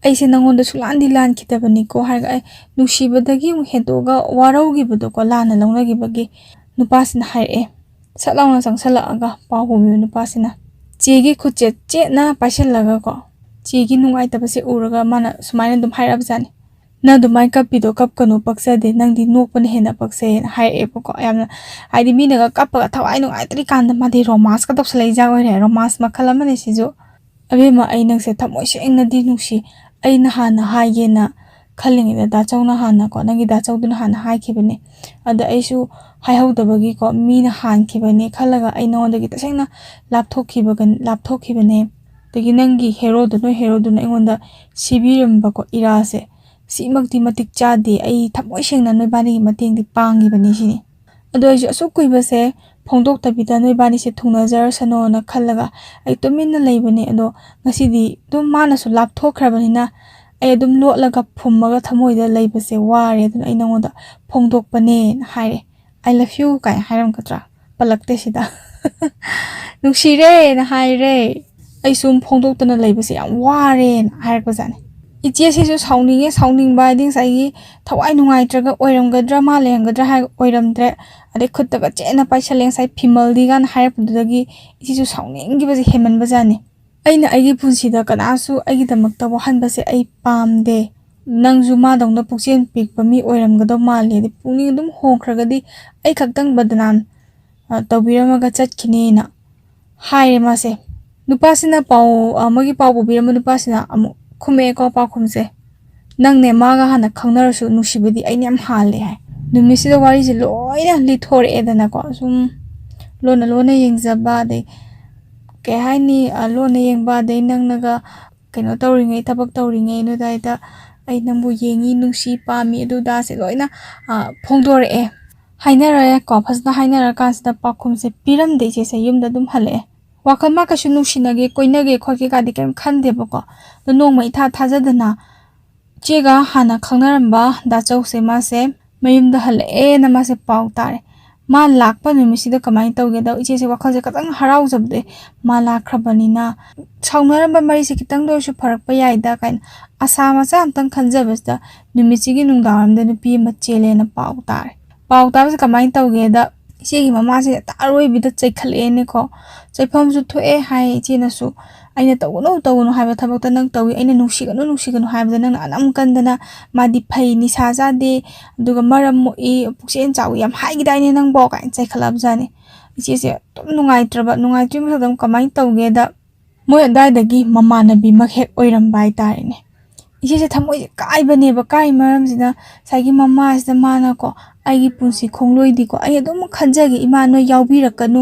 ꯑꯩꯁꯦ ꯅꯪꯉꯣꯟꯗ ꯁꯨꯛꯂꯥꯟꯗꯤ ꯂꯥꯟꯈꯤꯗꯕꯅꯤꯀꯣ" ꯍꯥꯏꯔꯒ, ꯑꯩ ꯅꯨꯡꯁꯤꯕꯗꯒꯤ ꯑꯃꯨꯛ ꯍꯦꯟꯇꯣꯛꯑꯒ ꯋꯥꯔꯧꯈꯤꯕꯗꯣꯀꯣ, ꯂꯥꯟꯅ ꯂꯧꯅꯈꯤꯕꯒꯤ ꯅꯨꯄꯥꯁꯤꯅ ꯍꯥꯏꯔꯛꯑꯦ꯫ ꯁꯠ ꯂꯥꯎꯅ ꯆꯪꯁꯜꯂꯛꯑꯒ ꯄꯥꯎ ꯄꯨꯕꯤꯕ ꯅꯨꯄꯥꯁꯤꯅ ꯆꯦꯒꯤ ꯈꯨꯠꯁꯦ ꯆꯦꯠꯅ ꯄꯥꯏꯁꯜꯂꯒꯀꯣ, ꯆꯦꯒꯤ ꯅꯨꯡꯉꯥꯏꯇꯕꯁꯦ ꯎꯔꯒ ꯃꯥꯅ ꯁꯨꯃꯥꯏꯅ ꯑꯗꯨꯝ ꯍꯥꯏꯔꯛꯑꯕꯖꯥꯠꯅꯤ꯫ "ꯅꯪ ꯑꯗꯨꯃꯥꯏꯅ ꯀꯞꯄꯤꯗꯣ ꯀꯞꯀꯅꯨ, ꯄꯛꯆꯗꯦ, ꯅꯪꯗꯤ ꯅꯣꯛꯄꯅ ꯍꯦꯟꯅ ꯄꯛꯆꯩꯅ" ꯍꯥꯏꯔꯛꯑꯦꯕꯀꯣ꯫ ꯌꯥꯝꯅ, ꯍꯥꯏꯗꯤ, ꯃꯤꯅꯒ ꯀꯞꯄꯒ ꯊꯋꯥꯏ ꯅꯨꯡꯉꯥꯏꯇ꯭ꯔꯤꯀꯥꯟꯗ ꯃꯥꯗꯤ ꯔꯣꯃꯥꯟꯁꯀ ꯇꯧꯁꯜꯂꯛꯏ ꯖꯥꯠ ꯑꯣꯏꯔꯦ꯫ ꯔꯣꯃꯥꯟꯁ ꯃꯈꯜ ꯑꯃꯅꯦ ꯁꯤꯁꯨ꯫ "ꯑꯕꯦꯝꯃ, ꯑꯩ ꯅꯪꯁꯦ ꯊꯃꯣꯏ ꯁꯦꯡꯅꯗꯤ ꯅꯨꯡꯁꯤ꯫ ꯑꯩꯅ ꯍꯥꯟꯅ ꯍꯥꯏꯒꯦꯅ ꯈꯜꯂꯤꯉꯩꯗ ꯗꯥꯆꯧꯅ ꯍꯥꯟꯅꯀꯣ, ꯅꯪꯒꯤ ꯗꯥꯆꯧꯗꯨꯅ ꯍꯥꯟꯅ ꯍꯥꯏꯈꯤꯕꯅꯦ꯫ ꯑꯗ ꯑꯩꯁꯨ ꯍꯥꯏꯍꯧꯗꯕꯒꯤꯀꯣ, ꯃꯤꯅ ꯍꯥꯟꯈꯤꯕꯅꯦ ꯈꯜꯂꯒ ꯑꯩ ꯅꯉꯣꯟꯗꯒꯤ ꯇꯁꯦꯡꯅ ꯂꯥꯞꯊꯣꯛꯈꯤꯕꯒ-, ꯂꯥꯞꯊꯣꯛꯈꯤꯕꯅꯦ꯫ ꯑꯗꯒꯤ ꯅꯪꯒꯤ ꯍꯦꯔꯣꯗꯣ, ꯅꯣꯏ ꯍꯦꯔꯣꯗꯨꯅ ꯑꯩꯉꯣꯟꯗ ꯁꯤꯕꯤꯔꯝꯕꯀꯣ ꯏꯔꯥꯁꯦ, ꯁꯤꯃꯛꯇꯤ ꯃꯇꯤꯛ ꯆꯥꯗꯦ꯫ ꯑꯩ ꯊꯃꯣꯏ ꯁꯦꯡꯅ ꯅꯣꯏꯕꯥꯅꯤꯒꯤ ꯃꯇꯦꯡꯗꯤ ꯄꯥꯡꯈꯤꯕꯅꯤ" ꯁꯤꯅꯤ꯫ ꯑꯗꯣ ꯑꯩꯁꯨ ꯑꯁꯨꯛ ꯀꯨꯏꯕꯁꯦ ꯐꯣꯡꯗꯣꯛꯇꯕꯤꯗ ꯅꯣꯏꯕꯥꯅꯤꯁꯦ ꯊꯨꯡꯅꯖꯔꯁꯅꯣꯅ ꯈꯜꯂꯒ ꯑꯩ ꯇꯨꯃꯤꯟꯅ ꯂꯩꯕꯅꯦ꯫ ꯑꯗꯣ ꯉꯁꯤꯗꯤ ꯑꯗꯨꯝ ꯃꯥꯅꯁꯨ ꯂꯥꯞꯊꯣꯛꯈ꯭ꯔꯕꯅꯤꯅ ꯑꯩ ꯑꯗꯨꯝ ꯂꯣꯠꯂꯒ ꯐꯨꯝꯃꯒ ꯊꯃꯣꯏꯗ ꯂꯩꯕꯁꯦ ꯋꯥꯔꯦ꯫ ꯑꯗꯨꯅ ꯑꯩ ꯅꯉꯣꯟꯗ ꯐꯣꯡꯗꯣꯛꯄꯅꯦꯅ ꯍꯥꯏꯔꯦ꯫ "I love you" ꯀꯥꯏꯅ ꯍꯥꯏꯔꯝꯒꯗ꯭ꯔꯥ? ꯄꯜꯂꯛꯇꯦ ꯁꯤꯗ꯫ "ꯅꯨꯡꯁꯤꯔꯦꯅ" ꯍꯥꯏꯔꯦ꯫ "ꯑꯩ ꯁꯨꯝ ꯐꯣꯡꯗꯣꯛꯇꯅ ꯂꯩꯕꯁꯦ ꯌꯥꯝ ꯋꯥꯔꯦꯅ" ꯍꯥꯏꯔꯛꯄꯖꯥꯠꯅꯤ꯫ ꯏꯆꯦꯁꯤꯁꯨ ꯁꯥꯎꯅꯤꯡꯉꯦ꯫ ꯁꯥꯎꯅꯤꯡꯕ ꯍꯥꯏꯗꯤ ꯉꯁꯥꯏꯒꯤ ꯊꯋꯥꯏ ꯅꯨꯡꯉꯥꯏꯇ꯭ꯔꯒ ꯑꯣꯏꯔꯝꯒꯗ꯭ꯔꯥ, ꯃꯥ ꯂꯩꯔꯝꯒꯗ꯭ꯔꯥ ꯍꯥꯏꯔꯒ ꯑꯣꯏꯔꯝꯗ꯭ꯔꯦ꯫ ꯑꯗꯩ ꯈꯨꯠꯇꯒ ꯆꯦꯠꯅ ꯄꯥꯏꯁꯜꯂꯦ꯫ ꯉꯁꯥꯏ "ꯐꯤꯃꯜꯗꯤ"ꯒꯥꯅ ꯍꯥꯏꯔꯛꯄꯗꯨꯗꯒꯤ ꯏꯆꯦꯁꯨ ꯁꯥꯎꯅꯤꯡꯈꯤꯕꯁꯦ ꯍꯦꯟꯃꯟꯕꯖꯥꯠꯅꯤ꯫ "ꯑꯩꯅ ꯑꯩꯒꯤ ꯄꯨꯟꯁꯤꯗ ꯀꯅꯥꯁꯨ ꯑꯩꯒꯤꯗꯃꯛꯇ ꯋꯥꯍꯟꯕꯁꯦ ꯑꯩ ꯄꯥꯝꯗꯦ꯫ ꯅꯪꯁꯨ ꯃꯥꯗꯧꯅ ꯄꯨꯛꯆꯦꯜ ꯄꯤꯛꯄ ꯃꯤ ꯑꯣꯏꯔꯝꯒꯗꯧ ꯃꯥꯜꯂꯦ꯫ ꯑꯗꯩ ꯄꯨꯛꯅꯤꯡ ꯑꯗꯨꯝ ꯍꯣꯡꯈ꯭ꯔꯒꯗꯤ ꯑꯩ ꯈꯛꯇꯪ ꯕꯗꯅꯥꯝ, ꯑ, ꯇꯧꯕꯤꯔꯝꯃꯒ ꯆꯠꯈꯤꯅꯦꯅ" ꯍꯥꯏꯔꯦ ꯃꯥꯁꯦ꯫ ꯅꯨꯄꯥꯁꯤꯅ ꯄꯥꯎ, ꯑ, ꯃꯣꯏꯒꯤ ꯄꯥꯎ ꯄꯨꯕꯤꯔꯝꯕ ꯅꯨꯄꯥꯁꯤꯅ ꯑꯃꯨꯛ ꯈꯨꯝꯃꯛꯑꯦꯀꯣ ꯄꯥꯎꯈꯨꯝꯁꯦ, "ꯅꯪꯅꯦ ꯃꯥꯒ ꯍꯥꯟꯅ ꯈꯪꯅꯔꯁꯨ ꯅꯨꯡꯁꯤꯕꯗꯤ ꯑꯩꯅ ꯌꯥꯝ ꯍꯥꯜꯂꯦ" ꯍꯥꯏ꯫ ꯅꯨꯃꯤꯠꯁꯤꯗ ꯋꯥꯔꯤꯁꯦ ꯂꯣꯏꯅ ꯂꯤꯊꯣꯔꯛꯑꯦꯗꯅꯀꯣ꯫ ꯁꯨꯝ ꯂꯣꯟꯅ ꯂꯣꯟꯅ ꯌꯦꯡꯖꯕ, ꯑꯗꯩ ꯀꯩ ꯍꯥꯏꯅꯤ, ꯑ, ꯂꯣꯟꯅ ꯌꯦꯡꯕ, ꯑꯗꯩ ꯅꯪꯅꯒ ꯀꯩꯅꯣ ꯇꯧꯔꯤꯉꯩ, ꯊꯕꯛ ꯇꯧꯔꯤꯉꯩ, ꯅꯣꯏ ꯑꯗꯥꯏꯗ ꯑꯩ ꯅꯪꯕꯨ ꯌꯦꯡꯉꯤ, ꯅꯨꯡꯁꯤ, ꯄꯥꯝꯃꯤ, ꯑꯗꯨꯗꯥꯁꯦ ꯂꯣꯏꯅ ꯐꯣꯡꯗꯣꯔꯛꯑꯦ꯫ ꯍꯥꯏꯅꯔꯦꯀꯣ, ꯐꯖꯅ ꯍꯥꯏꯅꯔꯀꯥꯟꯁꯤꯗ ꯄꯥꯎꯈꯨꯝꯁꯦ ꯄꯤꯔꯝꯗꯦ ꯏꯆꯦꯁꯦ꯫ ꯌꯨꯝꯗ ꯑꯗꯨꯝ ꯍꯜꯂꯛꯑꯦ꯫ ꯋꯥꯈꯜ ꯃꯥ ꯀꯩꯁꯨ ꯅꯨꯡꯁꯤꯅꯒꯦ, ꯀꯣꯏꯅꯒꯦ ꯈꯣꯠꯀꯦ ꯀꯥꯗꯤ ꯀꯩꯝ ꯈꯟꯗꯦꯕꯀꯣ꯫ ꯑꯗꯣ ꯅꯣꯡꯃ ꯏꯊꯥ ꯊꯥꯖꯗꯅ ꯏꯆꯦꯒ ꯍꯥꯟꯅ ꯈꯪꯅꯔꯝꯕ ꯗꯥꯆꯧꯁꯦ ꯃꯥꯁꯦ ꯃꯌꯨꯝꯗ ꯍꯜꯂꯛꯑꯦꯅ ꯃꯥꯁꯦ ꯄꯥꯎ ꯇꯥꯔꯦ꯫ ꯃꯥ ꯂꯥꯛꯄ ꯅꯨꯃꯤꯠꯁꯤꯗ ꯀꯃꯥꯏꯅ ꯇꯧꯒꯦꯗ, ꯏꯆꯦꯁꯦ ꯋꯥꯈꯜꯁꯦ ꯈꯤꯇꯪ ꯍꯔꯥꯎꯖꯕꯗꯣ, "ꯑꯦ, ꯃꯥ ꯂꯥꯛꯈ꯭ꯔꯕꯅꯤꯅ ꯁꯥꯎꯅꯔꯝꯕ ꯃꯔꯤꯁꯦ ꯈꯤꯇꯪꯗ ꯑꯣꯏꯔꯁꯨ ꯐꯔꯛꯄ ꯌꯥꯏꯗ" ꯀꯥꯏꯅ ꯑꯁꯥ ꯃꯆꯥ ꯑꯝꯇꯪ ꯈꯟꯖꯕꯁꯤꯗ ꯅꯨꯃꯤꯠꯁꯤꯒꯤ ꯅꯨꯡꯗꯥꯡꯋꯥꯏꯔꯝꯗ ꯅꯨꯄꯤ ꯑꯃ ꯆꯦꯜꯂꯦꯅ ꯄꯥꯎ ꯇꯥꯔꯦ꯫ ꯄꯥꯎ ꯇꯥꯕꯁꯦ ꯀꯃꯥꯏꯅ ꯇꯧꯒꯦꯗ, ꯏꯆꯦꯒꯤ ꯃꯃꯥꯁꯦ ꯍꯦꯛꯇ ꯑꯔꯣꯏꯕꯤꯗ ꯆꯩꯈꯠꯂꯛꯑꯦꯅꯦꯀꯣ꯫ ꯆꯩꯐꯝꯁꯨ ꯊꯣꯛꯑꯦ ꯍꯥꯏ ꯏꯆꯦꯅꯁꯨ, "ꯑꯩꯅ ꯇꯧꯒꯅꯨ ꯇꯧꯒꯅꯨ ꯍꯥꯏꯕ ꯊꯕꯛꯇ ꯅꯪ ꯇꯧꯏ, ꯑꯩꯅ ꯅꯨꯡꯁꯤꯒꯅꯨ ꯅꯨꯡꯁꯤꯒꯅꯨ ꯍꯥꯏꯕꯗ ꯅꯪꯅ ꯑꯅꯝ ꯀꯟꯗꯅ, ꯃꯥꯗꯤ ꯐꯩ, ꯅꯤꯁꯥ ꯆꯥꯗꯦ, ꯑꯗꯨꯒ ꯃꯔꯝ ꯃꯣꯛꯏ, ꯄꯨꯛꯆꯦꯜ ꯆꯥꯎꯏ ꯌꯥꯝ ꯍꯥꯏꯈꯤꯗꯥꯏꯅꯦ ꯅꯪꯕꯣ?" ꯀꯥꯏꯅ ꯆꯩꯈꯠꯂꯛꯑꯕꯖꯥꯠꯅꯤ꯫ ꯏꯆꯦꯁꯦ ꯑꯗꯨꯝ ꯅꯨꯡꯉꯥꯏꯇ꯭ꯔꯕ, ꯅꯨꯡꯉꯥꯏꯇ꯭ꯔꯤꯕ ꯃꯊꯛꯇ ꯑꯃꯨꯛ ꯀꯃꯥꯏꯅ ꯇꯧꯒꯦꯗ, ꯃꯣꯏ ꯑꯗꯨꯋꯥꯏꯗꯒꯤ ꯃꯃꯥꯟꯅꯕꯤꯃꯛ ꯍꯦꯛ ꯑꯣꯏꯔꯝꯕ ꯍꯥꯏꯇꯥꯔꯦꯅꯦ꯫ ꯏꯆꯦꯁꯦ ꯊꯃꯣꯏꯁꯦ ꯀꯥꯏꯕꯅꯦꯕ꯫ ꯀꯥꯏ ꯃꯔꯝꯁꯤꯅ ꯉꯁꯥꯏꯒꯤ ꯃꯃꯥꯁꯤꯗ ꯃꯥꯅꯀꯣ, "ꯑꯩꯒꯤ ꯄꯨꯟꯁꯤ ꯈꯣꯡꯂꯣꯏꯗꯤꯀꯣ ꯑꯩ ꯑꯗꯨꯝ ꯈꯟꯖꯒꯦ, ꯏꯃꯥ ꯅꯣꯏ ꯌꯥꯎꯕꯤꯔꯛꯀꯅꯨ"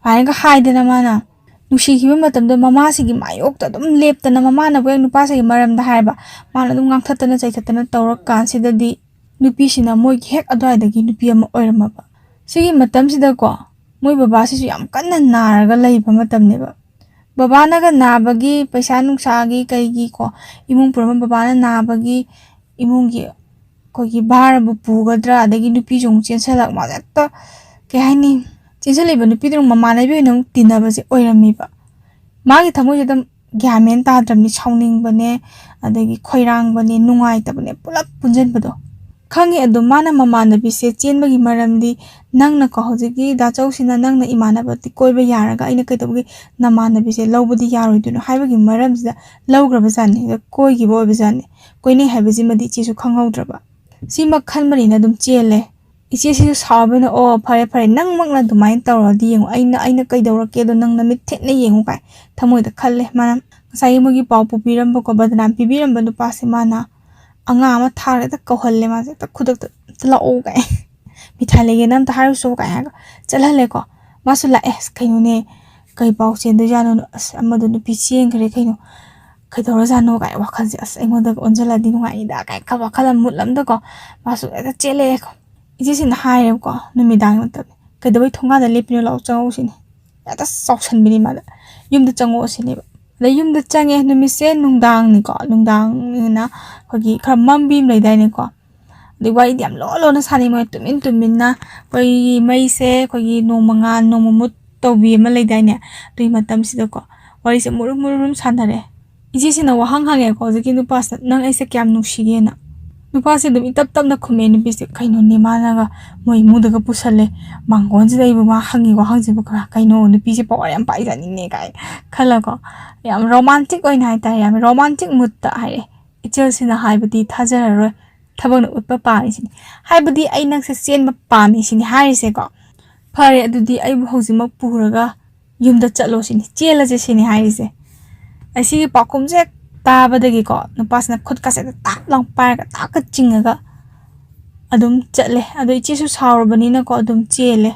ꯍꯥꯏꯅꯒ ꯍꯥꯏꯗꯅ ꯃꯥꯅ ꯅꯨꯡꯁꯤꯈꯤꯕ ꯃꯇꯝꯗ ꯃꯃꯥꯁꯤꯒꯤ ꯃꯥꯌꯣꯛꯇ ꯑꯗꯨꯝ ꯂꯦꯞꯇꯅ, ꯃꯃꯥꯅꯕꯨ ꯍꯦꯛ ꯅꯨꯄꯥꯁꯤꯒꯤ ꯃꯔꯝꯗ ꯍꯥꯏꯔꯕ, ꯃꯥꯅ ꯑꯗꯨꯝ ꯉꯥꯡꯊꯠꯇꯅ ꯆꯩꯊꯠꯇꯅ ꯇꯧꯔꯀꯥꯟꯁꯤꯗꯗꯤ ꯅꯨꯄꯤꯁꯤꯅ ꯃꯣꯏꯒꯤ ꯍꯦꯛ ꯑꯗꯨꯋꯥꯏꯗꯒꯤ ꯅꯨꯄꯤ ꯑꯃ ꯑꯣꯏꯔꯝꯃꯕ꯫ ꯁꯤꯒꯤ ꯃꯇꯝꯁꯤꯗꯀꯣ ꯃꯣꯏ ꯕꯕꯥꯁꯤꯁꯨ ꯌꯥꯝ ꯀꯟꯅ ꯅꯥꯔꯒ ꯂꯩꯕ ꯃꯇꯝꯅꯦꯕ꯫ ꯕꯕꯥꯅꯒ ꯅꯥꯕꯒꯤ ꯄꯩꯁꯥ ꯅꯨꯡꯁꯥꯒꯤ ꯀꯩꯒꯤꯀꯣ, ꯏꯃꯨꯡ ꯄꯨꯝꯕ ꯕꯕꯥꯅ ꯅꯥꯕꯒꯤ ꯏꯃꯨꯡꯒꯤ ꯑꯩꯈꯣꯏꯒꯤ ꯚꯥꯔꯕꯨ ꯄꯨꯒꯗ꯭ꯔꯥ, ꯑꯗꯒꯤ ꯅꯨꯄꯤꯁꯨ ꯑꯃꯨꯛ ꯆꯦꯟꯁꯜꯂꯛ, ꯃꯥꯁꯦ ꯍꯦꯛꯇ ꯀꯩ ꯍꯥꯏꯅꯤ, ꯆꯦꯟꯁꯜꯂꯛꯏꯕ ꯅꯨꯄꯤꯗꯨꯅ ꯃꯃꯥꯟꯅꯕꯤ ꯑꯣꯏꯅ ꯑꯃꯨꯛ ꯇꯤꯟꯅꯕꯁꯦ ꯑꯣꯏꯔꯝꯃꯤꯕ꯫ ꯃꯥꯒꯤ ꯊꯃꯣꯏꯁꯦ ꯑꯗꯨꯝ ꯒ꯭ꯌꯥꯟ ꯃꯦꯟ ꯇꯥꯗ꯭ꯔꯕꯅꯤ, ꯁꯥꯎꯅꯤꯡꯕꯅꯦ, ꯑꯗꯒꯤ ꯈꯣꯏꯔꯥꯡꯕꯅꯦ, ꯅꯨꯡꯉꯥꯏꯇꯕꯅꯦ, ꯄꯨꯂꯞ ꯄꯨꯟꯁꯤꯟꯕꯗꯣ꯫ ꯈꯪꯉꯤ ꯑꯗꯨꯝ ꯃꯥꯅ ꯃꯃꯥꯟꯅꯕꯤꯁꯦ ꯆꯦꯟꯕꯒꯤ ꯃꯔꯝꯗꯤ, "ꯅꯪꯅꯀꯣ ꯍꯧꯖꯤꯛꯀꯤ ꯗꯥꯆꯧꯁꯤꯅ ꯅꯪꯅ ꯏꯃꯥꯟꯅꯕꯗꯤ ꯀꯣꯏꯕ ꯌꯥꯔꯒ ꯑꯩꯅ ꯀꯩꯗꯧꯕꯒꯤ ꯅꯃꯥꯟꯅꯕꯤꯁꯦ ꯂꯧꯕꯗꯤ ꯌꯥꯔꯣꯏꯗꯣꯏꯅꯣ?" ꯍꯥꯏꯕꯒꯤ ꯃꯔꯝꯁꯤꯗ ꯂꯧꯈ꯭ꯔꯕꯖꯥꯠꯅꯤ, ꯑꯗ ꯀꯣꯏꯈꯤꯕ ꯑꯣꯏꯕꯖꯥꯠꯅꯤ, ꯀꯣꯏꯅꯩ ꯍꯥꯏꯕꯁꯤꯃꯗꯤ ꯏꯆꯦꯁꯨ ꯈꯪꯍꯧꯗ꯭ꯔꯕ꯫ ꯁꯤꯃꯛ ꯈꯟꯕꯅꯤꯅ ꯑꯗꯨꯝ ꯆꯦꯜꯂꯦ꯫ ꯏꯆꯦꯁꯤꯁꯨ ꯁꯥꯎꯔꯕꯅꯤꯅ, "ꯑꯣ, ꯐꯔꯦ, ꯐꯔꯦ, ꯅꯪꯃꯛꯅ ꯑꯗꯨꯃꯥꯏꯅ ꯇꯧꯔꯗꯤ ꯌꯦꯡꯉꯨ, ꯑꯩꯅ, ꯑꯩꯅ ꯀꯩꯗꯧꯔꯛꯀꯦꯗꯣ ꯅꯪ ꯅꯃꯤꯠ ꯊꯦꯠꯅ ꯌꯦꯡꯉꯨ" ꯀꯥꯏ ꯊꯃꯣꯏꯗ ꯈꯜꯂꯦ꯫ ꯃꯥꯅ ꯉꯁꯥꯏꯒꯤ ꯃꯣꯏꯒꯤ ꯄꯥꯎ ꯄꯨꯕꯤꯔꯝꯕꯀꯣ, ꯕꯗꯅꯥꯝ ꯄꯤꯕꯤꯔꯝꯕ ꯅꯨꯄꯥꯁꯦ ꯃꯥꯅ ꯑꯉꯥꯡ ꯑꯃ ꯊꯥꯔꯒ ꯍꯦꯛꯇ ꯀꯧꯍꯜꯂꯦ꯫ ꯃꯥꯁꯦ ꯍꯦꯛꯇ ꯈꯨꯗꯛꯇ, "ꯑꯝꯇ ꯂꯥꯛꯑꯣ" ꯀꯥꯏ, "ꯃꯤꯊꯥꯏ ꯂꯩꯒꯦꯅ ꯑꯝꯇ ꯍꯥꯏꯔꯨꯆꯣ" ꯀꯥꯏ ꯍꯥꯏꯔꯒ ꯆꯠꯍꯜꯂꯦꯀꯣ꯫ ꯃꯥꯁꯨ ꯂꯥꯛꯑꯦ꯫ "ꯑꯁ, ꯀꯩꯅꯣꯅꯦ, ꯀꯩ ꯄꯥꯎ ꯆꯦꯟꯗꯣꯏꯖꯥꯠꯅꯣ? ꯑꯁ, ꯑꯃꯗꯣ ꯅꯨꯄꯤ ꯆꯦꯟꯈ꯭ꯔꯦ ꯀꯩꯅꯣ, ꯀꯩꯗꯧꯔꯖꯥꯠꯅꯣ ꯀꯥꯏ ꯋꯥꯈꯜꯁꯦ, "ꯑꯁ, ꯑꯩꯉꯣꯟꯗꯒ ꯑꯣꯟꯁꯤꯜꯂꯗꯤ ꯅꯨꯡꯉꯥꯏꯅꯤꯗ" ꯀꯥꯏ ꯈ-, ꯋꯥꯈꯜ ꯑꯃ ꯃꯨꯠꯂꯝꯗꯀꯣ, ꯃꯥꯁꯨ ꯍꯦꯛꯇ ꯆꯦꯜꯂꯛꯑꯦꯀꯣ꯫ ꯏꯆꯦꯁꯤꯅ ꯍꯥꯏꯔꯦꯕꯀꯣ, ꯅꯨꯃꯤꯗꯥꯡꯒꯤ ꯃꯇꯝ, "ꯀꯩꯗꯧꯕꯩ ꯊꯣꯡꯒꯥꯟꯗ ꯂꯦꯞꯄꯤꯅꯣ? ꯂꯥꯛꯑꯣ, ꯆꯪꯉꯛꯎ" ꯁꯤꯅꯤ꯫ ꯍꯦꯛꯇ ꯆꯥꯎꯁꯟꯕꯤꯅꯤ ꯃꯥꯗ꯫ "ꯌꯨꯝꯗ ꯆꯪꯉꯛꯑꯣ" ꯁꯤꯅꯦꯕ꯫ ꯑꯗꯩ ꯌꯨꯝꯗ ꯆꯪꯉꯦ꯫ ꯅꯨꯃꯤꯠꯁꯦ ꯅꯨꯡꯗꯥꯡꯅꯤꯀꯣ, ꯅꯨꯡꯗꯥꯡꯅꯤꯅ ꯑꯩꯈꯣꯏꯒꯤ ꯈꯔ ꯃꯝꯕꯤ ꯑꯃ ꯂꯩꯗꯥꯏꯅꯦꯀꯣ, ꯑꯗꯩ ꯋꯥꯔꯤꯗꯤ ꯌꯥꯝ ꯂꯣꯟ ꯂꯣꯟꯅ ꯁꯥꯟꯅꯩ ꯃꯣꯏ, ꯇꯨꯃꯤꯟ ꯇꯨꯃꯤꯟꯅ꯫ ꯑꯩꯈꯣꯏꯒꯤ ꯃꯩꯁꯦ ꯑꯩꯈꯣꯏꯒꯤ ꯅꯣꯡꯃꯉꯥꯜ, ꯅꯣꯡꯃ ꯃꯨꯠ ꯇꯧꯕꯤ ꯑꯃ ꯂꯩꯗꯥꯏꯅꯦ, ꯑꯗꯨꯒꯤ ꯃꯇꯝꯁꯤꯗꯀꯣ ꯋꯥꯔꯤꯁꯦ ꯃꯨꯔꯨꯝ ꯃꯨꯔꯨꯝ ꯁꯥꯟꯅꯔꯦ꯫ ꯏꯆꯦꯁꯤꯅ ꯋꯥꯍꯪ ꯍꯪꯉꯦꯀꯣ ꯍꯧꯖꯤꯛꯀꯤ ꯅꯨꯄꯥꯁꯤꯗ, "ꯅꯪ ꯑꯩꯁꯦ ꯀꯌꯥꯝ ꯅꯨꯡꯁꯤꯒꯦꯅ?" ꯅꯨꯄꯥꯁꯦ ꯑꯗꯨꯝ ꯏꯇꯞ ꯇꯞꯅ ꯈꯨꯝꯃꯦ꯫ ꯅꯨꯄꯤꯁꯦ, "ꯀꯩꯅꯣꯅꯦ, ꯃꯥꯅꯒ ꯃꯣꯏ ꯏꯃꯨꯡꯗꯒ ꯄꯨꯁꯜꯂꯦ, ꯃꯥꯡꯒꯣꯟꯁꯤꯗ ꯑꯩꯕꯨ ꯃꯥ ꯍꯪꯉꯤ ꯋꯥꯍꯪꯁꯤꯕꯨ ꯀꯅꯥ, ꯀꯩꯅꯣ, ꯅꯨꯄꯤꯁꯦ ꯄꯋꯥꯔ ꯌꯥꯝ ꯄꯥꯏꯖꯥꯠꯅꯤꯅꯦ" ꯀꯥꯏ ꯈꯜꯂꯀꯣ, ꯌꯥꯝ ꯔꯣꯃꯥꯟꯇꯤꯛ ꯑꯣꯏꯅ ꯍꯥꯏꯇꯥꯔꯦ, ꯌꯥꯝ ꯔꯣꯃꯥꯟꯇꯤꯛ ꯃꯨꯠꯇ ꯍꯥꯏꯔꯦ꯫ ꯏꯆꯦꯜꯁꯤꯅ ꯍꯥꯏꯕꯗꯤ ꯊꯥꯖꯔꯔꯣꯏ, ꯊꯕꯛꯅ ꯎꯠꯄ ꯄꯥꯝꯃꯤ ꯁꯤꯅꯤ꯫ ꯍꯥꯏꯕꯗꯤ ꯑꯩ ꯅꯪꯁꯦ ꯆꯦꯟꯕ ꯄꯥꯝꯃꯤ ꯁꯤꯅꯤ ꯍꯥꯏꯔꯤꯁꯦꯀꯣ꯫ "ꯐꯔꯦ, ꯑꯗꯨꯗꯤ ꯑꯩꯕꯨ ꯍꯧꯖꯤꯛꯃꯛ ꯄꯨꯔꯒ ꯌꯨꯝꯗ ꯆꯠꯂꯣ" ꯁꯤꯅꯤ, "ꯆꯦꯜꯂꯁꯦ" ꯁꯤꯅꯤ ꯍꯥꯏꯔꯤꯁꯦ꯫ ꯑꯁꯤꯒꯤ ꯄꯥꯎꯈꯨꯝꯁꯦ ꯍꯦꯛ ꯇꯥꯕꯗꯒꯤꯀꯣ, ꯅꯨꯄꯥꯁꯤꯅ ꯈꯨꯠꯀꯁꯦ ꯇꯥꯛ ꯂꯥꯎ ꯄꯥꯏꯔꯒ ꯇꯥꯛꯀ ꯆꯤꯡꯉꯒ ꯑꯗꯨꯝ ꯆꯠꯂꯦ꯫ ꯑꯗꯣ ꯏꯆꯦꯁꯨ ꯁꯥꯎꯔꯕꯅꯤꯅꯀꯣ ꯑꯗꯨꯝ ꯆꯦꯜꯂꯦ꯫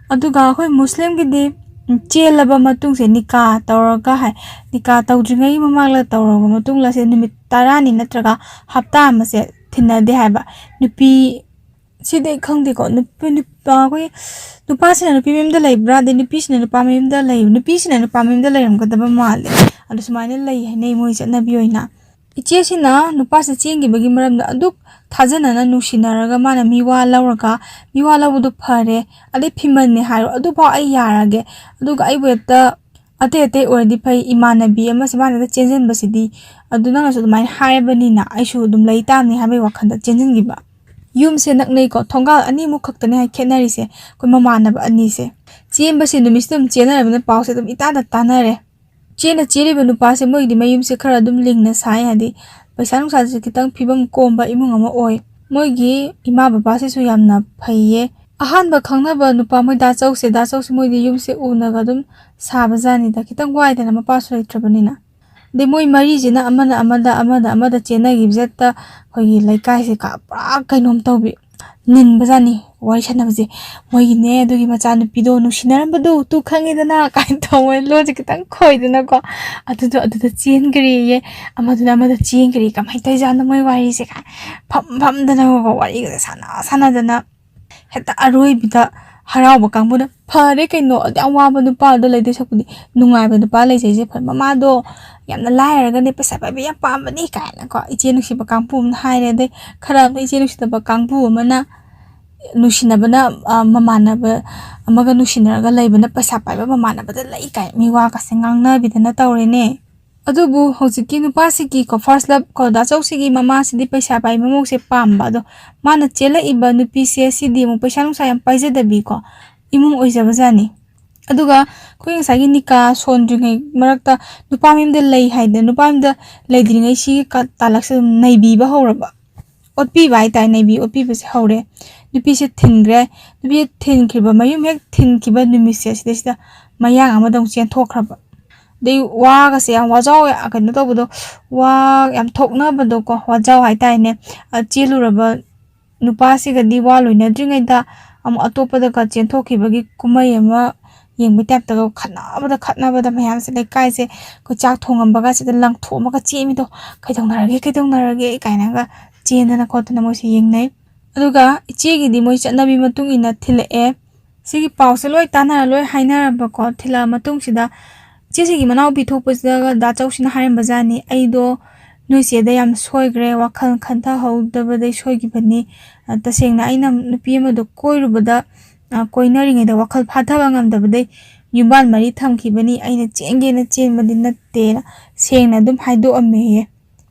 ꯑꯗꯨꯒ ꯑꯩꯈꯣꯏ ꯃꯨꯁꯂꯤꯝꯒꯤꯗꯤ, ꯎꯝ, ꯆꯦꯜꯂꯕ ꯃꯇꯨꯡꯁꯦ ꯅꯤꯀꯥ ꯇꯧꯔꯒ ꯍꯥꯏ, ꯅꯤꯀꯥ ꯇꯧꯗ꯭ꯔꯤꯉꯩꯒꯤ ꯃꯃꯥꯡꯗ ꯇꯧꯔꯕ ꯃꯇꯨꯡꯗꯁꯦ ꯅꯨꯃꯤꯠ ꯇꯔꯥꯅꯤ ꯅꯠꯇ꯭ꯔꯒ ꯍꯞꯇꯥ ꯑꯃꯁꯦ ꯊꯤꯟꯅꯗꯦ ꯍꯥꯏꯕ꯫ ꯅꯨꯄꯤ, ꯁꯤꯗꯤ ꯑꯩ ꯈꯪꯗꯦꯀꯣ, ꯅꯨꯄꯤ, ꯅꯨꯄꯥ, ꯑꯩꯈꯣꯏ ꯅꯨꯄꯥꯁꯤꯅ ꯅꯨꯄꯤ ꯃꯌꯨꯝꯗ ꯂꯩꯕ꯭ꯔꯥ, ꯑꯗꯩ ꯅꯨꯄꯤꯁꯤꯅ ꯅꯨꯄꯥ ꯃꯌꯨꯝꯗ ꯂꯩ, ꯅꯨꯄꯤꯁꯤꯅ ꯅꯨꯄꯥ ꯃꯌꯨꯝꯗ ꯂꯩꯔꯝꯒꯗꯕ ꯃꯥꯜꯂꯦ꯫ ꯑꯗꯣ ꯁꯨꯃꯥꯏꯅ ꯂꯩ ꯍꯥꯏꯅꯩ ꯃꯣꯏ ꯆꯠꯅꯕꯤ ꯑꯣꯏꯅ꯫ ꯏꯆꯦꯁꯤꯅ ꯅꯨꯄꯥꯁꯦ ꯆꯦꯟꯈꯤꯕꯒꯤ ꯃꯔꯝꯗ ꯑꯗꯨꯛ ꯊꯥꯖꯅꯅ ꯅꯨꯡꯁꯤꯅꯔꯒ ꯃꯥꯅ ꯃꯤꯋꯥ ꯂꯧꯔꯒ, "ꯃꯤꯋꯥ ꯂꯧꯕꯗꯣ ꯐꯔꯦ, ꯑꯗꯩ ꯐꯤꯃꯟꯅꯦ ꯍꯥꯏꯔꯣ, ꯑꯗꯨꯐꯥꯎ ꯑꯩ ꯌꯥꯔꯒꯦ, ꯑꯗꯨꯒ ꯑꯩꯕꯨ ꯍꯦꯛꯇ ꯑꯇꯩ ꯑꯇꯩ ꯑꯣꯏꯔꯗꯤ ꯐꯩ, ꯏꯃꯥꯟꯅꯕꯤ ꯑꯃꯁꯦ ꯃꯥꯅ ꯍꯦꯛꯇ ꯆꯦꯟꯁꯤꯟꯕꯁꯤꯗꯤ, ꯑꯗꯨ ꯅꯪꯅꯁꯨ ꯑꯗꯨꯃꯥꯏꯅ ꯍꯥꯏꯔꯕꯅꯤꯅ ꯑꯩꯁꯨ ꯑꯗꯨꯝ ꯂꯩ ꯇꯥꯕꯅꯤ" ꯍꯥꯏꯕꯒꯤ ꯋꯥꯈꯜꯗ ꯆꯦꯟꯁꯤꯟꯈꯤꯕ꯫ ꯌꯨꯝꯁꯦ ꯅꯛꯅꯩꯀꯣ, ꯊꯣꯡꯒꯥꯜ ꯑꯅꯤꯃꯨꯛ ꯈꯛꯇꯅꯦ ꯍꯥꯏ ꯈꯦꯠꯅꯔꯤꯁꯦ, ꯑꯩꯈꯣꯏ ꯃꯃꯥꯟꯅꯕ ꯑꯅꯤꯁꯦ꯫ ꯆꯦꯟꯕꯁꯦ ꯅꯨꯃꯤꯠꯁꯤꯗ ꯑꯗꯨꯝ ꯆꯦꯟꯅꯔꯕꯅꯤꯅ ꯄꯥꯎꯁꯦ ꯑꯗꯨꯝ ꯏꯇꯥꯗ ꯇꯥꯟꯅꯔꯦ꯫ ꯆꯦꯅ ꯆꯦꯜꯂꯤꯕ ꯅꯨꯄꯥꯁꯦ ꯃꯣꯏꯒꯤꯗꯤ ꯃꯌꯨꯝꯁꯦ ꯈꯔ ꯑꯗꯨꯝ ꯂꯤꯡꯅ ꯁꯥꯏ, ꯍꯥꯏꯗꯤ ꯄꯩꯁꯥ ꯅꯨꯡꯁꯥꯁꯦ ꯈꯤꯇꯪ ꯐꯤꯕꯝ ꯀꯣꯝꯕ ꯏꯃꯨꯡ ꯑꯃ ꯑꯣꯏ꯫ ꯃꯣꯏꯒꯤ ꯏꯃꯥ ꯕꯕꯥꯁꯤꯁꯨ ꯌꯥꯝꯅ ꯐꯩꯌꯦ꯫ ꯑꯍꯥꯟꯕ ꯈꯪꯅꯕ ꯅꯨꯄꯥ ꯃꯣꯏ ꯗꯥ ꯆꯧꯁꯦ, ꯗꯥ ꯆꯧꯁꯦ ꯃꯣꯏꯗꯤ ꯌꯨꯝꯁꯦ ꯎꯅꯒ ꯑꯗꯨꯝ ꯁꯥꯕꯖꯥꯠꯅꯤꯗ, ꯈꯤꯇꯪ ꯋꯥꯏꯗꯅ ꯃꯄꯥꯁꯨ ꯂꯩꯇ꯭ꯔꯕꯅꯤꯅ꯫ ꯑꯗꯩ ꯃꯣꯏ ꯃꯔꯤꯁꯤꯅ ꯑꯃꯅ ꯑꯃꯗ, ꯑꯃꯅ ꯑꯃꯗ ꯆꯦꯟꯅꯈꯤꯕꯁꯦ ꯍꯦꯛꯇ ꯑꯩꯈꯣꯏꯒꯤ ꯂꯩꯀꯥꯏꯁꯦ ꯀ-, ꯄꯨꯔꯥ ꯀꯩꯅꯣꯝ ꯇꯧꯕꯤ꯫ ꯅꯤꯟꯕꯖꯥꯠꯅꯤ ꯋꯥꯔꯤ ꯁꯥꯟꯅꯕꯁꯦ꯫ ꯃꯣꯏꯒꯤꯅꯦ ꯑꯗꯨꯒꯤ ꯃꯆꯥꯅꯨꯄꯤꯗꯣ ꯅꯨꯡꯁꯤꯅꯔꯝꯕꯗꯣ ꯇꯨ ꯈꯪꯉꯤꯗꯅ ꯀꯥꯏꯅ ꯇꯧꯕ ꯂꯣꯟꯁꯦ ꯈꯤꯇꯪ ꯈꯣꯏꯗꯅꯀꯣ, ꯑꯗꯨꯗꯣ ꯑꯗꯨꯗ ꯆꯦꯟꯈ꯭ꯔꯦꯌꯦ, ꯑꯃꯗꯨꯅ ꯑꯃꯗ ꯆꯦꯟꯈ꯭ꯔꯦ꯫ ꯀꯃꯥꯏꯅ ꯇꯧꯔꯤꯖꯥꯠꯅꯣ ꯃꯣꯏ ꯋꯥꯔꯤꯁꯦ ꯀꯥꯏ ꯐꯝ ꯐꯝꯗꯅꯀꯣ ꯋꯥꯔꯤꯒꯁꯦ ꯁꯥꯟꯅ ꯁꯥꯟꯅꯗꯅ ꯍꯦꯛꯇ ꯑꯔꯣꯏꯕꯤꯗ ꯍꯔꯥꯎꯕ ꯀꯥꯡꯕꯨꯅ "ꯐꯔꯦ ꯀꯩꯅꯣ, ꯑꯗꯨ ꯌꯥꯝ ꯋꯥꯕ ꯅꯨꯄꯥꯗꯣ ꯂꯩꯗꯣꯏ ꯁꯛꯄꯨꯗꯤ ꯅꯨꯡꯉꯥꯏꯕ ꯅꯨꯄꯥ ꯂꯩꯖꯩꯁꯦ ꯐꯔꯦ, ꯃꯃꯥꯗꯣ ꯌꯥꯝꯅ ꯂꯥꯏꯔꯒꯅꯦ ꯄꯩꯁꯥ ꯄꯥꯏꯕ ꯌꯥꯝ ꯄꯥꯝꯕꯅꯤ" ꯀꯥꯏꯅꯀꯣ ꯏꯆꯦ ꯅꯨꯡꯁꯤꯕ ꯀꯥꯡꯕꯨ ꯑꯃꯅ ꯍꯥꯏꯔꯦ꯫ ꯑꯗꯩ ꯈꯔ ꯑꯃꯅ ꯏꯆꯦ ꯅꯨꯡꯁꯤꯗꯕ ꯀꯥꯡꯕꯨ ꯑꯃꯅ ꯅꯨꯡꯁꯤꯅꯕꯅ, ꯑ, ꯃꯃꯥꯟꯅꯕ ꯑꯃꯒ ꯅꯨꯡꯁꯤꯅꯔꯒ ꯂꯩꯕꯅ ꯄꯩꯁꯥ ꯄꯥꯏꯕ ꯃꯃꯥꯟꯅꯕꯗ ꯂꯩ ꯀꯥꯏ ꯃꯤꯋꯥꯒꯁꯦ ꯉꯥꯡꯅꯕꯤꯗꯅ ꯇꯧꯔꯦꯅꯦ꯫ ꯑꯗꯨꯕꯨ ꯍꯧꯖꯤꯛꯀꯤ ꯅꯨꯄꯥꯁꯤꯒꯤꯀꯣ, first love ꯀꯣ, ꯗꯥ ꯆꯧꯁꯤꯒꯤ ꯃꯃꯥꯁꯤꯗꯤ ꯄꯩꯁꯥ ꯄꯥꯏꯕ ꯃꯧꯁꯦ ꯄꯥꯝꯕ꯫ ꯑꯗꯣ ꯃꯥꯅ ꯆꯦꯜꯂꯛꯏꯕ ꯅꯨꯄꯤꯁꯦ ꯁꯤꯗꯤ ꯑꯃꯨꯛ ꯄꯩꯁꯥ ꯅꯨꯡꯁꯥ ꯌꯥꯝ ꯄꯥꯏꯖꯗꯕꯤꯀꯣ, ꯏꯃꯨꯡ ꯑꯣꯏꯖꯕꯖꯥꯠꯅꯤ꯫ ꯑꯗꯨꯒ ꯑꯩꯈꯣꯏ ꯉꯁꯥꯏꯒꯤ ꯅꯤꯀꯥ ꯁꯣꯟꯗ꯭ꯔꯤꯉꯩ ꯃꯔꯛꯇ ꯅꯨꯄꯥ ꯃꯌꯨꯝꯗ ꯂꯩ ꯍꯥꯏꯗꯅ, ꯅꯨꯄꯥ ꯃꯌꯨꯝꯗ ꯂꯩꯗ꯭ꯔꯤꯉꯩ ꯁꯤꯒꯤ ꯀ-, ꯇꯥꯂꯛꯁꯦ ꯑꯗꯨꯝ ꯅꯩꯕꯤꯕ ꯍꯧꯔꯕ꯫ ꯑꯣꯠꯄꯤꯕ ꯍꯥꯏꯇꯥꯔꯦ, ꯅꯩꯕꯤ ꯑꯣꯠꯄꯤꯕꯁꯦ ꯍꯧꯔꯦ꯫ ꯅꯨꯄꯤꯁꯦ ꯊꯤꯟꯈ꯭ꯔꯦ꯫ ꯅꯨꯄꯤꯁꯦ ꯊꯤꯟꯈꯤꯕ, ꯃꯌꯨꯝ ꯍꯦꯛ ꯊꯤꯟꯈꯤꯕ ꯅꯨꯃꯤꯠꯁꯦ ꯁꯤꯗꯩꯁꯤꯗ ꯃꯌꯥꯡ ꯑꯃꯗ ꯑꯃꯨꯛ ꯆꯦꯟꯊꯣꯛꯈ꯭ꯔꯕ꯫ ꯑꯗꯩ ꯋꯥꯒꯁꯦ ꯌꯥꯝ ꯋꯥꯖꯥꯎ ꯌꯥ-, ꯀꯩꯅꯣ ꯇꯧꯕꯗꯣ, ꯋꯥ ꯌꯥꯝ ꯊꯣꯛꯅꯕꯗꯣꯀꯣ, ꯋꯥꯖꯥꯎ ꯍꯥꯏꯇꯥꯔꯦꯅꯦ꯫ ꯑ, ꯆꯦꯜꯂꯨꯔꯕ ꯅꯨꯄꯥꯁꯤꯒꯗꯤ ꯋꯥ ꯂꯣꯏꯅꯗ꯭ꯔꯤꯉꯩꯗ ꯑꯃꯨꯛ ꯑꯇꯣꯞꯄꯗꯒ ꯆꯦꯟꯊꯣꯛꯈꯤꯕꯒꯤ ꯀꯨꯝꯍꯩ ꯑꯃ ꯌꯦꯡꯕꯩ ꯇꯥꯏꯞꯇꯒ ꯈꯠꯅꯕꯗ, ꯈꯠꯅꯕꯗ ꯃꯌꯥꯝꯁꯦ, ꯂꯩꯀꯥꯏꯁꯦ ꯑꯩꯈꯣꯏ ꯆꯥꯛ ꯊꯣꯡꯉꯝꯕꯒꯁꯤꯗ ꯂꯪꯊꯣꯛꯑꯝꯃꯒ ꯆꯦꯟꯕꯤꯗꯣ, "ꯀꯩꯗꯧꯅꯔꯒꯦ, ꯀꯩꯗꯧꯅꯔꯒꯦ?" ꯀꯥꯏꯅꯒ ꯆꯦꯟꯗꯅ ꯈꯣꯠꯇꯅ ꯃꯣꯏꯁꯦ ꯌꯦꯡꯅꯩ꯫ ꯑꯗꯨꯒ ꯏꯆꯦꯒꯤꯗꯤ ꯃꯣꯏ ꯆꯠꯅꯕꯤ ꯃꯇꯨꯡ ꯏꯟꯅ ꯊꯤꯜꯂꯛꯑꯦ꯫ ꯁꯤꯒꯤ ꯄꯥꯎꯁꯦ ꯂꯣꯏ ꯇꯥꯟꯅꯔ ꯂꯣꯏ ꯍꯥꯏꯅꯔꯕꯀꯣ, ꯊꯤꯜꯂꯛꯑ ꯃꯇꯨꯡꯁꯤꯗ ꯏꯆꯦꯁꯤꯒꯤ ꯃꯅꯥꯎꯄꯤ ꯊꯣꯛꯄꯁꯤꯗ ꯗꯥ ꯆꯧꯁꯤꯅ ꯍꯥꯏꯔꯝꯕꯖꯥꯠꯅꯤ, "ꯑꯩꯗꯣ ꯅꯣꯏ ꯆꯦꯗ ꯌꯥꯝ ꯁꯣꯏꯈ꯭ꯔꯦ, ꯋꯥꯈꯜ ꯈꯟꯊꯍꯧꯗꯕꯗꯩ ꯁꯣꯏꯈꯤꯕꯅꯤ꯫ ꯑ, ꯇꯁꯦꯡꯅ ꯑꯩꯅ ꯅꯨꯄꯤ ꯑꯃꯗꯣ ꯀꯣꯏꯔꯨꯕꯗ, ꯑ, ꯀꯣꯏꯅꯔꯤꯉꯩꯗ ꯋꯥꯈꯜ ꯐꯥꯊꯕ ꯉꯝꯗꯕꯗꯩ ꯌꯨꯝꯕꯥꯟ ꯃꯔꯤ ꯊꯝꯈꯤꯕꯅꯤ, ꯑꯩꯅ ꯆꯦꯟꯒꯦꯅ ꯆꯦꯟꯕꯗꯤ ꯅꯠꯇꯦꯅ" ꯁꯦꯡꯅ ꯑꯗꯨꯝ ꯍꯥꯏꯗꯣꯛꯑꯝꯃꯦꯌꯦ꯫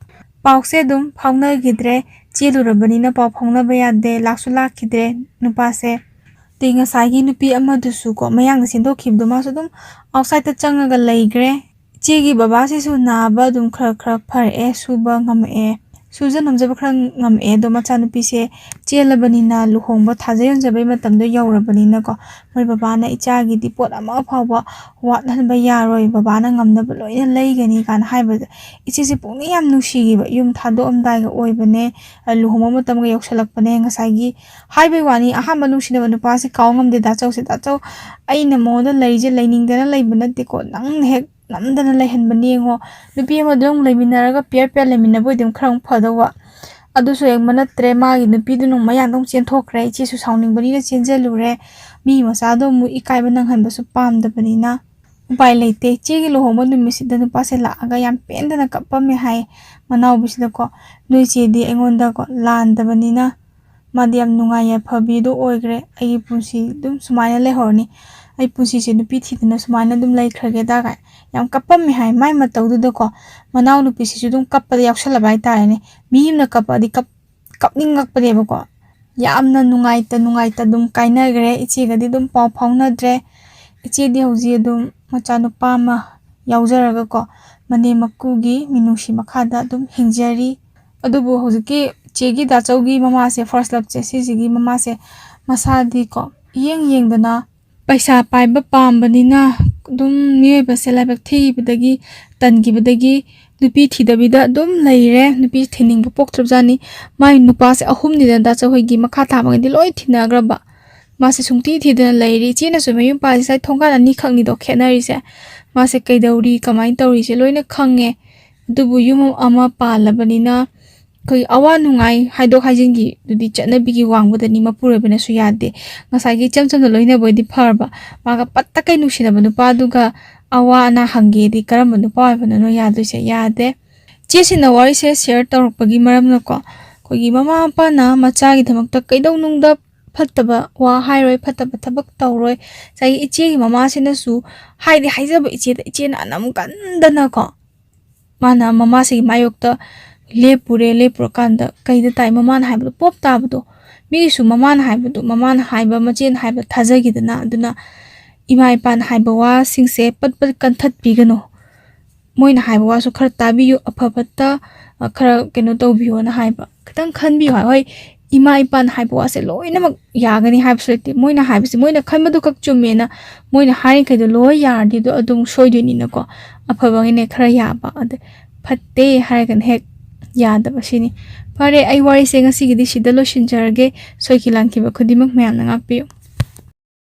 ꯄꯥꯎꯁꯦ ꯑꯗꯨꯝ ꯐꯥꯎꯅꯈꯤꯗ꯭ꯔꯦ, ꯆꯦꯜꯂꯨꯔꯕꯅꯤꯅ ꯄꯥꯎ ꯐꯥꯎꯅꯕ ꯌꯥꯗꯦ, ꯂꯥꯛꯁꯨ ꯂꯥꯛꯈꯤꯗ꯭ꯔꯦ ꯅꯨꯄꯥꯁꯦ꯫ ꯑꯗꯩ ꯉꯁꯥꯏꯒꯤ ꯅꯨꯄꯤ ꯑꯃꯗꯨꯁꯨ ꯀꯣ, ꯃꯌꯥꯡꯗ ꯆꯦꯟꯊꯣꯛꯈꯤꯕꯗꯣ, ꯃꯥꯁꯨ ꯑꯗꯨꯝ ꯑꯥꯎꯠꯁꯥꯏꯗꯠꯇ ꯆꯪꯉꯒ ꯂꯩꯈ꯭ꯔꯦ꯫ ꯏꯆꯦꯒꯤ ꯕꯕꯥꯁꯤꯁꯨ ꯅꯥꯕ ꯑꯗꯨꯝ ꯈꯔ ꯈꯔ ꯐꯔꯛꯑꯦ, ꯁꯨꯕ ꯉꯝꯃꯛꯑꯦ꯫ ꯁꯨꯖ ꯅꯣꯝꯖꯕ ꯈꯔ ꯉꯝꯃꯛꯑꯦ꯫ ꯑꯗꯣ ꯃꯆꯥꯅꯨꯄꯤꯁꯦ ꯆꯦꯜꯂꯕꯅꯤꯅ, ꯂꯨꯍꯣꯡꯕ ꯊꯥꯖ ꯌꯣꯟꯖꯕꯒꯤ ꯃꯇꯝꯗꯣ ꯌꯧꯔꯕꯅꯤꯅꯀꯣ, ꯃꯣꯏ ꯕꯕꯥꯅ ꯏꯆꯥꯒꯤꯗꯤ ꯄꯣꯠ ꯑꯃ ꯐꯥꯎꯕ ꯋꯥꯠꯍꯟꯕ ꯌꯥꯔꯣꯏ, ꯕꯕꯥꯅ ꯉꯝꯅꯕ ꯂꯣꯏꯅ ꯂꯩꯒꯅꯤ ꯀꯥꯏꯅ ꯍꯥꯏꯕꯗ ꯏꯆꯦꯁꯦ ꯄꯨꯛꯅꯤꯡ ꯌꯥꯝ ꯅꯨꯡꯁꯤꯈꯤꯕ꯫ ꯌꯨꯝ ꯊꯥꯗꯣꯛꯑꯝꯗꯥꯏꯒ ꯑꯣꯏꯕꯅꯦ, ꯂꯨꯍꯣꯡꯕ ꯃꯇꯝꯒ ꯌꯧꯁꯜꯂꯛꯄꯅꯦ꯫ ꯉꯁꯥꯏꯒꯤ ꯍꯥꯏꯕꯩ ꯋꯥꯅꯤ, ꯑꯍꯥꯟꯕ ꯅꯨꯡꯁꯤꯅꯕ ꯅꯨꯄꯥꯁꯦ ꯀꯥꯎ ꯉꯝꯗꯦ꯫ "ꯗꯥ ꯆꯧꯁꯦ, ꯗꯥ ꯆꯧ, ꯑꯩꯅ ꯃꯉꯣꯟꯗ ꯂꯩꯔꯤꯁꯦ ꯂꯩꯅꯤꯡꯗꯅ ꯂꯩꯕ ꯅꯠꯇꯦꯀꯣ, ꯅꯪꯅ ꯍꯦꯛ ꯅꯝꯗꯅ ꯂꯩꯍꯟꯕꯅꯤ ꯌꯦꯡꯉꯣ꯫ ꯅꯨꯄꯤ ꯑꯃꯗꯣ ꯑꯃꯨꯛ ꯂꯩꯃꯤꯟꯅꯔꯒ ꯄꯤꯌꯔ ꯄꯤꯌꯔ ꯂꯩꯃꯤꯟꯅꯕ ꯑꯣꯏꯗꯤ ꯑꯃꯨꯛ ꯈꯔ ꯑꯃꯨꯛ ꯐꯗꯧꯕ꯫ ꯑꯗꯨꯁꯨ ꯍꯦꯛ ꯅꯠꯇ꯭ꯔꯦ, ꯃꯥꯒꯤ ꯅꯨꯄꯤꯗꯨꯅ ꯑꯃꯨꯛ ꯃꯌꯥꯗ ꯑꯃꯨꯛ ꯆꯦꯟꯊꯣꯛꯈ꯭ꯔꯦ꯫ ꯏꯆꯦꯁꯨ ꯁꯥꯎꯅꯤꯡꯕꯅꯤꯅ ꯆꯦꯟꯖꯜꯂꯨꯔꯦ꯫ ꯃꯤ ꯃꯆꯥꯗꯣ ꯑꯃꯨꯛ ꯏꯀꯥꯏꯕ ꯅꯪꯍꯟꯕꯁꯨ ꯄꯥꯝꯗꯕꯅꯤꯅ ꯎꯄꯥꯏ ꯂꯩꯇꯦ꯫ ꯏꯆꯦꯒꯤ ꯂꯨꯍꯣꯡꯕ ꯅꯨꯃꯤꯠꯁꯤꯗ ꯅꯨꯄꯥꯁꯦ ꯂꯥꯛꯑꯒ ꯌꯥꯝ ꯄꯦꯟꯗꯅ ꯀꯞꯄꯝꯃꯦ ꯍꯥꯏ ꯃꯅꯥꯎꯕꯤꯁꯤꯗꯀꯣ꯫ "ꯅꯣꯏ ꯏꯆꯦꯗꯤ ꯑꯩꯉꯣꯟꯗꯀꯣ ꯂꯥꯟꯗꯕꯅꯤꯅ ꯃꯥꯗꯤ ꯌꯥꯝ ꯅꯨꯡꯉꯥꯏ ꯌꯥꯏꯐꯕꯤꯗꯣ ꯑꯣꯏꯈ꯭ꯔꯦ꯫ ꯑꯩꯒꯤ ꯄꯨꯟꯁꯤ ꯑꯗꯨꯝ ꯁꯨꯃꯥꯏꯅ ꯂꯩꯍꯧꯔꯅꯤ꯫ ꯑꯩ ꯄꯨꯟꯁꯤꯁꯦ ꯅꯨꯄꯤ ꯊꯤꯗꯅ ꯁꯨꯃꯥꯏꯅ ꯑꯗꯨꯝ ꯂꯩꯈ꯭ꯔꯒꯦꯗ" ꯀꯥꯏ ꯌꯥꯝ ꯀꯞꯄꯝꯃꯦ ꯍꯥꯏ꯫ ꯃꯥꯏ ꯃꯇꯧꯗꯨꯗꯀꯣ ꯃꯅꯥꯎꯅꯨꯄꯤꯁꯤꯁꯨ ꯑꯗꯨꯝ ꯀꯞꯄꯗ ꯌꯥꯎꯁꯜꯂꯕ ꯍꯥꯏꯇꯥꯔꯦꯅꯦ꯫ ꯃꯤ ꯑꯃꯅ ꯀꯞꯄꯗꯤ ꯀꯞ-, ꯀꯞꯅꯤꯡꯉꯛꯄꯅꯦꯕꯀꯣ꯫ ꯌꯥꯝꯅ ꯅꯨꯡꯉꯥꯏꯇ ꯅꯨꯡꯉꯥꯏꯇ ꯑꯗꯨꯝ ꯀꯥꯏꯅꯈ꯭ꯔꯦ꯫ ꯏꯆꯦꯒꯗꯤ ꯑꯗꯨꯝ ꯄꯥꯎ ꯐꯥꯎꯅꯗ꯭ꯔꯦ꯫ ꯏꯆꯦꯗꯤ ꯍꯧꯖꯤꯛ ꯑꯗꯨꯝ ꯃꯆꯥꯅꯨꯄꯥ ꯑꯃ ꯌꯥꯎꯖꯔꯒꯀꯣ, ꯃꯅꯦꯝ ꯃꯀꯨꯒꯤ ꯃꯤꯅꯨꯡꯁꯤ ꯃꯈꯥꯗ ꯑꯗꯨꯝ ꯍꯤꯡꯖꯔꯤ꯫ ꯑꯗꯨꯕꯨ ꯍꯧꯖꯤꯛꯀꯤ ꯆꯦꯒꯤ ꯗꯥꯆꯧꯒꯤ ꯃꯃꯥꯁꯦ, ꯐꯥꯔꯁ ꯂꯞꯁꯦ, ꯁꯤꯁꯤꯒꯤ ꯃꯃꯥꯁꯦ ꯃꯁꯥꯗꯤꯀꯣ ꯏꯌꯦꯡ ꯌꯦꯡꯗꯅ ꯄꯩꯁꯥ ꯄꯥꯏꯕ ꯄꯥꯝꯕꯅꯤꯅ ꯑꯗꯨꯝ ꯃꯤꯑꯣꯏꯕꯁꯦ ꯂꯥꯏꯕꯛ ꯊꯤꯈꯤꯕꯗꯒꯤ, ꯇꯟꯈꯤꯕꯗꯒꯤ ꯅꯨꯄꯤ ꯊꯤꯗꯕꯤꯗ ꯑꯗꯨꯝ ꯂꯩꯔꯦ꯫ ꯅꯨꯄꯤ ꯊꯤꯅꯤꯡꯕ ꯄꯣꯛꯇ꯭ꯔꯕꯖꯥꯠꯅꯤ꯫ ꯃꯥꯏ ꯅꯨꯄꯥꯁꯦ ꯑꯍꯨꯝꯅꯤꯗꯅ ꯗꯥꯆꯧ ꯍꯣꯏꯒꯤ, ꯃꯈꯥ ꯊꯥꯕꯉꯩꯗꯤ ꯂꯣꯏ ꯊꯤꯅꯈ꯭ꯔꯕ꯫ ꯃꯥꯁꯦ ꯁꯨꯡꯊꯤ ꯊꯤꯗꯅ ꯂꯩꯔꯤ꯫ ꯏꯆꯦꯅꯁꯨ ꯃꯌꯨꯝ ꯄꯥꯜꯂꯤꯁꯦ ꯊꯣꯡꯒꯥꯟ ꯑꯅꯤꯈꯛꯅꯤꯗꯣ ꯈꯦꯠꯅꯔꯤꯁꯦ꯫ ꯃꯥꯁꯦ ꯀꯩꯗꯧꯔꯤ, ꯀꯃꯥꯏꯅ ꯇꯧꯔꯤꯁꯦ ꯂꯣꯏꯅ ꯈꯪꯉꯦ꯫ ꯑꯗꯨꯕꯨ ꯌꯨꯝ ꯑꯃ ꯄꯥꯜꯂꯕꯅꯤꯅ ꯑꯩꯈꯣꯏ ꯑꯋꯥ ꯅꯨꯡꯉꯥꯏ ꯍꯥꯏꯗꯣꯛ ꯍꯥꯏꯖꯤꯟꯒꯤꯗꯨꯗꯤ ꯆꯠꯅꯕꯤꯒꯤ ꯋꯥꯡꯃꯗꯅꯤ, ꯃꯄꯨꯔꯣꯏꯕꯅꯁꯨ ꯌꯥꯗꯦ꯫ ꯉꯁꯥꯏꯒꯤ ꯏꯆꯝ ꯆꯝꯅ ꯂꯣꯏꯅꯕ ꯑꯣꯏꯗꯤ ꯐꯔꯕ, ꯃꯥꯒ ꯄꯠꯇ ꯀꯩ ꯅꯨꯡꯁꯤꯅꯕ ꯅꯨꯄꯥꯗꯨꯒ ꯑꯋꯥ ꯑꯅꯥ ꯍꯪꯒꯦꯗꯤ ꯀꯔꯝꯕ ꯅꯨꯄꯥ ꯑꯣꯏꯕꯅꯅꯣ ꯌꯥꯗꯣꯏꯁꯦ? ꯌꯥꯗꯦ꯫ ꯆꯦꯁꯤꯅ ꯋꯥꯔꯤꯁꯦ ꯁꯤꯌꯔ ꯇꯧꯔꯛꯄꯒꯤ ꯃꯔꯝꯅꯀꯣ, ꯑꯩꯈꯣꯏꯒꯤ ꯃꯃꯥ ꯃꯄꯥꯅ ꯃꯆꯥꯒꯤꯗꯃꯛꯇ ꯀꯩꯗꯧꯅꯨꯡꯗ ꯐꯠꯇꯕ ꯋꯥ ꯍꯥꯏꯔꯣꯏ, ꯐꯠꯇꯕ ꯊꯕꯛ ꯇꯧꯔꯣꯏ꯫ ꯉꯁꯥꯏꯒꯤ ꯏꯆꯦꯒꯤ ꯃꯃꯥꯁꯤꯅꯁꯨ ꯍꯥꯏꯗꯤ ꯍꯥꯏꯖꯕ ꯏꯆꯦꯗ, ꯏꯆꯦꯅ ꯑꯅꯝ ꯀꯟꯗꯅꯀꯣ, ꯃꯥꯅ ꯃꯃꯥꯁꯤꯒꯤ ꯃꯥꯌꯣꯛꯇ ꯂꯦꯞꯄꯨꯔꯦ꯫ ꯂꯦꯞꯄꯨꯔꯀꯥꯟꯗ ꯀꯩꯗ ꯇꯥꯏ? ꯃꯃꯥꯅ ꯍꯥꯏꯕꯗꯣ ꯄꯣꯞ ꯇꯥꯕꯗꯣ꯫ ꯃꯤꯒꯤꯁꯨ ꯃꯃꯥꯅ ꯍꯥꯏꯕꯗꯣ, ꯃꯃꯥꯅ ꯍꯥꯏꯕ, ꯃꯆꯦꯅ ꯍꯥꯏꯕ ꯊꯥꯖꯈꯤꯗꯅ꯫ ꯑꯗꯨꯅ ꯏꯃꯥ ꯏꯄꯥꯅ ꯍꯥꯏꯕ ꯋꯥꯁꯤꯡꯁꯦ ꯄꯠ ꯄꯠ ꯀꯟꯊꯠꯄꯤꯒꯅꯨ꯫ ꯃꯣꯏꯅ ꯍꯥꯏꯕ ꯋꯥꯁꯨ ꯈꯔ ꯇꯥꯕꯤꯌꯨ, ꯑꯐ ꯐꯠꯇ, ꯑ, ꯈꯔ ꯀꯩꯅꯣ ꯇꯧꯕꯤꯌꯣꯅ ꯍꯥꯏꯕ, ꯈꯤꯇꯪ ꯈꯟꯕꯤꯌꯨ ꯍꯥꯏ꯫ ꯍꯣꯏ, ꯏꯃꯥ ꯏꯄꯥꯅ ꯍꯥꯏꯕ ꯋꯥꯁꯦ ꯂꯣꯏꯅꯃꯛ ꯌꯥꯒꯅꯤ ꯍꯥꯏꯕꯁꯨ ꯂꯩꯇꯦ꯫ ꯃꯣꯏꯅ ꯍꯥꯏꯕꯁꯦ, ꯃꯣꯏꯅ ꯈꯟꯕꯗꯨ ꯈꯛ ꯆꯨꯝꯃꯦꯅ ꯃꯣꯏꯅ ꯍꯥꯏꯔꯤꯈꯩꯗꯣ ꯂꯣꯏ ꯌꯥꯔꯗꯤ ꯑꯗꯣ ꯑꯗꯨꯝ ꯁꯣꯏꯗꯣꯏꯅꯤꯅꯀꯣ꯫ ꯑꯐꯕꯒꯤꯅꯦ ꯈꯔ ꯌꯥꯕ, ꯑꯗꯩ ꯐꯠꯇꯦ ꯍꯥꯏꯔꯒꯅ ꯍꯦꯛ ꯌꯥꯗꯕ, ꯁꯤꯅꯤ꯫ ꯐꯔꯦ, ꯑꯩ ꯋꯥꯔꯤꯁꯦ ꯉꯁꯤꯒꯤꯗꯤ ꯁꯤꯗ ꯂꯣꯏꯁꯤꯟꯖꯔꯒꯦ꯫ ꯁꯣꯏꯈꯤ ꯂꯥꯟꯈꯤꯕ ꯈꯨꯗꯤꯡꯃꯛ ꯃꯌꯥꯝꯅ ꯉꯥꯛꯄꯤꯌꯨ꯫